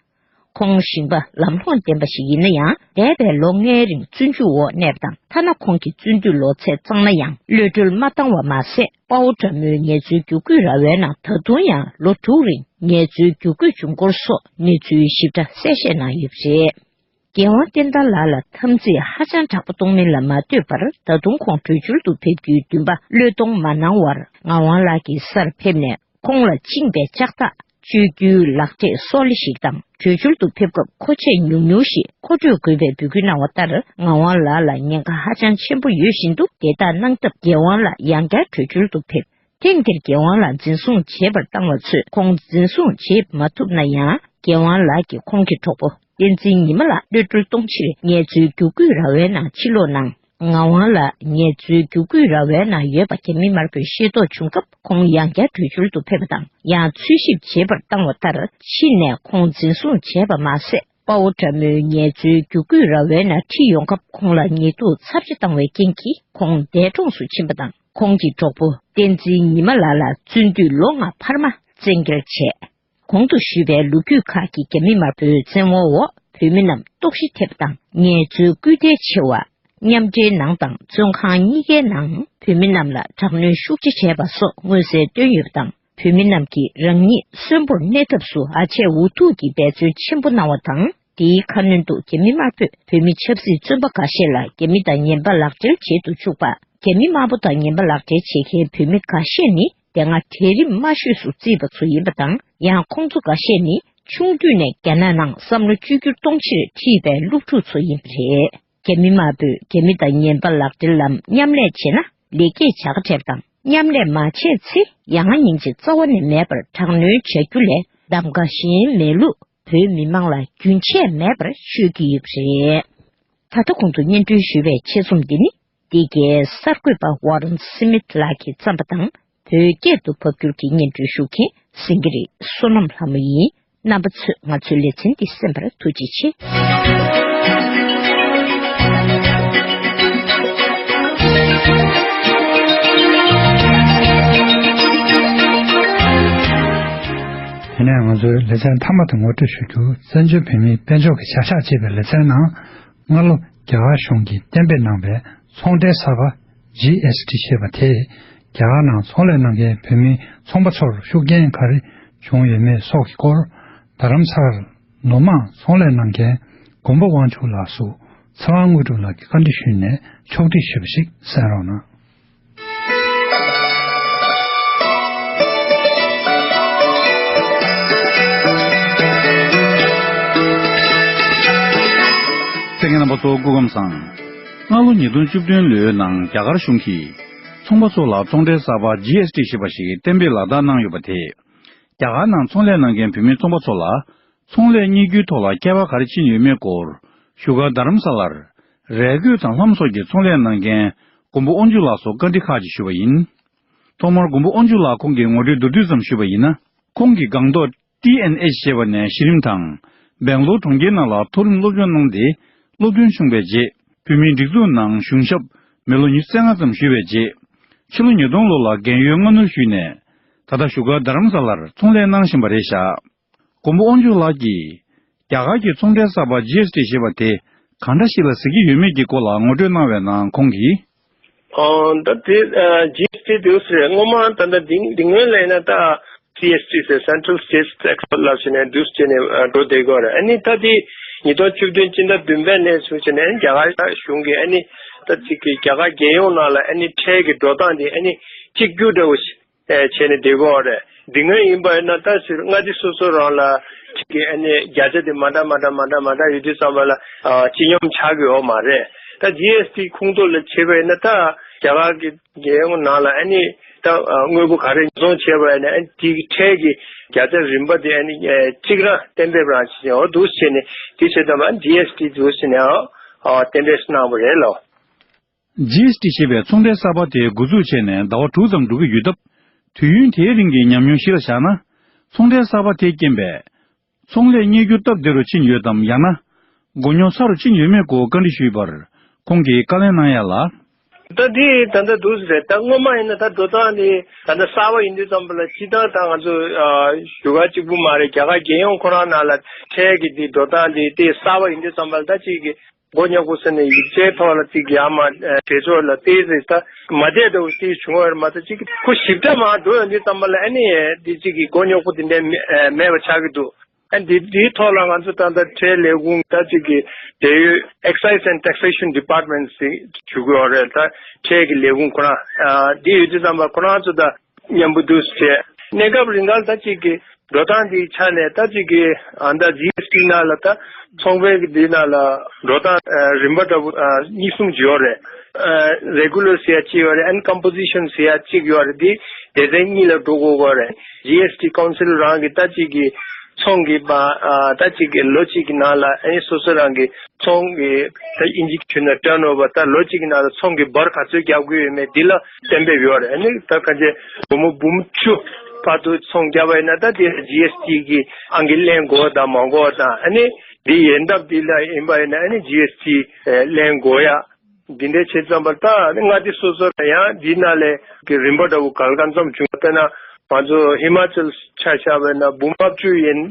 ཁོང་ཞིང་པ་ལམ་ལྷོང་ལྡན་པ་ཞིག་ཡིན་ན་ཡང་། འདས་པའི་ལོ་ལྔའི་རིང་བཙོན་འཇུག་འོག་གནས་པ་དང་། ཐ་ན་ཁོང་གི་བཙོན་དུས་ལོ་ཚད་གཙང་ན་ཡང་། གློད་གྲོལ་མ་བཏང་བ་མ་ཟད། དཔའ་བོ་དགྲ་མོའི་ངལ་རྩོལ་རྒྱུག་སྐུད་ར་བའི་ནང་ད་དུང་ཡང་ལོ་དྲུག་རིང་ངལ་རྩོལ་རྒྱུག་སྐུད་བྱུང་སྐོར་སོགས་གནས་ཚུལ་ཞིབ་ཕྲ་གསལ་བཤད་གནང་ཡོད་པ་རེད། རྒྱལ་དབང་བསྟན་དར་ལགས་ལ་འཐབ་འཛིང་ཧ་ཅང་དྲག་པོ་གཏོང་མིན་ལ་མ་ལྟོས་པར། ད་དུང་ཁོང་བྲོས་བྱོལ་དུ་ཕེབས་རྒྱུའི་འདུན་པ་བློས་གཏོང་མ་གནང་བར། ངག་དབང་ལགས་ཀྱི་སར་ཕེབས་ནས། ཁོང་ལ་བཅིངས་པའི་ལྕགས་ཐག་གཅོད་རྒྱུའི་ལག་འབྲེལ་སོགས་ལས་ཤིག་དང་། བྲོས་བྱོལ་དུ་ཕེབས་སྐབས་མཁོ་ཆས་ཉུང་ཉུང་ཞིག་མཁོ་སྤྲོད་དགོས་པའི་འབོད་སྐུལ་གནང་བ་ལྟར། ངག་དབང་ལགས་ལ་ཉེན་ཁ་ཧ་ཅང་ཆེན་པོ་ཡོད་བཞིན་དུ། དེ་དག་གནང་སྟབས། རྒྱལ་དབང་ལགས་ཡང་བསྐྱར་བྲོས་བྱོལ་དུ་ཕེབས། ཐེངས་འདིར་རྒྱལ་དབང་ལགས་འཛིན་བཟུང་བྱེད་པར་བཏང་བ་ཚོས་ཁོང་འཛིན་བཟུང་བྱེད་མ་ཐུབ་ན་ཡང་། རྒྱལ་དབང་ལགས་ཀྱིས་ཁོང་གི་གྲོགས་པོ་བསྟན་འཛིན་ཉི་མ་ལགས་གློད་གྲོལ་གཏོང་ཕྱིར་ངལ་རྩོལ་རྒྱུག་སྐུད་ར་བའི་ནང་ཕྱིར་ལོག་གནང་། ངག་དབང་ལགས་ངལ་རྩོལ་བསྒྱུར་བཀོད་ར་བའི་ནང་ཡོད་པ་རྒྱ་མི་དམར་པོས་ཤེས་རྟོགས་བྱུང་སྐབས་ཁོང་ཡང་བསྐྱར་བྲོས་བྱོལ་དུ་ཕེབས་པ་དང་ཡང་འཚོལ་ཞིབ་བྱེད་པར་བཏང་བ་ལྟར་ཕྱིན་ནས་ཁོང་འཛིན་བཟུང་བྱས་པ་མ་ཟད། དཔའ་བོ་དགྲ་མོས་ངལ་རྩོལ་བསྒྱུར་བཀོད་ར་བའི་ནང་ཁྲིད་ཡོང་སྐབས་ཁོང་ལ་ཉེས་འཛུགས་ཚབས་ཆེ་བཏང་བའི་རྐྱེན་གྱིས་ཁོང་འདས་གྲོངས་སུ་ཕྱིན་པ་དང་། ཁོང་གི་གྲོགས་པོ་བསྟན་འཛིན་ཉི་མ་ལགས་ལ་བཙོན་དུས་ལོ་ལྔ་འཕར་མ་བཙན་འགེལ་བྱས། གོང་དུ་ཞུས་པའི་ལོ་རྒྱུས་ཁག་གིས་རྒྱ་མི་དམར་པོའི་བཙན་དབང་འོག་བོད་མི་རྣམས་ལྟོགས་ཤི་ཐེབས་དང་ངལ་རྩོལ་སྐུལ་འདེད་ཆེ་བ། མཉམ་འབྲེལ་ནང་དང་བཙོན་ཁང་གཉིས་ཀའི་ནང་བོད་མི་རྣམས་ལ་དྲག་གནོན་ཤུགས་ཆེ་བྱས་པ་སོགས་མངོན་གསལ་བཏོན་ཡོད་པ་དང་། བོད་མི་རྣམས་ཀྱིས་རང་ཉིད་གསོན་པོར་གནས་ཐབས་སུ་ཨ་ཆད་འུ་ཐུག་གིས་འབད་བརྩོན་ཆེན་པོ་གནང་བ་དང་། དེའི་ཁ་སྣོན་དུ་རྒྱ་མི་དམར་པོས་བོད་མི་ཆབ་སྲིད་བཙོན་པ་འགའ་ཤས་ལ་རྒྱ་མི་དང་ངན་པ་ལག་སྦྲེལ་བྱེད་དུ་བཅུག་པ། རྒྱ་མི་དམར་པོ་དང་ངན་པ་ལག་སྦྲེལ་བྱེད་མཁན་བོད་མི་འགའ་ཤས་ནི་དེ་སྔ་གྲལ་རིམ་དམའ་ཤོས་སུ་བརྩིས་པ་ཚོ་ཡིན་པ་དང་། ཡང་ཁོང་ཚོ་འགའ་ཤས་ནི་ཆུང་དུས་ནས་རྒྱ་ནག་ནང་བསམ་བློ་བཅོས་བསྒྱུར་གཏོང་ཕྱིར་ཁྲིད་པའི་སློབ་ཕྲུག་ཚོ་ཡིན་པ་རེད། རྒྱ་མི་དམར་པོས་རྒྱ་མི་དང་ངན་པ་ལག་སྦྲེལ་ལམ་མཉམ་ལས་བྱས་ན་ལེགས་སྐྱེས་བྱ་དགའ་སྤྲད་པ་དང་། མཉམ་ལས་མ་བྱས་ཚེ་ཡང་སྙིང་རྗེ་རྩ་བ་ནས་མེད་པར་དྲག་གནོན་བྱ་རྒྱུ་ལས་གདམ་ག་གཞན་མེད་ལུགས་བོད་མི་མང་ལ་རྒྱུན་ཆད་མེད་པར་ཤོད་ཀྱི་ཡོད་པ་རེད། ད་ལྟ་གོང་དུ་སྙན་སྒྲོན་ཞུས་པའི་ཆེད་རྩོམ་འདི་ནི་འདི་གའི་གསར་འགོད་པ་ཝ་རན་སི་མིད་ལགས་ཀྱིས་བརྩམས་པ་དང་། བོད་སྐད་དུ་ཕབ་སྒྱུར་གྱིས་སྙན་སྒྲོན་ཞུ་མཁན་སེང་གེ་རི་བསོད་ནམས་ལྷ་མོ་ཡིན། རྣམ་པ་ཚོས་ང་ཚོའི་ལེ་ཚན་འདི་གསན་པར་ཐུགས་རྗེ་ཆེ། དེ་ནས་ང་ཚོའི་ལེ་ཚན་མཐའ་མ་དེ་ངོ་སྤྲོད་ཞུ་རྒྱུ། བཙན་བྱོལ་བོད་མིའི་དཔལ་འབྱོར་གྱི་བྱ་གཞག་ཅེས་པའི་ལེ་ཚན་ནང་། སྔ་ལོ་རྒྱ་གར་གཞུང་གིས་གཏན་འབེབས་གནང་བའི་ཚོང་འབྲེལ་གསར་པ་ཇི་ཨེས་ཊི་ཞེས་པ་དེས་རྒྱ་གར་ནང་ཚོང་ལས་གནང་མཁན་བོད་མི་ཚོང་པ་ཚོར་ཤུགས་རྐྱེན་ག་རེ་བྱུང་ཡོད་མེད་སོགས་ཀྱི་སྐོར། རྡ་རམ་ས་ལར་ལོ་མང་ཚོང་ལས་གནང་མཁན་མགོན་པོ་དབང་ཕྱུག་ལགས་སུ་ཚེ་དབང་དངོས་གྲུབ་ལགས་ཀྱིས་བཀའ་འདྲི་ཞུས་ནས་ཕྱོགས་བསྒྲིགས་ཞུས་པ་ཞིག་གསན་རོགས་གནང་། གསན་མཁན་རྣམ་པ་ཚོ་སྐུ་ཁམས་བཟང་། སྔ་ལོ་ཉིས་སྟོང་བཅུ་བདུན་ལོའི་ནང་རྒྱ་གར་གཞུང་གིས་ཚོང་པ་ཚོ་ལ་ཚོང་འབྲེལ་གསར་པ་ཇི་ཨེས་ཊི་ཞེས་པ་ཞིག་གཏན་འབེབས་ལག་བསྟར་གནང་ཡོད་པ་དེས། རྒྱ་གར་ནང་ཚོང་ལས་གནང་མཁན་བོད་མི་ཚོང་པ་ཚོ་ལ་ཚོང་ལས་གཉེར་རྒྱུའི་ཐོག་ལ་ཁྱད་པར་ག་རེ་ཕྱིན་ཡོད་མེད་སྐོར། བཞུགས་སྒར་རྡ་རམ་ས་ལར་རས་གོས་དང་ལྷམ་སོགས་ཀྱི་ཚོང་ལས་གནང་མཁན་མགོན་པོ་དབང་ཕྱུག་ལགས་སུ་བཀའ་འདྲི་ཁག་ཅིག་ཞུས་པ་ཡིན། ཐོག་མར་མགོན་པོ་དབང་ཕྱུག་ལགས་ཁོང་གི་ངོ་སྤྲོད་མདོར་བསྡུས་ཙམ་ཞུས་པ་ཡིན་ན། ཁོང་གིས་སྒང་ཏོག་ཊི་ཨེན་ཨེཆ་ཞེས་པ་ནས་གཞི་རིམ་དང་། སྦེང་ལོར་གྲོང་ཁྱེར་ནང་ལ་མཐོ་རིམ་སློབ་སྦྱོང་གནང་སྟེ། སློབ་ཐོན་བྱུང་བའི་རྗེས། བོད་མིའི་སྒྲིག་འཛུགས་ནང་གཞུང་ཞབས་མི་ལོ་ཉི་ཤུ་རྩ་ལྔ་ཙམ་བཞུགས་པའི་རྗེས། ཕྱི་ལོ་ཉིས་སྟོང་ལོ་ལ་རྒན་ཡོལ་སྔ་སྣུར་ཞུས་ནས། ད་ལྟ་བཞུགས་སྒར་རྡ་རམ་ས་ལར་ཚོང་ལས་གནང་བཞིན་པ་རེད་བཞག། མགོན་པོ་དབང་ཕྱུག་ལགས་ཀྱིས། རྒྱ་གར་གྱི་ཚོང་འབྲེལ་གསར་པ་ཇི་ཨེས་ཊི་ཞེས་པ་དེ་གང་འདྲ་ཞིག་ལ་ཟེར་གྱི་ཡོད་མེད་ཀྱི་སྐོར་ལ་ངོ་སྤྲོད་གནང་བའི་ནང་ཁོང་གིས། ཨོ། ད་དེ་ཨ་ཇི་ཨེས་ཊི་དེ་ཟེར་སྔོན་མ་ད་ལྟ་འདི་འདི་སྔོན་ལ་ཡིན་ན་ད་སི་ཨེས་ཊི་ཟེར་Central State Tax ལབ་བྱས་ནས་འདུག་བྱས་ནས་ཨ་འགྲོ་བསྡད་ཀྱི་ཡོད་རེད། ཨ་ནི་ད་དེ་ཉིས་སྟོང་བཅུ་བདུན་སྤྱི་ཟླ་བདུན་པའི་ནས་བཟུང་བྱས་ནས་རྒྱ་གར་གཞུང་གིས་ཨ་ནི་ད་ཅིག་གི་རྒྱ་གར་རྒྱལ་ཡོངས་ནང་ལ་ཨ་ནི་ཁྲལ་གྱི་འགྲོ་སྟངས་དེ་ཨ་ནི་གཅིག་གྱུར་འདྲ་བོ་ཞིག་བྱས་ནས་བསྡད་ཀྱི་ཡོད་རེད། འདི་སྔོན་ཡིན་པ་ཡིན་ན་ད་ཟེར་མངའ་སྡེ་སོ་སོ་རང་ལ་ཅིག་གི་ཨ་ནི་བརྒྱ་ཆ་དེ་མ་འདྲ་མ་འདྲ་མ་འདྲ་མ་འདྲ་ཡོད་དུས་ཙམ་པ་ལ་ཨ་སྤྱི་སྙོམས་ཆགས་ཀྱི་ཡོད་མ་རེད། ད་ཇི་ཨེས་ཊི་ཁོངས་གཏོགས་ལ་བྱས་པ་ཡིན་ན་ད་རྒྱ་གར་གྱི་རྒྱལ་ཡོངས་ནང་ལ་ཨ་ནི་ད་དངོས་པོ་ག་རེ་ཉོ་ཚོང་བྱས་པ་ཡིན་ན་ཨ་ནི་དེའི་ཁྲལ་གྱི་བརྒྱ་ཆ་རིམ་པ་དེ་ཨ་ནི་གཅིག་རང་གཏན་འབེབས་རང་བྱས་ནས་འོ་འདུག་བྱས་ནས་དེ་བྱས་ཙམ་པ་ཨ་ནི་ཇི་ཨེས་ཊི་འདུག་བྱས་ནས་ཨ་གཏན་འབེབས་གནང་བ་རེད་ལོ། ཇི་ཨེས་ཊི་ཞེས་པའི་ཚོང་འབྲེལ་གསར་པ་དེ་འགོ་འཛུགས་བྱས་ནས་ཟླ་བ་དྲུག་ཙམ་འགྲོ་གི་ཡོད་སྟབས། དུས་ཡུན་དེའི་རིང་གི་ཉམས་མྱོང་གཞི་ལ་བཞག་ན། ཚོང་འབྲེལ་གསར་པ་དེས་རྐྱེན་པས། ཚོང་ལས་གཉེར་རྒྱུ་སྟབས་བདེ་རུ་ཕྱིན་ཡོད་དམ། ཡང་ན། མགོ་རྙོག་ཚ་རུ་ཕྱིན་ཡོད་མེད་སྐོར་བཀའ་འདྲི་ཞུས་པར། ཁོང་གིས་བཀའ་ལན་གནང་ཡ་ལ། ད་འདི་ད་ལྟ་འདུག་ཟེར། ད་སྔོན་མ་ཡིན་ན་ད་འགྲོ་སྟངས་འདི་ད་ལྟ་གསར་པ་ཡིན་དུས་ཙམ་པ་ལ་སྤྱིར་བཏང་ད་ང་ཚོ་ཨ་བཞུགས་སྒར་གཅིག་པུ་མ་རེད། རྒྱ་གར་རྒྱལ་ཡོངས་ཁོ་རང་ནང་ལ་ཁྲལ་གྱི་འདི་འགྲོ་སྟངས་འདི་དེ་གསར་པ་ཡིན་དུས་ཙམ་པ་ལ་ད་ཅིག་གི་མགོ་རྙོག་པོ་ཟེར་ནས་ཡིག་ཆའི་ཐོག་ལ་ཅིག་ཡར་མར་ཨ་གྲོས་ཚོགས་ལ་ཏོག་ཙམ་ད་མ་བསྡད་འདྲ་བོ་ཅིག་བྱུང་བ་རེད་མ་གཏོགས་ཅིག་ཁོ་ཞིབ་ཕྲ་མར་འགྲོ་ཡོང་དུས་ཙམ་པ་ལ་ཨ་ནི་འདི་ཅིག་གི་མགོ་རྙོག་པོ་དེ་འདྲ་མེད་ཨ་མེད་པ་ཆགས་ཀྱི་འདུག་ཨ་འདི་འདིའི་ཐོག་ལ་ང་ཚོ་ད་ལྟ་ཁྲལ་ལས་ཁུངས་ད་ཅིག་གི་འབྲེལ་ཡོད་Excise and Taxation Department ཞིག་ཞུ་དགོས་རེད། ད་ཁྲལ་གྱི་ལས་ཁུངས་ཁོ་རང་ཨ་འདི་ཡོད་དུས་ཙམ་པ་ཁོ་རང་ཚོ་ད་མཉམ་པོ་འདུག་བྱས། གནས་སྐབས་རིང་ག་ལ་ད་ཅིག་གི་འགྲོ་སྟངས་འདིའི་ཆ་ནས་ད་ཅིག་གི་ཨ་ད་ཇི་ཨེས་ཊི་ནང་ལ་ད་ཚོང་པའི་གི་འདི་ནང་ལ་འགྲོ་སྟངས་ཨ་རིམ་པ་འདྲ་བོ་ཨ་གཉིས་གསུམ་ཅིག་ཡོད་རེད། ཨ་Regular ཟེར་ཡ་གཅིག་ཡོད་རེད། And Composition ཟེར་ཡ་གཅིག་ཡོད་རེད། འདི་སྡེ་ཚན་གཉིས་ལ་འགྲོ་དགོས་ཀྱི་ཡོད་རེད། ཇི་ཨེས་ཊི་Council རང་གི་ད་ཅིག་གི་ ཚོང་གི་པ་ཨ་ད་ཅིག་གི་ལོ་གཅིག་གི་ནང་ལ་ཨ་ནི་སོ་སོ་རང་གི་ཚོང་གི་ད་ཨིན་ཇི་ཞུ་ན་ཊརན་ཨོ་ཝར་ད་ལོ་གཅིག་གི་ནང་ལ་ཚོང་གི་འབོར་ག་ཚོད་རྒྱག་དགོས་ཡོད་མེད་འདི་ལ་གཏན་འབེབས་ཡོད་རེད། ཨ་ནི་ད་ག་ཚོད་སྒོར་མོ་འབུམ་བཅུ་བར་དུ་ཚོང་བརྒྱབ་པ་ཡིན་ན་ད་དེ་ཇི་ཨེས་ཊི་གི་ཨང་ཀི་ལེན་དགོས་དང་མ་དགོས་དང་ཨ་ནི་འདི་ཡན་འདབ་འདི་ལ་ཡིན་པ་ཡིན་ན་ཨ་ནི་ཇི་ཨེས་ཊི་ལེན་དགོས་ཡ། འདི་འདྲའི་བྱེད་ཙམ་པ་ད་ནི་མངའ་སྡེ་སོ་སོ་ལ་ཡང་འདི་ནང་ལས་ཀྱི་རིམ་པ་འདྲ་བོ་གལ་གང་འཚམ་བྱུང་བ། དཔེར་ན་ང་ཚོ་ཧི་མ་ཅལ་ཆ་བཞག་པ་ན་འབུམ་ལྔ་བཅུ་ཡན་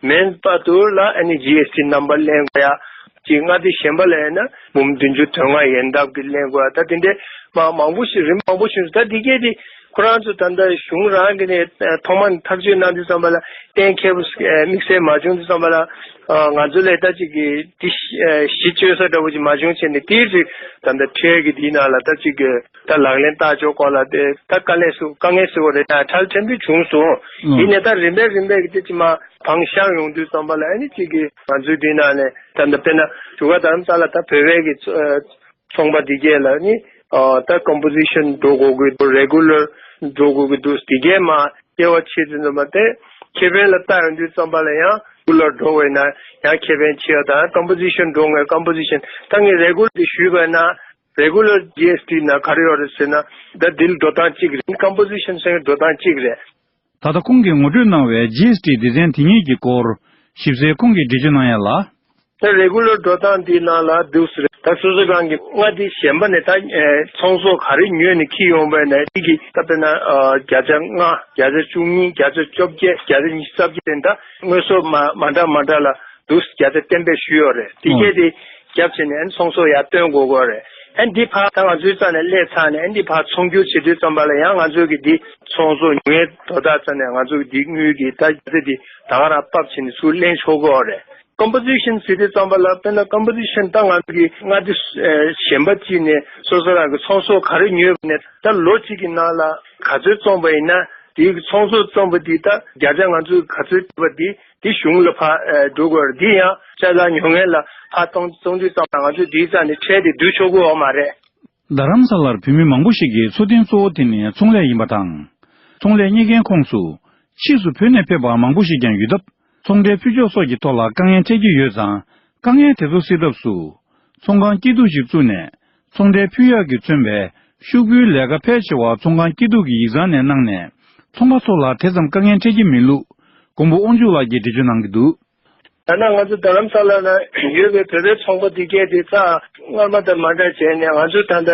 མན་བར་དུ་ལ་ཨ་ནི་ཇི་ཨེས་ཊི་ནམ་བར་ལེན་དགོས་ཡ། ཅིག་མངའ་སྡེ་གཞན་པ་ལ་ཡིན་ན་འབུམ་བདུན་ཅུ་དོན་ལྔ་ཡན་འདབ་ཀྱི་ལེན་དགོས་ཡ། ད་དེ་འདྲའི་མ་མང་པོ་ཞིག་རིམ་མང་པོ་ཞིག་ད་འདི་གས་དེ་ཁོ་རང་ཚོ་ད་ལྟ་གཞུང་རང་གི་ནས་ཐོག་མ་ཐག་གཅོད་གནང་དུས་ཙམ་པ་ལ་གཏན་འཁེལ་བ་དམིགས་བསལ་མ་བྱུང་དུས་ཙམ་པ་ལ་ང་ཚོ་ལས་ད་ཅིག་གི་དེ་གཞི་བཅོལ་ས་འདྲ་བོ་ཅིག་མ་བྱུང་བྱས་ནས་དེའི་རིགས་ད་ལྟ་ཁྲལ་གི་དེའི་ནང་ལ་ད་ཅིག་གི་ད་ལག་ལེན་བསྟར་ཕྱོགས་སྐོར་ལ་དེ་ད་དཀའ་ལས་སུ་དཀའ་ངལ་སུ་རེ་ད་ཁྲལ་ཕྲན་བུ་བྱུང་སོང་། ཡིན་ནས་ད་རིམ་པས་རིམ་པས་ཀྱི་དེ་ཅི་མ་བང་ཤང་ཡོང་དུས་ཙམ་པ་ལ་ཨ་ནི་ཅིག་གི་ང་ཚོའི་དེའི་ནང་ནས་ད་ལྟ་དཔེར་ན་བཞུགས་སྒར་རྡ་རམ་ས་ལ་ད་བོད་པའི་གི་ཚོ་ཚོང་པ་འདི་གས་ལ་ནི་ཨ་ད་ཀམ་པོ་ཟི་ཤན་འགྲོ་དགོས་ཀྱི་འདུག་རེ་གུ་ལར་འགྲོ་དགོས་ཀྱི་འདུག་འདི་གས་མ་སྐྱེ་བ་ཆེ་ཙམ་ཙམ་པ་དེ་ཁེ་ཕན་ལ་ལྟ་ཡོང་དུས་ཙམ་པ་ལ་ཡང་རེ་གུ་ལར་འགྲོ་བས་ན་ཡང་ཁེ་ཕན་ཆེ་བ་དང་ཀམ་པོ་ཟི་ཤན་འགྲོ་ངེས་ཀམ་པོ་ཟི་ཤན་ད་ངས་རེ་གུ་ལར་དེ་ཞུས་པ་ན་རེ་གུ་ལར་ཇི་ཨེས་ཊི་ན་ག་རེ་ཡོད་རེད་ཟེར་ན་ད་འདི་ལ་འགྲོ་སྟངས་གཅིག་རེད། ཀམ་པོ་ཟི་ཤན་ཟེར་བའི་འགྲོ་སྟངས་གཅིག་རེད། ད་ལྟ་ཁོང་གིས་ངོ་སྤྲོད་གནང་བའི་ཇི་ཨེས་ཊི་སྡེ་ཚན་དེ་ཉིད་ཀྱི་སྐོར་ཞིབ་གསལ་ཁོང་གིས་འགྲེལ་བརྗོད་གནང་ཡ་ལ། ད་རེ་གུ་ལར་འགྲོ་སྟངས་འདིའི་ནང་ལ་འདུག་ཟེར། ད་སོ་སོ་རང་གི་མངའ་སྡེ་གཞན་པ་ནས་ད་ཚོང་ཟོག་ག་རེ་ཉོས་ནས་འཁྱེར་ཡོང་བས་ན་དེ་གི་ད་དཔེར་ན་བརྒྱ་ཆ་ལྔ་བརྒྱ་ཆ་བཅུ་གཉིས་བརྒྱ་ཆ་བཅོ་བརྒྱད་བརྒྱ་ཆ་ཉི་ཤུ་རྩ་བརྒྱད་དེ་འདྲ་དངོས་ཟོག་མ་མ་འདྲ་མ་འདྲ་ལ་འདུག་བརྒྱ་ཆ་གཏན་འབེབས་ཞུས་ཡོད་རེད། དེ་གས་དེ་རྒྱབ་བྱས་ནས་ཨན་ཚོང་ཟོག་ཡར་བཏོན་དགོས་དགོས་རེད། ཨན་འདི་ཕར་ད་ང་ཚོའི་རྩ་ནས་སླེབས་ཚར་ནས་ཨན་འདི་ཕར་ཚོང་སྒྱུར་བྱེད་དུས་ཙམ་པ་ལ་ཡང་ང་ཚོ་གི་འདི་ཚོང་ཟོག་ཉོས་དོ་ད་རྩ་ནས་ང་ཚོ་གི་འདི་དངུལ་གི་ད་རྒྱ་ཚད་འདི་ད་ག་རང་ཕབ་བྱས་ནས་ཚུར་ལེན་ཆོག་གི་རེད། ཀམ་པོ་ཟི་ཤན་ཟེར་དུས་ཙམ་པ་ལ་དཔེར་ན་ཀམ་པོ་ཟི་ཤན་ད་ང་ཚོ་གི་མངའ་སྡེ་གཞན་པ་གཅིག་ནས་སོ་སོ་རང་གི་ཚོང་ཟོག་ག་རེ་ཉོས་པ་ནས་ད་ལོ་གཅིག་གི་ནང་ལ་ག་ཚོད་བཙོངས་པ་ཡིན་ན་དེའི་ཚོང་ཟོག་བཙོངས་པ་འདི་ད་བརྒྱ་ཆ་ང་ཚོས་ག་ཚོད་བཙོངས་པ་འདི། དེ་གཞུང་ལ་ཕར་འགྲོ་དགོས་རེད། དེ་ཡང་ཅ་ལག་ཉོ་མཁན་ལ་ཕར་གཏོང་གཏོང་དུས་ཙམ་ལ་ང་ཚོས་དེའི་རྩ་ནས་ཁྲལ་དེ་བསྡུ་ཆོག་གི་ཡོད་མ་རེད། རྡ་རམ་ས་ལར་བོད་མི་མང་པོ་ཞིག་གི་འཚོ་རྟེན་གཙོ་བོ་དེ་ནི་ཚོང་ལས་ཡིན་པ་དང་། ཚོང་ལས་གཉེར་མཁན་ཁོངས་སུ་ཕྱིས་སུ་བོད་ནས་ཕེབས་པ་མང་པོ་ཞིག་ཀྱང་ཡོད་སྟབས། ཚོང་འབྲེལ་ཕུལ་ཕྱོགས་སོགས་ཀྱི་ཐོག་ལ་དཀའ་ངལ་འཕྲད་ཀྱི་ཡོད་ཙང་། དཀའ་ངལ་དེ་ཚོ་སེལ་ཐབས་སུ། ཚོང་ཁང་སྐྱིད་སྡུག་ཞིག་བཙུགས་ནས། ཚོང་འབྲེལ་ཕུལ་ཡག་གིས་མཚོན་པའི་ཤོག་བུའི་ལས་ཀ་ཕལ་ཆེ་བ་ཚོང་ཁང་སྐྱིད་སྡུག་གི་ཡིག་ཚང་ནས་གནང་ནས། ཚོང་པ་ཚོ་ལ་དེ་ཙམ་དཀའ་ངལ་འཕྲད་ཀྱི་མེད་ལུགས། མགོན་པོ་དབང་ཕྱུག་ལགས་ཀྱིས་འགྲེལ་བརྗོད་གནང་གི་འདུག་ད་ནང་ང་ཚོ་རྡ་རམ་ས་ལ་ན་ཡོད་པའི་བོད་པའི་ཚོང་པ་འདི་གས་དེ་རྩ་སྔར་མ་དང་མ་འདྲ་བྱས་ནས་ང་ཚོ་ད་ལྟ་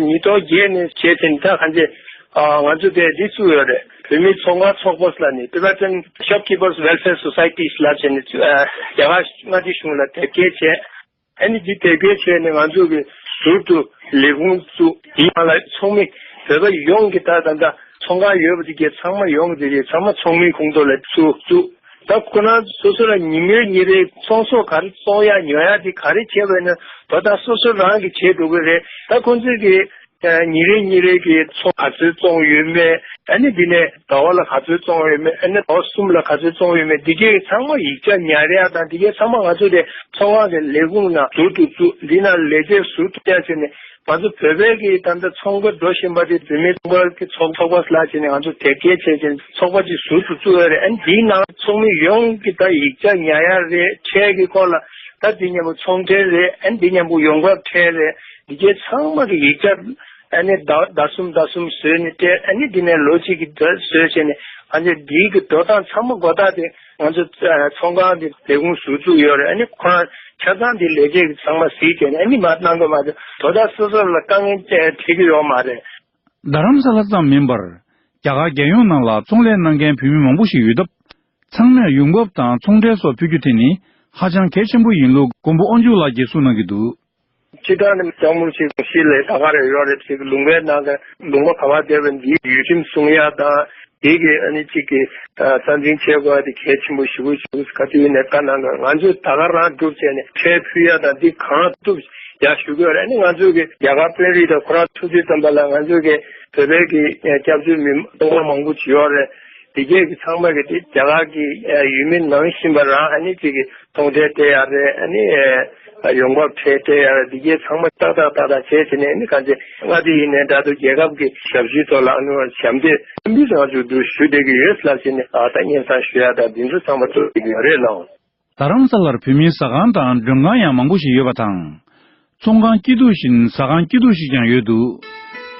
ཉིས་སྟོང་བརྒྱད་ནས་བྱས་ཏེ་ད་གང་ཅི་ང་ཚོ་དེ་འདི་བཙུགས་ཡོད་རེད། བོད་མི་ཚོང་ཁང་ཚོགས་པ་ལ་ནི་Tibetan Shopkeepers Welfare Society ལབ་བྱས་ནས་རྒྱ་གར་མངའ་སྡེ་གཞུང་ལ་དེབ་སྐྱེལ་བྱས། ཨ་ནི་འདི་དེབ་སྐྱེལ་བྱས་ནས་ང་ཚོ་གི་ཟུར་དུ་ལས་ཁུངས་བཙུགས། དེའི་ནང་ལ་ཚོགས་མི་བོད་པ་ཡོངས་ཀྱི་ད་ད་ད་ཚོང་ཁང་ཡོད་པ་དེ་གའི་ཚང་མ་ཡོངས་དེ་གའི་ཚང་མ་ཚོགས་མིའི་ཁོངས་གཏོགས་ལ་ཚུར་བཙུགས། ད་ཁོ་རང་སོ་སོ་ལ་ཉིན་རེ་ཉིན་རེ་ཚོང་ཟོག་ག་རེ་བཙོང་ཡ་ཉོ་ཡ་དེ་ག་རེ་བྱས་པ་ཡིན་ན་དོ་ད་སོ་སོ་རང་གིས་བྱེད་འགྲོ་གི་རེད། ད་ཁོང་ཚོས་གི་ཉིན་རེ་ཉིན་རེ་གི་ཚོང་ག་ཚོད་བཙོང་ཡོད་མེད། ཨ་ནི་འདི་ནས་ཟླ་བ་ལ་ག་ཚོད་བཙོང་ཡོད་མེད། ཨ་ནི་ཟླ་བ་གསུམ་ལ་ག་ཚོད་བཙོང་ཡོད་མེད། འདི་གའི་ཚང་མ་ཡིག་ཆ་ཉར་ཡག་དང་འདི་གའི་ཚང་མ་ང་ཚོ་དེ་ཚོང་ཁང་གི་ལས་ཁུངས་ནང་ཟུར་དུ་བཙུགས། འདི་ནང་ལས་བྱེད་ཟུར་དུ་བསྟན་བྱས་ནས་ང་ཚོ་བོད་པའི་གི་ད་ལྟ་ཚོང་པ་འགྲོ་བཞིན་པ་དེ་བོད་མི་ཚོང་པ་གི་ཚོགས་ཚོགས་པ་ལ་བྱས་ནས་ང་ཚོ་དེབ་སྐྱེལ་བྱས་བྱས་ཚོགས་པ་ཅིག་ཟུར་དུ་བཙུགས་ཡོད་རེད། ཨ་ནི་འདིའི་ནང་ཚོགས་མི་ཡོངས་ཀྱི་ད་ཡིག་ཆ་ཉར་ཡག་རེད། ཁྲལ་གི་སྐོར་ལ་ད་འདི་མཉམ་པོ་ཚོང་ཁྲལ་རེད། ཨ་ནི་འདི་མཉམ་པོ་ཡོང་འབབ་ཁྲལ་རེད། འདི་གའི་ཚང་མ་གི་ཡིག་ཆ་ཨ་ནི་ཟླ་ཟླ་གསུམ་ཟླ་གསུམ་བཟོས་ནས་སྤྲད། ཨ་ནི་འདི་ནས་ལོ་གཅིག་གི་བཟོས་བྱས་ནས་ཨ་ནི་འདིའི་གི་འགྲོ་སྟངས་ཚང་མ་མགོ་བཏགས་ཏེ་ང་ཚོ་ཚོང་ཁང་འདི་ལས་ཁུངས་ཟུར་བཙུགས་ཡོད་རེད། ཨ་ནི་ཁོ་རང་ཆ་ཚང་འདི་ལས་བྱེད་ཀྱི་ཚང་མ་གཟིགས་བྱས་ནས་ཨ་ནི་མར་གནང་དགོས་མ་རེད། དོ་བདག་སོ་སོ་ལ་དཀའ་ངལ་འཕྲད་ཀྱི་ཡོད་མ་རེད། རྡ་རམ་ས་ལ་ཙམ་མིན་པར། རྒྱ་གར་རྒྱལ་ཡོངས་ནང་ལ་ཚོང་ལས་གནང་མཁན་བོད་མི་མང་པོ་ཞིག་ཡོད་སྟབས། ཚང་མས་ཡོང་འབབ་དང་ཚོང་འབྲེལ་སོགས་ཕུལ་རྒྱུ་དེ་ནི་ཧ་ཅང་གལ་ཆེན་པོ་ཡིན་ལུགས་མགོན་པོ་དབང་ཕྱུག་ལགས་ཀྱིས་གསུངས་གནང་གི་འདུག་སྤྱིར་བཏང་ནི་ལྕགས་མོ་ཞིག་གཞིས་ལས་ད་ག་རེ་ཡོད་རེད་ཟེར་གི་ལུང་པའི་ནང་གི་ལུང་པ་ག་བ་བསྡད་པ་འདིའི་ཡུལ་ཁྲིམས་སྲུང་ཡ་དང་དེ་གི་ཨ་ནི་གཅིག་གི་ཨ་རྩ་འཛིན་བྱེད་དགོས་ཡ་དེ་གལ་ཆེན་པོ་ཞེ་པོ་ཞིག་ག་དུས་ནས་བཀའ་གནང་གི། ང་ཚོས་ད་ག་རང་སྒྲུབ་བྱས་ནས་ཁྲལ་ཕུལ་ཡ་དང་འདི་གང་ཐུབ་ཡ་ཞུ་གི་ཡོད་རེད། ཨ་ནི་ང་ཚོས་གི་རྒྱ་གར་དཔོན་རིགས་དང་ཁོ་རང་ཐུག་དུས་ཙམ་པ་ལ་ང་ཚོས་གི་བོད་པའི་གི་སྐྱབས་བཅོལ་མི་ཚོང་པ་མང་པོ་ཅིག་ཡོད་རེད། འདི་གས་ཀྱི་ཚང་མ་གི་དེ་རྒྱ་གར་གྱི་ཡུལ་མི་ནང་བཞིན་པ་རང་ཨ་ནི་ཅིག་གི་མཐོང་ཐལ་སྤྲད་ཡ་རེད། ཨ་ནི་ཡོང་འབབ་ཁྲལ་སྤྲད་ཡ་རེད། འདི་གས་ཚང་མ་ཏག་ཏག་ཏག་ཏག་བྱས་བྱས་ནས་ཨ་ནི་གང་ཅི་མངའ་སྡེ་ཡིན་ནའི་འདྲ་འདུག་རྒྱལ་ཁབ་ཀྱི་ཞབས་ཞུའི་ཐོག་ལ་ཨ་ནི་ཞབས་འདེགས་མི་ང་ཚོ་འདུ་ཞུ་བསྡད་ཀྱི་ཡོད་ལབ་བྱས་ནས་ཨ་ད་སྙན་སེང་ཞུ་ཡ་ད་འདི་ཚོ་ཚང་མ་ཐུག་གི་ཡོད་རེད་ལགས། རྡ་རམ་ས་ལར་བོད་མིའི་ཟ་ཁང་དང་མགྲོན་ཁང་ཡང་མང་པོ་ཞིག་ཡོད་པ་དང་། ཚོང་ཁང་སྐྱིད་སྡུག་བཞིན་ཟ་ཁང་སྐྱིད་སྡུག་ཞིག་ཀྱང་ཡོད་འདུག་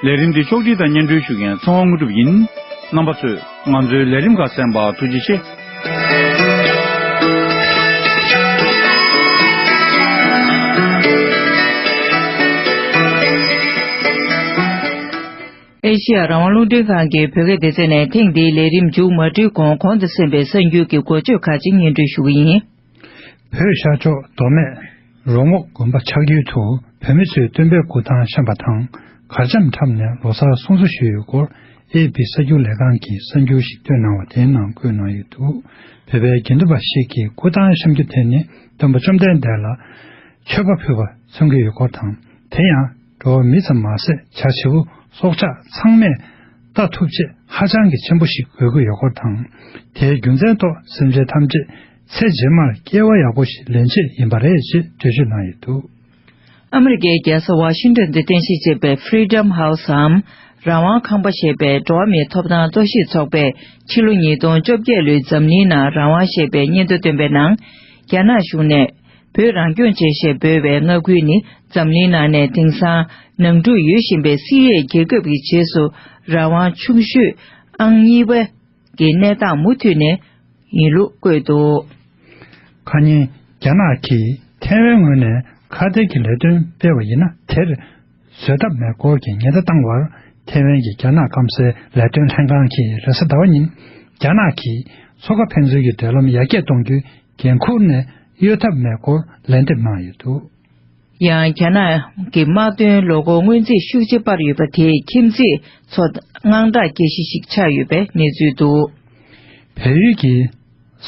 ལས་རིམ་འདི་ཕྱོགས་སྒྲིག་དང་སྙན་སྒྲོན་ཞུ་མཁན་ཚེ་དབང་དངོས་གྲུབ་ཡིན། རྣམ་པ་ཚོས་ང་ཚོའི་ལས་རིམ་ཁག་གསན་པར་ཐུགས་རྗེ་ཆེ། ཨེ་ཤི་ཡ་རང་དབང་རླུང་འཕྲིན་ཁང་གི་བོད་སྐད་སྡེ་ཚན་ནས་ཐེངས་འདིའི་ལས་རིམ་མཇུག་མ་སྒྲིལ་གོང་གོང་དུ་གསན་པའི་གསར་འགྱུར་གྱི་འགོ་བརྗོད་ཁག་ཅིག་སྙན་སྒྲོན་ཞུ་གི་ཡིན། བོད་ཤར་ཕྱོགས་མདོ་སྨད་རོང་བོ་དགོན་པ་ཆགས་ཡུལ་དུ་བོད་མི་ཚོས་སྟོན་པའི་སྐུ་ཐང་འཆམ་པ་དང་གར་འཆམ་འཁྲབ་ནས་ལོ་གསར་སྲུང་བརྩི་ཞུས་ཡོད་སྐོར་ཨེ་པི་གསར་འགྱུར་ལས་ཁང་གིས་གསར་འགྱུར་ཞིག་བཏོན་གནང་བ་དེའི་ནང་བཀོད་གནང་ཡོད་འདུག་བོད་པའི་དགེ་འདུན་པ་ཞིག་གིས་སྐུ་ཐང་འཆམ་རྒྱུ་དེ་ནི་སྟོན་པ་བཅོམ་ལྡན་འདས་ལ་མཆོད་པ་ཕུལ་བ་མཚོན་གྱི་ཡོད་སྐོར་དང་། དེ་ཡང་འགྲོ་བ་མི་ཙམ་མ་ཟད་བྱ་བྱིའུ་སྲོག་ཆགས་ཚང་མས་ལྟ་ཐུབ་ཆེད་ཧ་ཅང་གི་ཆེན་པོ་ཞིག་དགོས་ཀྱི་ཡོད་སྐོར་དང་། དེའི་རྒྱུ་མཚན་ཐོག་སེམས་ཅན་ཐམས་ཅད་ཚེ་རྗེས་མར་སྐྱེ་བ་ཡག་པོ་ཞིག་ལེན་ཆེད་ཡིན་པ་རེད་ཅེས་འགྲེལ་བརྗོད་གནང་ཡོད་འདུག་ཨ་མི་རི་ཀའི་རྒྱལ་ས་ཝ་ཤིང་ཏོན་དུ་རྟེན་གཞི་བྱས་པའི་Freedom House འམ་རང་དབང་ཁང་པ་ཞེས་པའི་འགྲོ་བ་མིའི་ཐོབ་ཐང་རྟོག་ཞིབ་ཚོགས་པས་ཕྱི་ལོ་ཉིས་སྟོང་བཅོ་བརྒྱད་ལོའི་འཛམ་གླིང་ནང་རང་དབང་ཞེས་པའི་སྙན་ཐོ་བཏོན་པའི་ནང་། རྒྱ་ནག་གཞུང་ནས་བོད་རང་སྐྱོང་ཅན་ཞེས་འབོད་པའི་མངའ་ཁུལ་ནི་འཛམ་གླིང་ནང་ནས་དེང་སང་ནང་འཁྲུག་ཡོད་བཞིན་པའི་སི་རི་ཡའི་རྒྱལ་ཁབ་ཀྱི་རྗེས་སུ་རང་དབང་ཆུང་ཤོས་ཨང་གཉིས་པ་གི་གནས་སྟངས་མུ་མཐུད་ནས་ཡིན་ལུགས་བཀོད་འདུག་ཁ་ཉིན་རྒྱ་ནག་གིས་ཐའེ་ཝན་ངོས་ནས་ཁ་གཏད་ཀྱི་ལས་དོན་སྤེལ་བ་ཡིན་ན་དེར་བཟོད་ཐབས་མེད་སྐོར་གྱི་ཉེན་བརྡ་བཏང་བར་ཐའེ་ཝན་གྱི་རྒྱ་ནག་སྐམ་སའི་ལས་དོན་ལྷན་ཁང་གིས་རེས་གཟའ་ཟླ་བ་ཉིན་རྒྱ་ནག་གིས་མཚོ་ཁ་ཕན་ཚུན་གྱི་འབྲེལ་ལམ་ཡར་རྒྱས་གཏོང་རྒྱུའི་འགན་འཁུར་ནས་གཡོལ་ཐབས་མེད་སྐོར་ལན་འདེབས་གནང་ཡོད་འདུག་ཡང་རྒྱ་ནག་གི་དམག་དོན་ལོ་འཁོར་སྔོན་རྩིས་ཤུགས་ཆེ་སྤར་ཡོད་པ་དེས་ཁྱིམ་མཚེས་ཚོ་དངངས་སྐྲག་སྐྱེ་གཞི་ཞིག་ཆགས་ཡོད་པའི་གནས་ཚུལ་འདུག་བལ་ཡུལ་གྱི་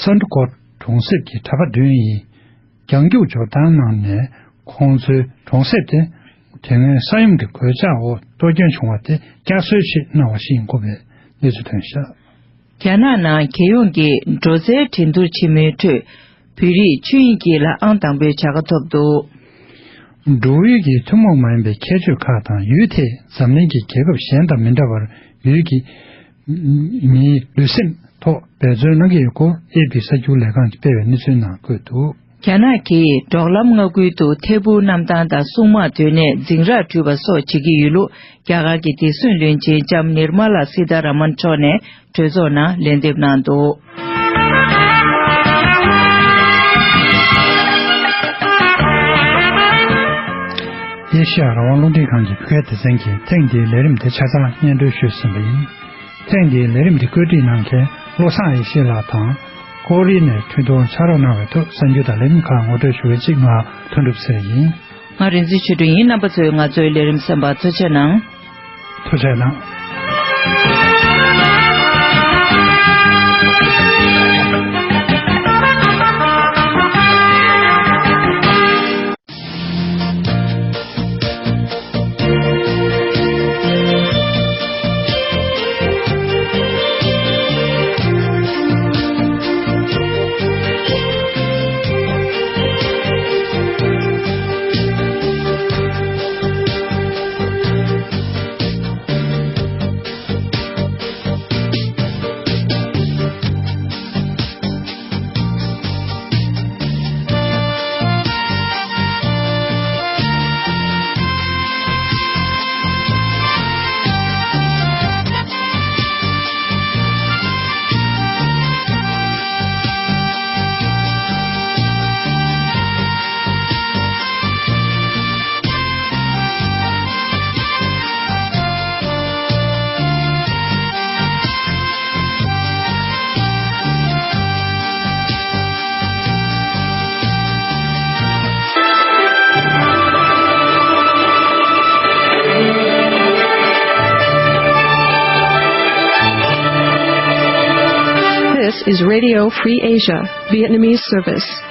སན་ཏྲུ་ཀོར་གྲོང་གསེབ་ཀྱི་གྲྭ་པ་བདུན་ཡིས་རྒྱང་རྒྱུག་འབྱོར་སྟངས་གནང་ནས་ཁོང་ཚོའི་གྲོང་གསེབ་དེ་དེ་སྔོན་ས་ཡོམ་གྱི་གོད་ཆག་འོག་གཏོར་སྐྱོན་བྱུང་བ་དེ་བསྐྱར་གསོའི་ཆེད་གནང་བ་ཞིག་ཡིན་སྐོར་བའི་གནས་ཚུལ་ཐོན་བཞག་རྒྱ་ནག་ནང་རྒྱལ་ཡོངས་ཀྱི་འགྲོ་རྩལ་འགྲན་བསྡུར་ཆེན་མོའི་ཁྲོད་བོད་རིགས་ཆོས་དབྱིངས་སྐྱིད་ལ་ཨང་དང་པོའི་བྱ་དགའ་ཐོབ་འདུག་འགྲོ་བ་མིའི་ཐུན་མོང་མ་ཡིན་པའི་ཁྱད་ཆོས་ཁག་དང་ཡུལ་དེས་འཛམ་གླིང་གི་རྒྱལ་ཁབ་གཞན་དང་མི་འདྲ་བར་ཡུལ་གྱི་མིའི་ལུས་སེམས་ཐོག་འབད་བརྩོན་གནང་གི་ཡོད་སྐོར་ཨེ་པི་གསར་འགྱུར་ལས་ཁང་གིས་སྤེལ་བའི་གནས་ཚུལ་ནང་བཀོད་འདུག་རྒྱ་ནག་གིས་འབྲོག་ལམ་མངའ་ཁུལ་དུ་ཐད་འཕུར་གནམ་ཐང་དང་སྲུང་དམག་སྡོད་གནས་འཛིང་རགས་བྲུས་པ་སོགས་བྱེད་ཀྱི་ཡོད་ལུགས་རྒྱ་གར་གྱི་བདེ་སྲུང་བློན་ཆེན་ལྕམ་ནིར་མ་ལ་སི་ཐ་ར་མན་མཆོག་ནས་གྲོས་ཚོགས་ནང་ལན་འདེབས་གནང་འདུག་ཨེ་ཤ་ཡ་རང་དབང་རླུང་འཕྲིན་ཁང་གི་བོད་སྐད་སྡེ་ཚན་གྱིས་ཐེངས་འདིའི་ལས་རིམ་དེ་ཆ་ཚང་སྙན་སྒྲོན་ཞུས་ཟིན་པ་ཡིན། ཐེངས་འདིའི་ལས་རིམ་འདི་བཀོད་སྒྲིག་གནང་མཁན་བློ་བཟང་ཡེ་ཤེས་ལགས་དང་། ཀོ་རི་ནས་འཕྲིན་གཏོང་ཕྱག་རོགས་གནང་བའི་ཐོག་གསར་འགྱུར་དང་ལས་རིམ་ཁག་ངོ་སྤྲོད་ཞུ་མཁན་གཅིག་ང་དོན་གྲུབ་ཚེ་རིང་ཡིན། ང་རིག་འཛིན་ཆོས་སྒྲོན་ཡིན། རྣམ་པ་ཚོས་ང་ཚོའི་ལས་རིམ་གསན་པར་ཐུགས་རྗེ་གནང་། ཐུགས་རྗེ་གནང་། This is Radio Free Asia, Vietnamese service.